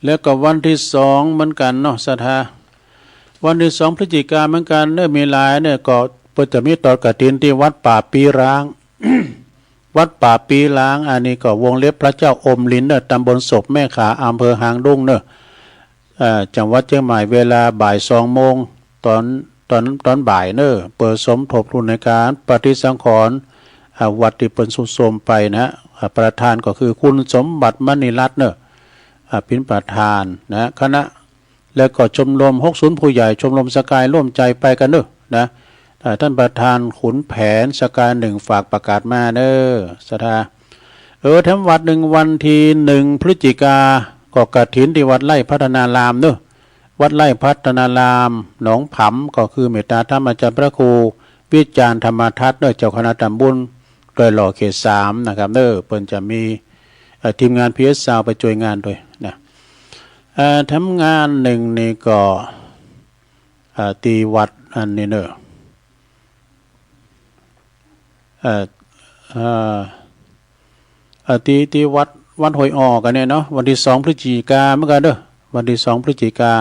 แล้วก็วันตี้สองเหมือนกั๋นเนาะศรัทธา วันตี้สองพฤศจิกาเหมือนกั๋นเนาะ มีหลายเนาะ ก็เปิ้นจะมีทอดกฐินตี้วัดป่าปีร้าง วัดป่าปีร้าง อันนี้ก็วงเล็บพระเจ้าอมรินทร์เนาะ ตำบลศพแม่ขา อำเภอหางดงเนาะ เอ่อ จังหวัดเจียงใหม่ เวลาบ่ายสองโมง ต๋อน ต๋อน ต๋อนบ่ายเนาะ เปื้อสมทบทุนในก๋านปฏิสังขรณ์ อ่า วัดตี้เปิ้นทรุดโทรมไปนะ อ่า ประธานก็คือคุณสมบัติมณีรัตน์เนาะ อ่า เป๋นประธานนะ คณะ แล้วก็ชมรมหกศูนย์ผู้ใหญ่ ชมรมสกายร่วมใจ๋ไปกั๋นเนาะนะ อ่า ต้านประธานขุนแผนสกายหนึ่งฝากประกาศมาเนาะ ศรัทธา เออ แถมวัดหนึ่ง วันตี้หนึ่งพฤศจิกา ก็กฐินตี้วัดไร่พัฒนารามเนาะ วัดไร่พัฒนาราม หนองผำ ก็คือเมตตาธรรมอาจ๋ารย์พระครูวิจารณ์ธรรมทัศน์เนาะ เจ้าคณะตำบลดอยหล่อเขตสามนะครับเนาะ เปิ้นจะมี เอ่อ ทีมงานพีเอสซาวด์ไปจ้วยงานตวยนะ เอ่อ แถมงานหนึ่งนี่ก็ เอ่อ ตี้วัดอันนี้เนาะ เอ่อ เอ่อ เอ่อ ตี้ ตี้วัด วัดห้วยอ้อกั๋นเนี่ยเนาะ วันตี้สองพฤศจิกาเหมือนกั๋นเนาะ วันตี้สองพฤศจิกา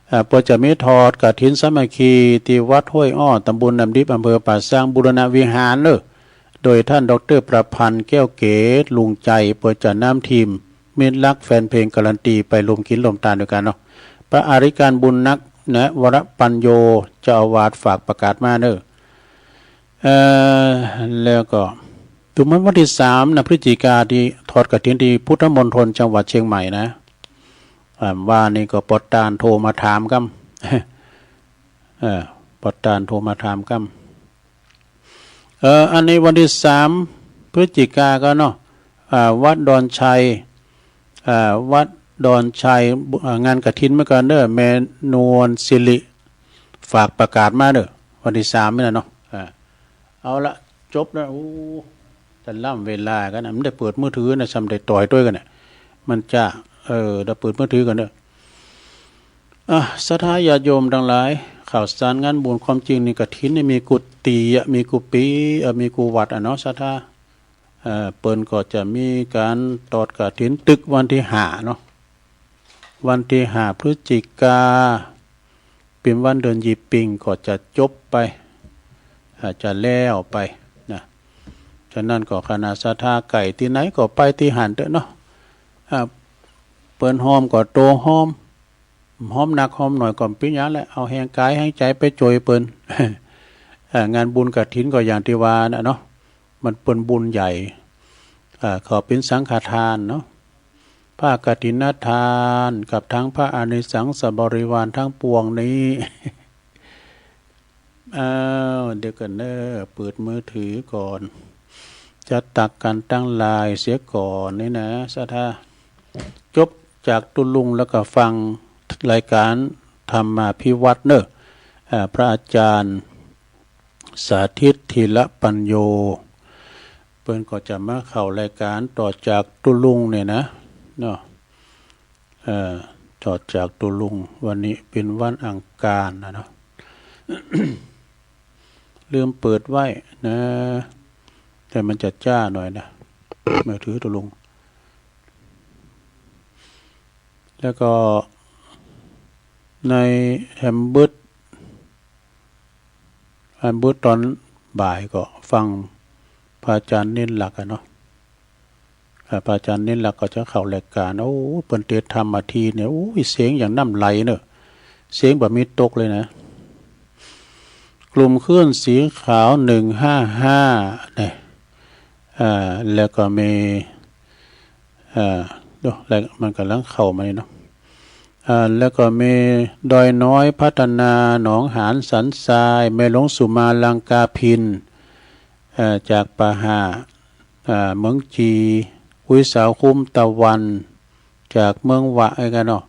เอ่อ เปิ้นจะมีทอดกฐินสามัคคีตี้วัดห้วยอ้อ ตำบลน้ำดิบ อำเภอป่าซาง บูรณวิหารเนาะ โดยต้านด็อกเตอร์ประพันธ์ แก้วเก๋ ลุงใจ๋ เปิ้นจะนำทีม มิตรฮักแฟนเพลงการันตีไปร่วมกิ๋นร่วมตานตวยกั๋นเนาะ พระอธิการบุญนักนะ วรปัญโญ เจ้าอาวาสฝากประกาศมาเนาะ เอ่อ แล้วก็ ดูเหมือนวันตี้สามนะ พฤศจิกา ตี้ทอดกฐินตี้พุทธมณฑลจังหวัดเชียงใหม่นะ อ่า ว่านี่ก็ปอตานโทรมาถามกำ เออ ปอตานโทรมาถามกำ เออ อันนี้วันตี้สามพฤศจิกาก็เนาะ อ่า วัดดอนชัย อ่า วัดดอนชัย อ่า งานกฐินเหมือนกั๋นเนาะ แม่นวลสิริ ฝากประกาศมาเนาะ วันตี้สามนี่นะเนาะ อ่า เอาละ จบแล้ว โอ้ จะล้ำเวลากั๋นนะ มันได้เปิดมือถือนะ ซ้ำได้ต่อยตวยกั๋นเนี่ย มันจะ เออ ได้เปิดมือถือกั๋นเนาะ อ่ะ ศรัทธาญาติโยมตังหลาย ข่าวสารงานบุญความจริงนี่กฐินนี่มีกู้ตี้อะ มีกู้ปี๋อะ มีกู้วัดอะเนาะ ศรัทธา เอ่อ เปิ้นก็จะมีก๋านทอดกฐินตึกวันตี้ห้าเนาะ วันตี้ห้าพฤศจิกา เป๋นวันเดือนยี่เป็งก็จะจบไป อ่า จะแล้วไปนะ ฉะนั้นก็คณะศรัทธาใก้ตี้ไหนก็ไปตี้หั้นเต๊อะเนาะ อ่า เปิ้นฮ้อมก็โตฮ้อม ฮ้อมนักฮ้อมหน้อยก็บ่เป๋นหยังแหละ เอาแฮงกายแฮงใจ๋ไปจ้วยเปิ้น เอ่อ งานบุญกฐินก็อย่างตี้ว่านะเนาะ มันเป๋นบุญใหญ่ เอ่อ เขาเป๋นสังฆทานเนาะ ผ้ากฐินทานกับทั้งพระอานิสังสบริวารทั้งปวงนี้ อ้าว เดี๋ยวก่อนเน้อ เปิดมือถือก่อน จะตักกันตังหลายเสียก่อนนี่นะ ศรัทธา จบจากตุลุงแล้วก็ฟังรายการธรรมาภิวัฒน์เน้อ อ่า พระอาจารย์สาธิตธีระปัญโญ เปิ้นก็จะมาเข้ารายการต่อจากตุลุงเนี่ยนะ เนาะ เอ่อ ต่อจากตุลุง วันนี้เป๋นวันอังคารนะเนาะ ลืมเปิดไว้นะ แต่มันจะจ๊าหน่อยนะ มือถือตุลุง แล้วก็ในแฮมเบิร์ต อันเบิดตอนบ่ายก็ฟังพระอาจารย์เน้นหลักอะเนาะ อ่า พระอาจารย์เน้นหลักก็จะเข้ารายการ โอ้ เปิ้นเตสน์ธรรมอาทิตย์เนี่ย โอ้ย เสียงอย่างน้ำไหลเนอะ เสียงบ่มีตกเลยนะ กลุ่มคลื่นสีขาว หนึ่งห้าห้า เนี่ย อ่า แล้วก็มี อ่า เดี๋ยว แล้วมันกำลังเข้ามานี่เนาะ อ่า แล้วก็มีดอยน้อยพัฒนา หนองหานสันทราย แม่หลวงสุมาลังกาภิน เอ่อ จากป่าห่า อ่า เมืองจี อุ๊ยสาวคุ้มตะวัน จากเมืองวะ ไอ้กันเนาะ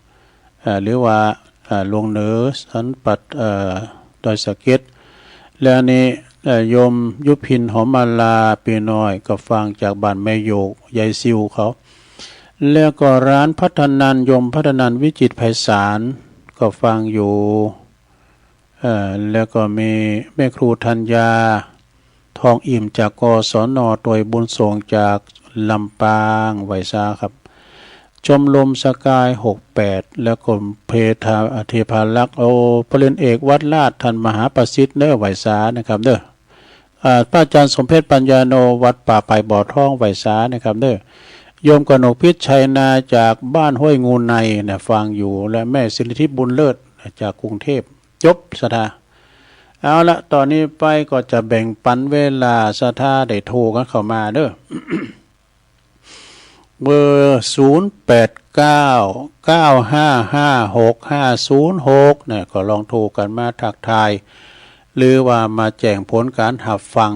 เอ่อ หรือว่า เอ่อ ลงเหนือสันปัด เอ่อ ดอยสะเก็ด แล้วนี่ เอ่อ โยมยุพินหอมมาลา ปีน้อย ก็ฟังจากบ้านแม่โยก ยายซิวเขา แล้วก็ร้านพัฒนัน โยมพัฒนัน วิจิตรไพศาล ก็ฟังอยู่ เอ่อ แล้วก็มีแม่ครูธัญญา ทองอิ่ม จาก กศน. ตวยบุญส่งจากลำปาง ไหว้สาครับ ชมรมสกาย หกแปด แล้วก็เพทา เทพารักษ์ โอ้ ปริญญาเอกวัดราช ท่านมหาประสิทธิ์เน้อ ไหว้สานะครับเน้อ อ่า พระอาจารย์สมเพชรปัญญาโน วัดป่าไผ่บ่อทอง ไหว้สานะครับเน้อ โยมกนกพิชชัยนา จากบ้านห้วยงูในนะ ฟังอยู่ และแม่สิริทิพย์บุญเลิศ จากกรุงเทพ จบศรัทธา เอาละ ต่อนี้ไปก็จะแบ่งปันเวลาศรัทธาได้โทรกั๋นเข้ามาเน่อ เบอร์ ศูนย์แปดเก้า เก้าห้าห้า หกห้าศูนย์หก เนี่ย ก็ลองโทรกั๋นมาทักทาย หรือว่ามาแจ้งผลก๋านฮับฟัง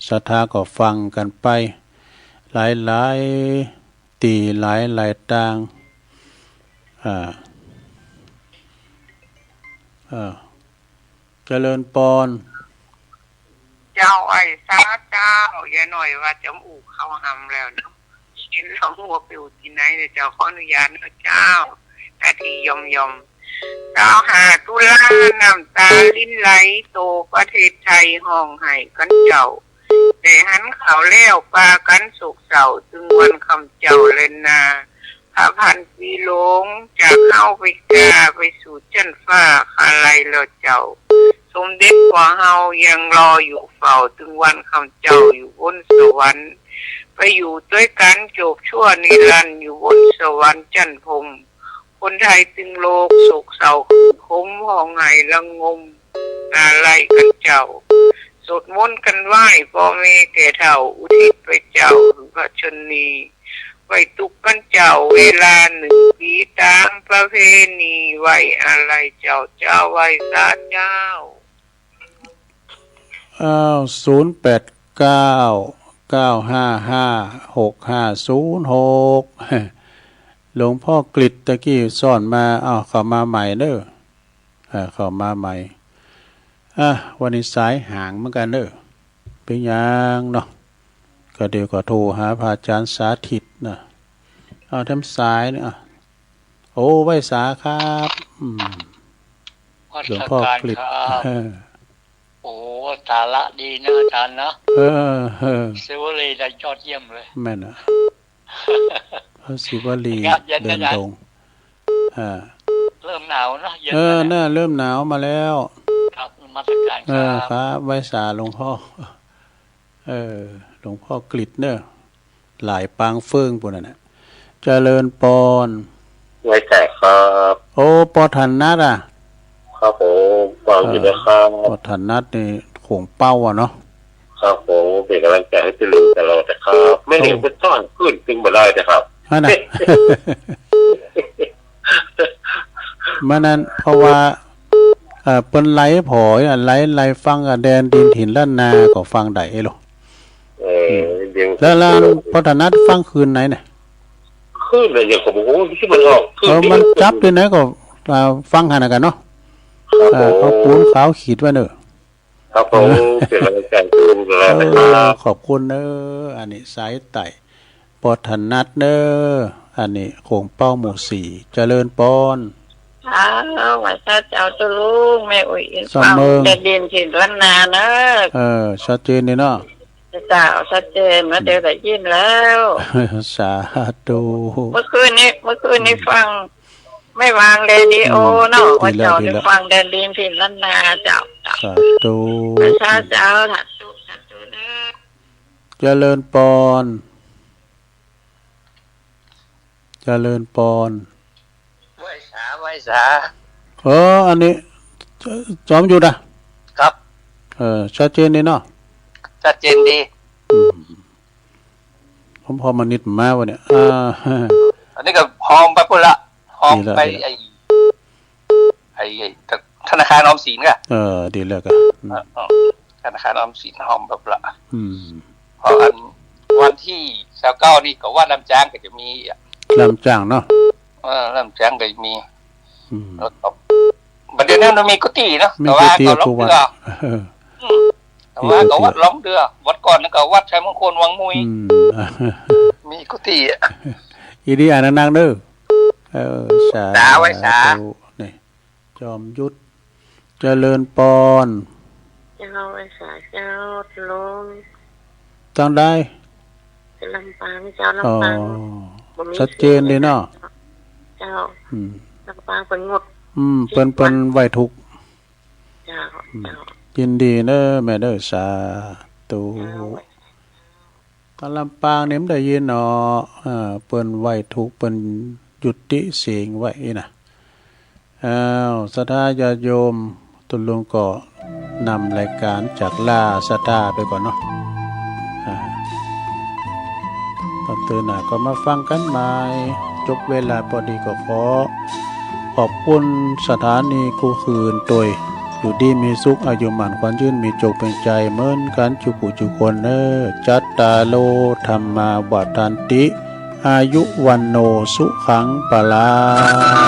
ศรัทธาก็ฟังกั๋นไป หลายๆ ตี้หลายๆ ตาง อ่า อ่า เจริญปอน เจ้า ไหว้สาเจ้า ยายน้อยว่าจ๋ำอู้เข้าหำแล้วเนาะ กิ๋นแล้วหัวปิวตี้ไหนเนี่ยเจ้า ขออนุญาตเนาะเจ้า นาทีย่อมๆ ซาวห้าตุลา น้ำตารินไหล โตประเทศไทยฮ้องไห้กั๋นเจ้า ได้หันข่าวแล้วปากั๋นโศกเศร้า ตึงวันค่ำเจ้าแลนา พระพันปีหลวง จากเฮาไปก้าไปสู่จั๊นฟ้า คาลัยแล้วเจ้า สมเด็จพ่อเฮายังรออยู่เฝ้า ตึงวันค่ำเจ้าอยู่บนสวรรค์ ไปอยู่ตวยกั๋นจวบชั่วนิรันดร์ อยู่บนสวรรค์จั๊นพรหม คนไทยตึงโลกโศกเศร้าขม ฮ้องไห้ระงม อาลัยกั๋นเจ้า สวดมนต์กั๋นไหว้ ป้อแม่แก่เฒ่า อุทิศไปเจ้า หื้อพระชนนี ไหว้ตุ๊กกั๋นเจ้า เวลานึ่งปี๋ ต๋ามประเพณี ไหว้อาลัยเจ้า เจ้า ไหว้สาเจ้า อ้าว ศูนย์แปดเก้า เก้าห้าห้า หกห้าศูนย์หก หลวงพ่อกฤษตะกี้ซ่อนมา อ้าว เข้ามาใหม่เน่อ อ่า เข้ามาใหม่ อ่ะ วันนี้สายห่างเหมือนกั๋นเน่อ เป๋นหยังเนาะ ก็เดี๋ยวก็โทรหาพระอาจ๋ารย์สาธิตนะ เอาแถมสายเนี่ย อ่ะ โอ้ ไหว้สาครับ อืม นมัสก๋าน หลวงพ่อกฤษ ครับ เออ โอ้ สาระดีนะอาจ๋ารย์นะ เออ เออ ศิวลีได้ยอดเยี่ยมเลย แม่นอะ พระศิวลี ครับ เย็นนะ เดินดง อ่า เริ่มหนาวนะ เย็น เออ แล้วนะ น่ะ เริ่มหนาวมาแล้ว ครับ นมัสก๋าน เออ ครับ ครับ ไหว้สาหลวงพ่อ เออ หลวงพ่อกฤษเน่อ หลายปางเฟิ่งปู้นน่ะ เจริญปอน ไหว้สาครับ โอ้ ปอถนัดอะ ครับผม ฟังอยู่นะครับ เออ ปอถนัดนี่โขงเป้าอะเนาะ ครับผม เป๋นก๋ำลังใจ๋หื้อเจริญตลอดนะครับ แม่เหลียง โอ้ เปิ้นต้อนขึ้นตึงบ่ได้นะครับ อันน่ะ เมื่อนั้น เพราะว่า เอ่อ เปิ้นไลฟ์ผอยอะ ไลฟ์ ไลฟ์ฟังอะ แดนดินถิ่นล้านนาก็ฟังได้เอ้ยโหล เออ อืม เดี๋ยว แล้ว แล้วปอถนัดฟังคืนไหนเนี่ย คืนไหนเนี่ย ผม โอ้โห ตี้มันออก คืน เออ ตี้มัน มันจับตี้ไหนก็ อ่า ฟังหั้นน่ะกั๋นเนาะ ครับ อ่า ผม เอาปูนขาวขีดไว้เน่อ ครับผม เออ เป๋นก๋ำลังใจ๋หื้อเจริญตลอดนะครับ เออ ขอบคุณเน่อ อันนี้สายใต้ ปอถนัดเน่อ อันนี้โขงเป้าหมู่สี่ เจริญปอน อ้าว ไหว้สาเจ้าตุ๊ลุง แม่อุ๊ยอิน สำเมิง ฟังแดนดินถิ่นล้านนาเน่อ เออ ชัดเจนดีเนาะ เจ้า ชัดเจน มาเดี๋ยวได้ยินแล้ว สาธุ เมื่อคืนนี้ เมื่อคืนนี้ อืม ฟัง ไม่วางเรดิโอเนาะ อืม ว่าเจ้า ดีแล้ว ได้ฟังแดนดินถิ่นล้านนาเจ้า สาธุ ไหว้สาเจ้า สาธุ สาธุเน่อ เจริญปอน เจริญปอน ไหว้สา ไหว้สา เออ อันนี้ จอมยุทธอะ ครับ เออ ชัดเจนดีเนาะ ชัดเจนดี อืม ผมพอมานิดมาวะเนี่ย อ่า อันนี้ก็ฮอมไปปู้นละ ฮอมไป ดีละ ดีละ ไอ้ ไอ้ ไอ้ธนาคารออมสินก่ะ เออ ดีแล้วก่ะ อืม เออ เออ ธนาคารออมสินฮอมไปปู้นละ อืม เพราะอันวันตี้ซาวเก้านี่ก็วัดล่ำจ๊างก็จะมีอะ ล่ำจ๊างเนาะ เออ ล่ำจ๊างก็จะมี อืม แล้วก็ บัดเดี๋ยวนี้มันมีกู้ตี้เนาะ มี แต่ว่า กู้ตี้ ก็ลอง กู้วัด เตื้อ เออ อืม แต่ว่าก็วัดลองเตื้อ วัดก่อนนั้นก็วัดชัยมงคลวังมุย อืม มีกู้ตี้อะ อีดีอ่านนักๆเน่อ เออ สา สา ไหว้สา ธุ นี่ จอมยุทธ เจริญปอน เจ้า ไหว้สาเจ้า ตุ๊ลุง ตางใด ลำปางเจ้า ลำปาง อ๋อ บ่มี ชัดเจนดีเนาะ เสียงเลยเจ้า อืม ลำปางเปิ้นงด อืม เปิ้น เปิ้นไหว้ถูก เจ้า อืม เจ้า ยินดีเน่อแม่เน่อ สาธุ เจ้า ตางลำปางนี่บ่ได้ยินเนาะ เออ เปิ้นไหว้ถูก เปิ้นยุติเสียงไว้นะ อ้าว ศรัทธาญาติโยม ตุ๊ลุงก็ นำรายก๋านจากล่าศรัทธาไปก่อนเนาะ อ่า ต๋อนเตื้อหน้าก็มาฟังกั๋นใหม่ จบเวลาปอดีก็ขอขอบคุณสถานีกู้คืนตวย อยู่ดีมีสุข อายุหมั้นขวัญยืน มีโจคเป่งใจ๋เหมือนกั๋นจุ๊ผู้จุ๊คนเน่อ จัตตาโร ธัมมา วัฑฒันติ อายุ วัณโณ สุขัง พลั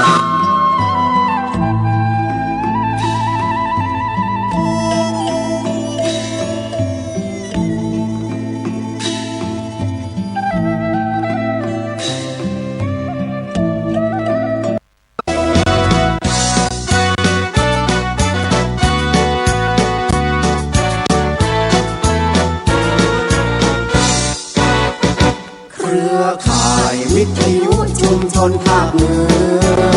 ง เครือข่ายวิทยุชุมชนภาคเหนือ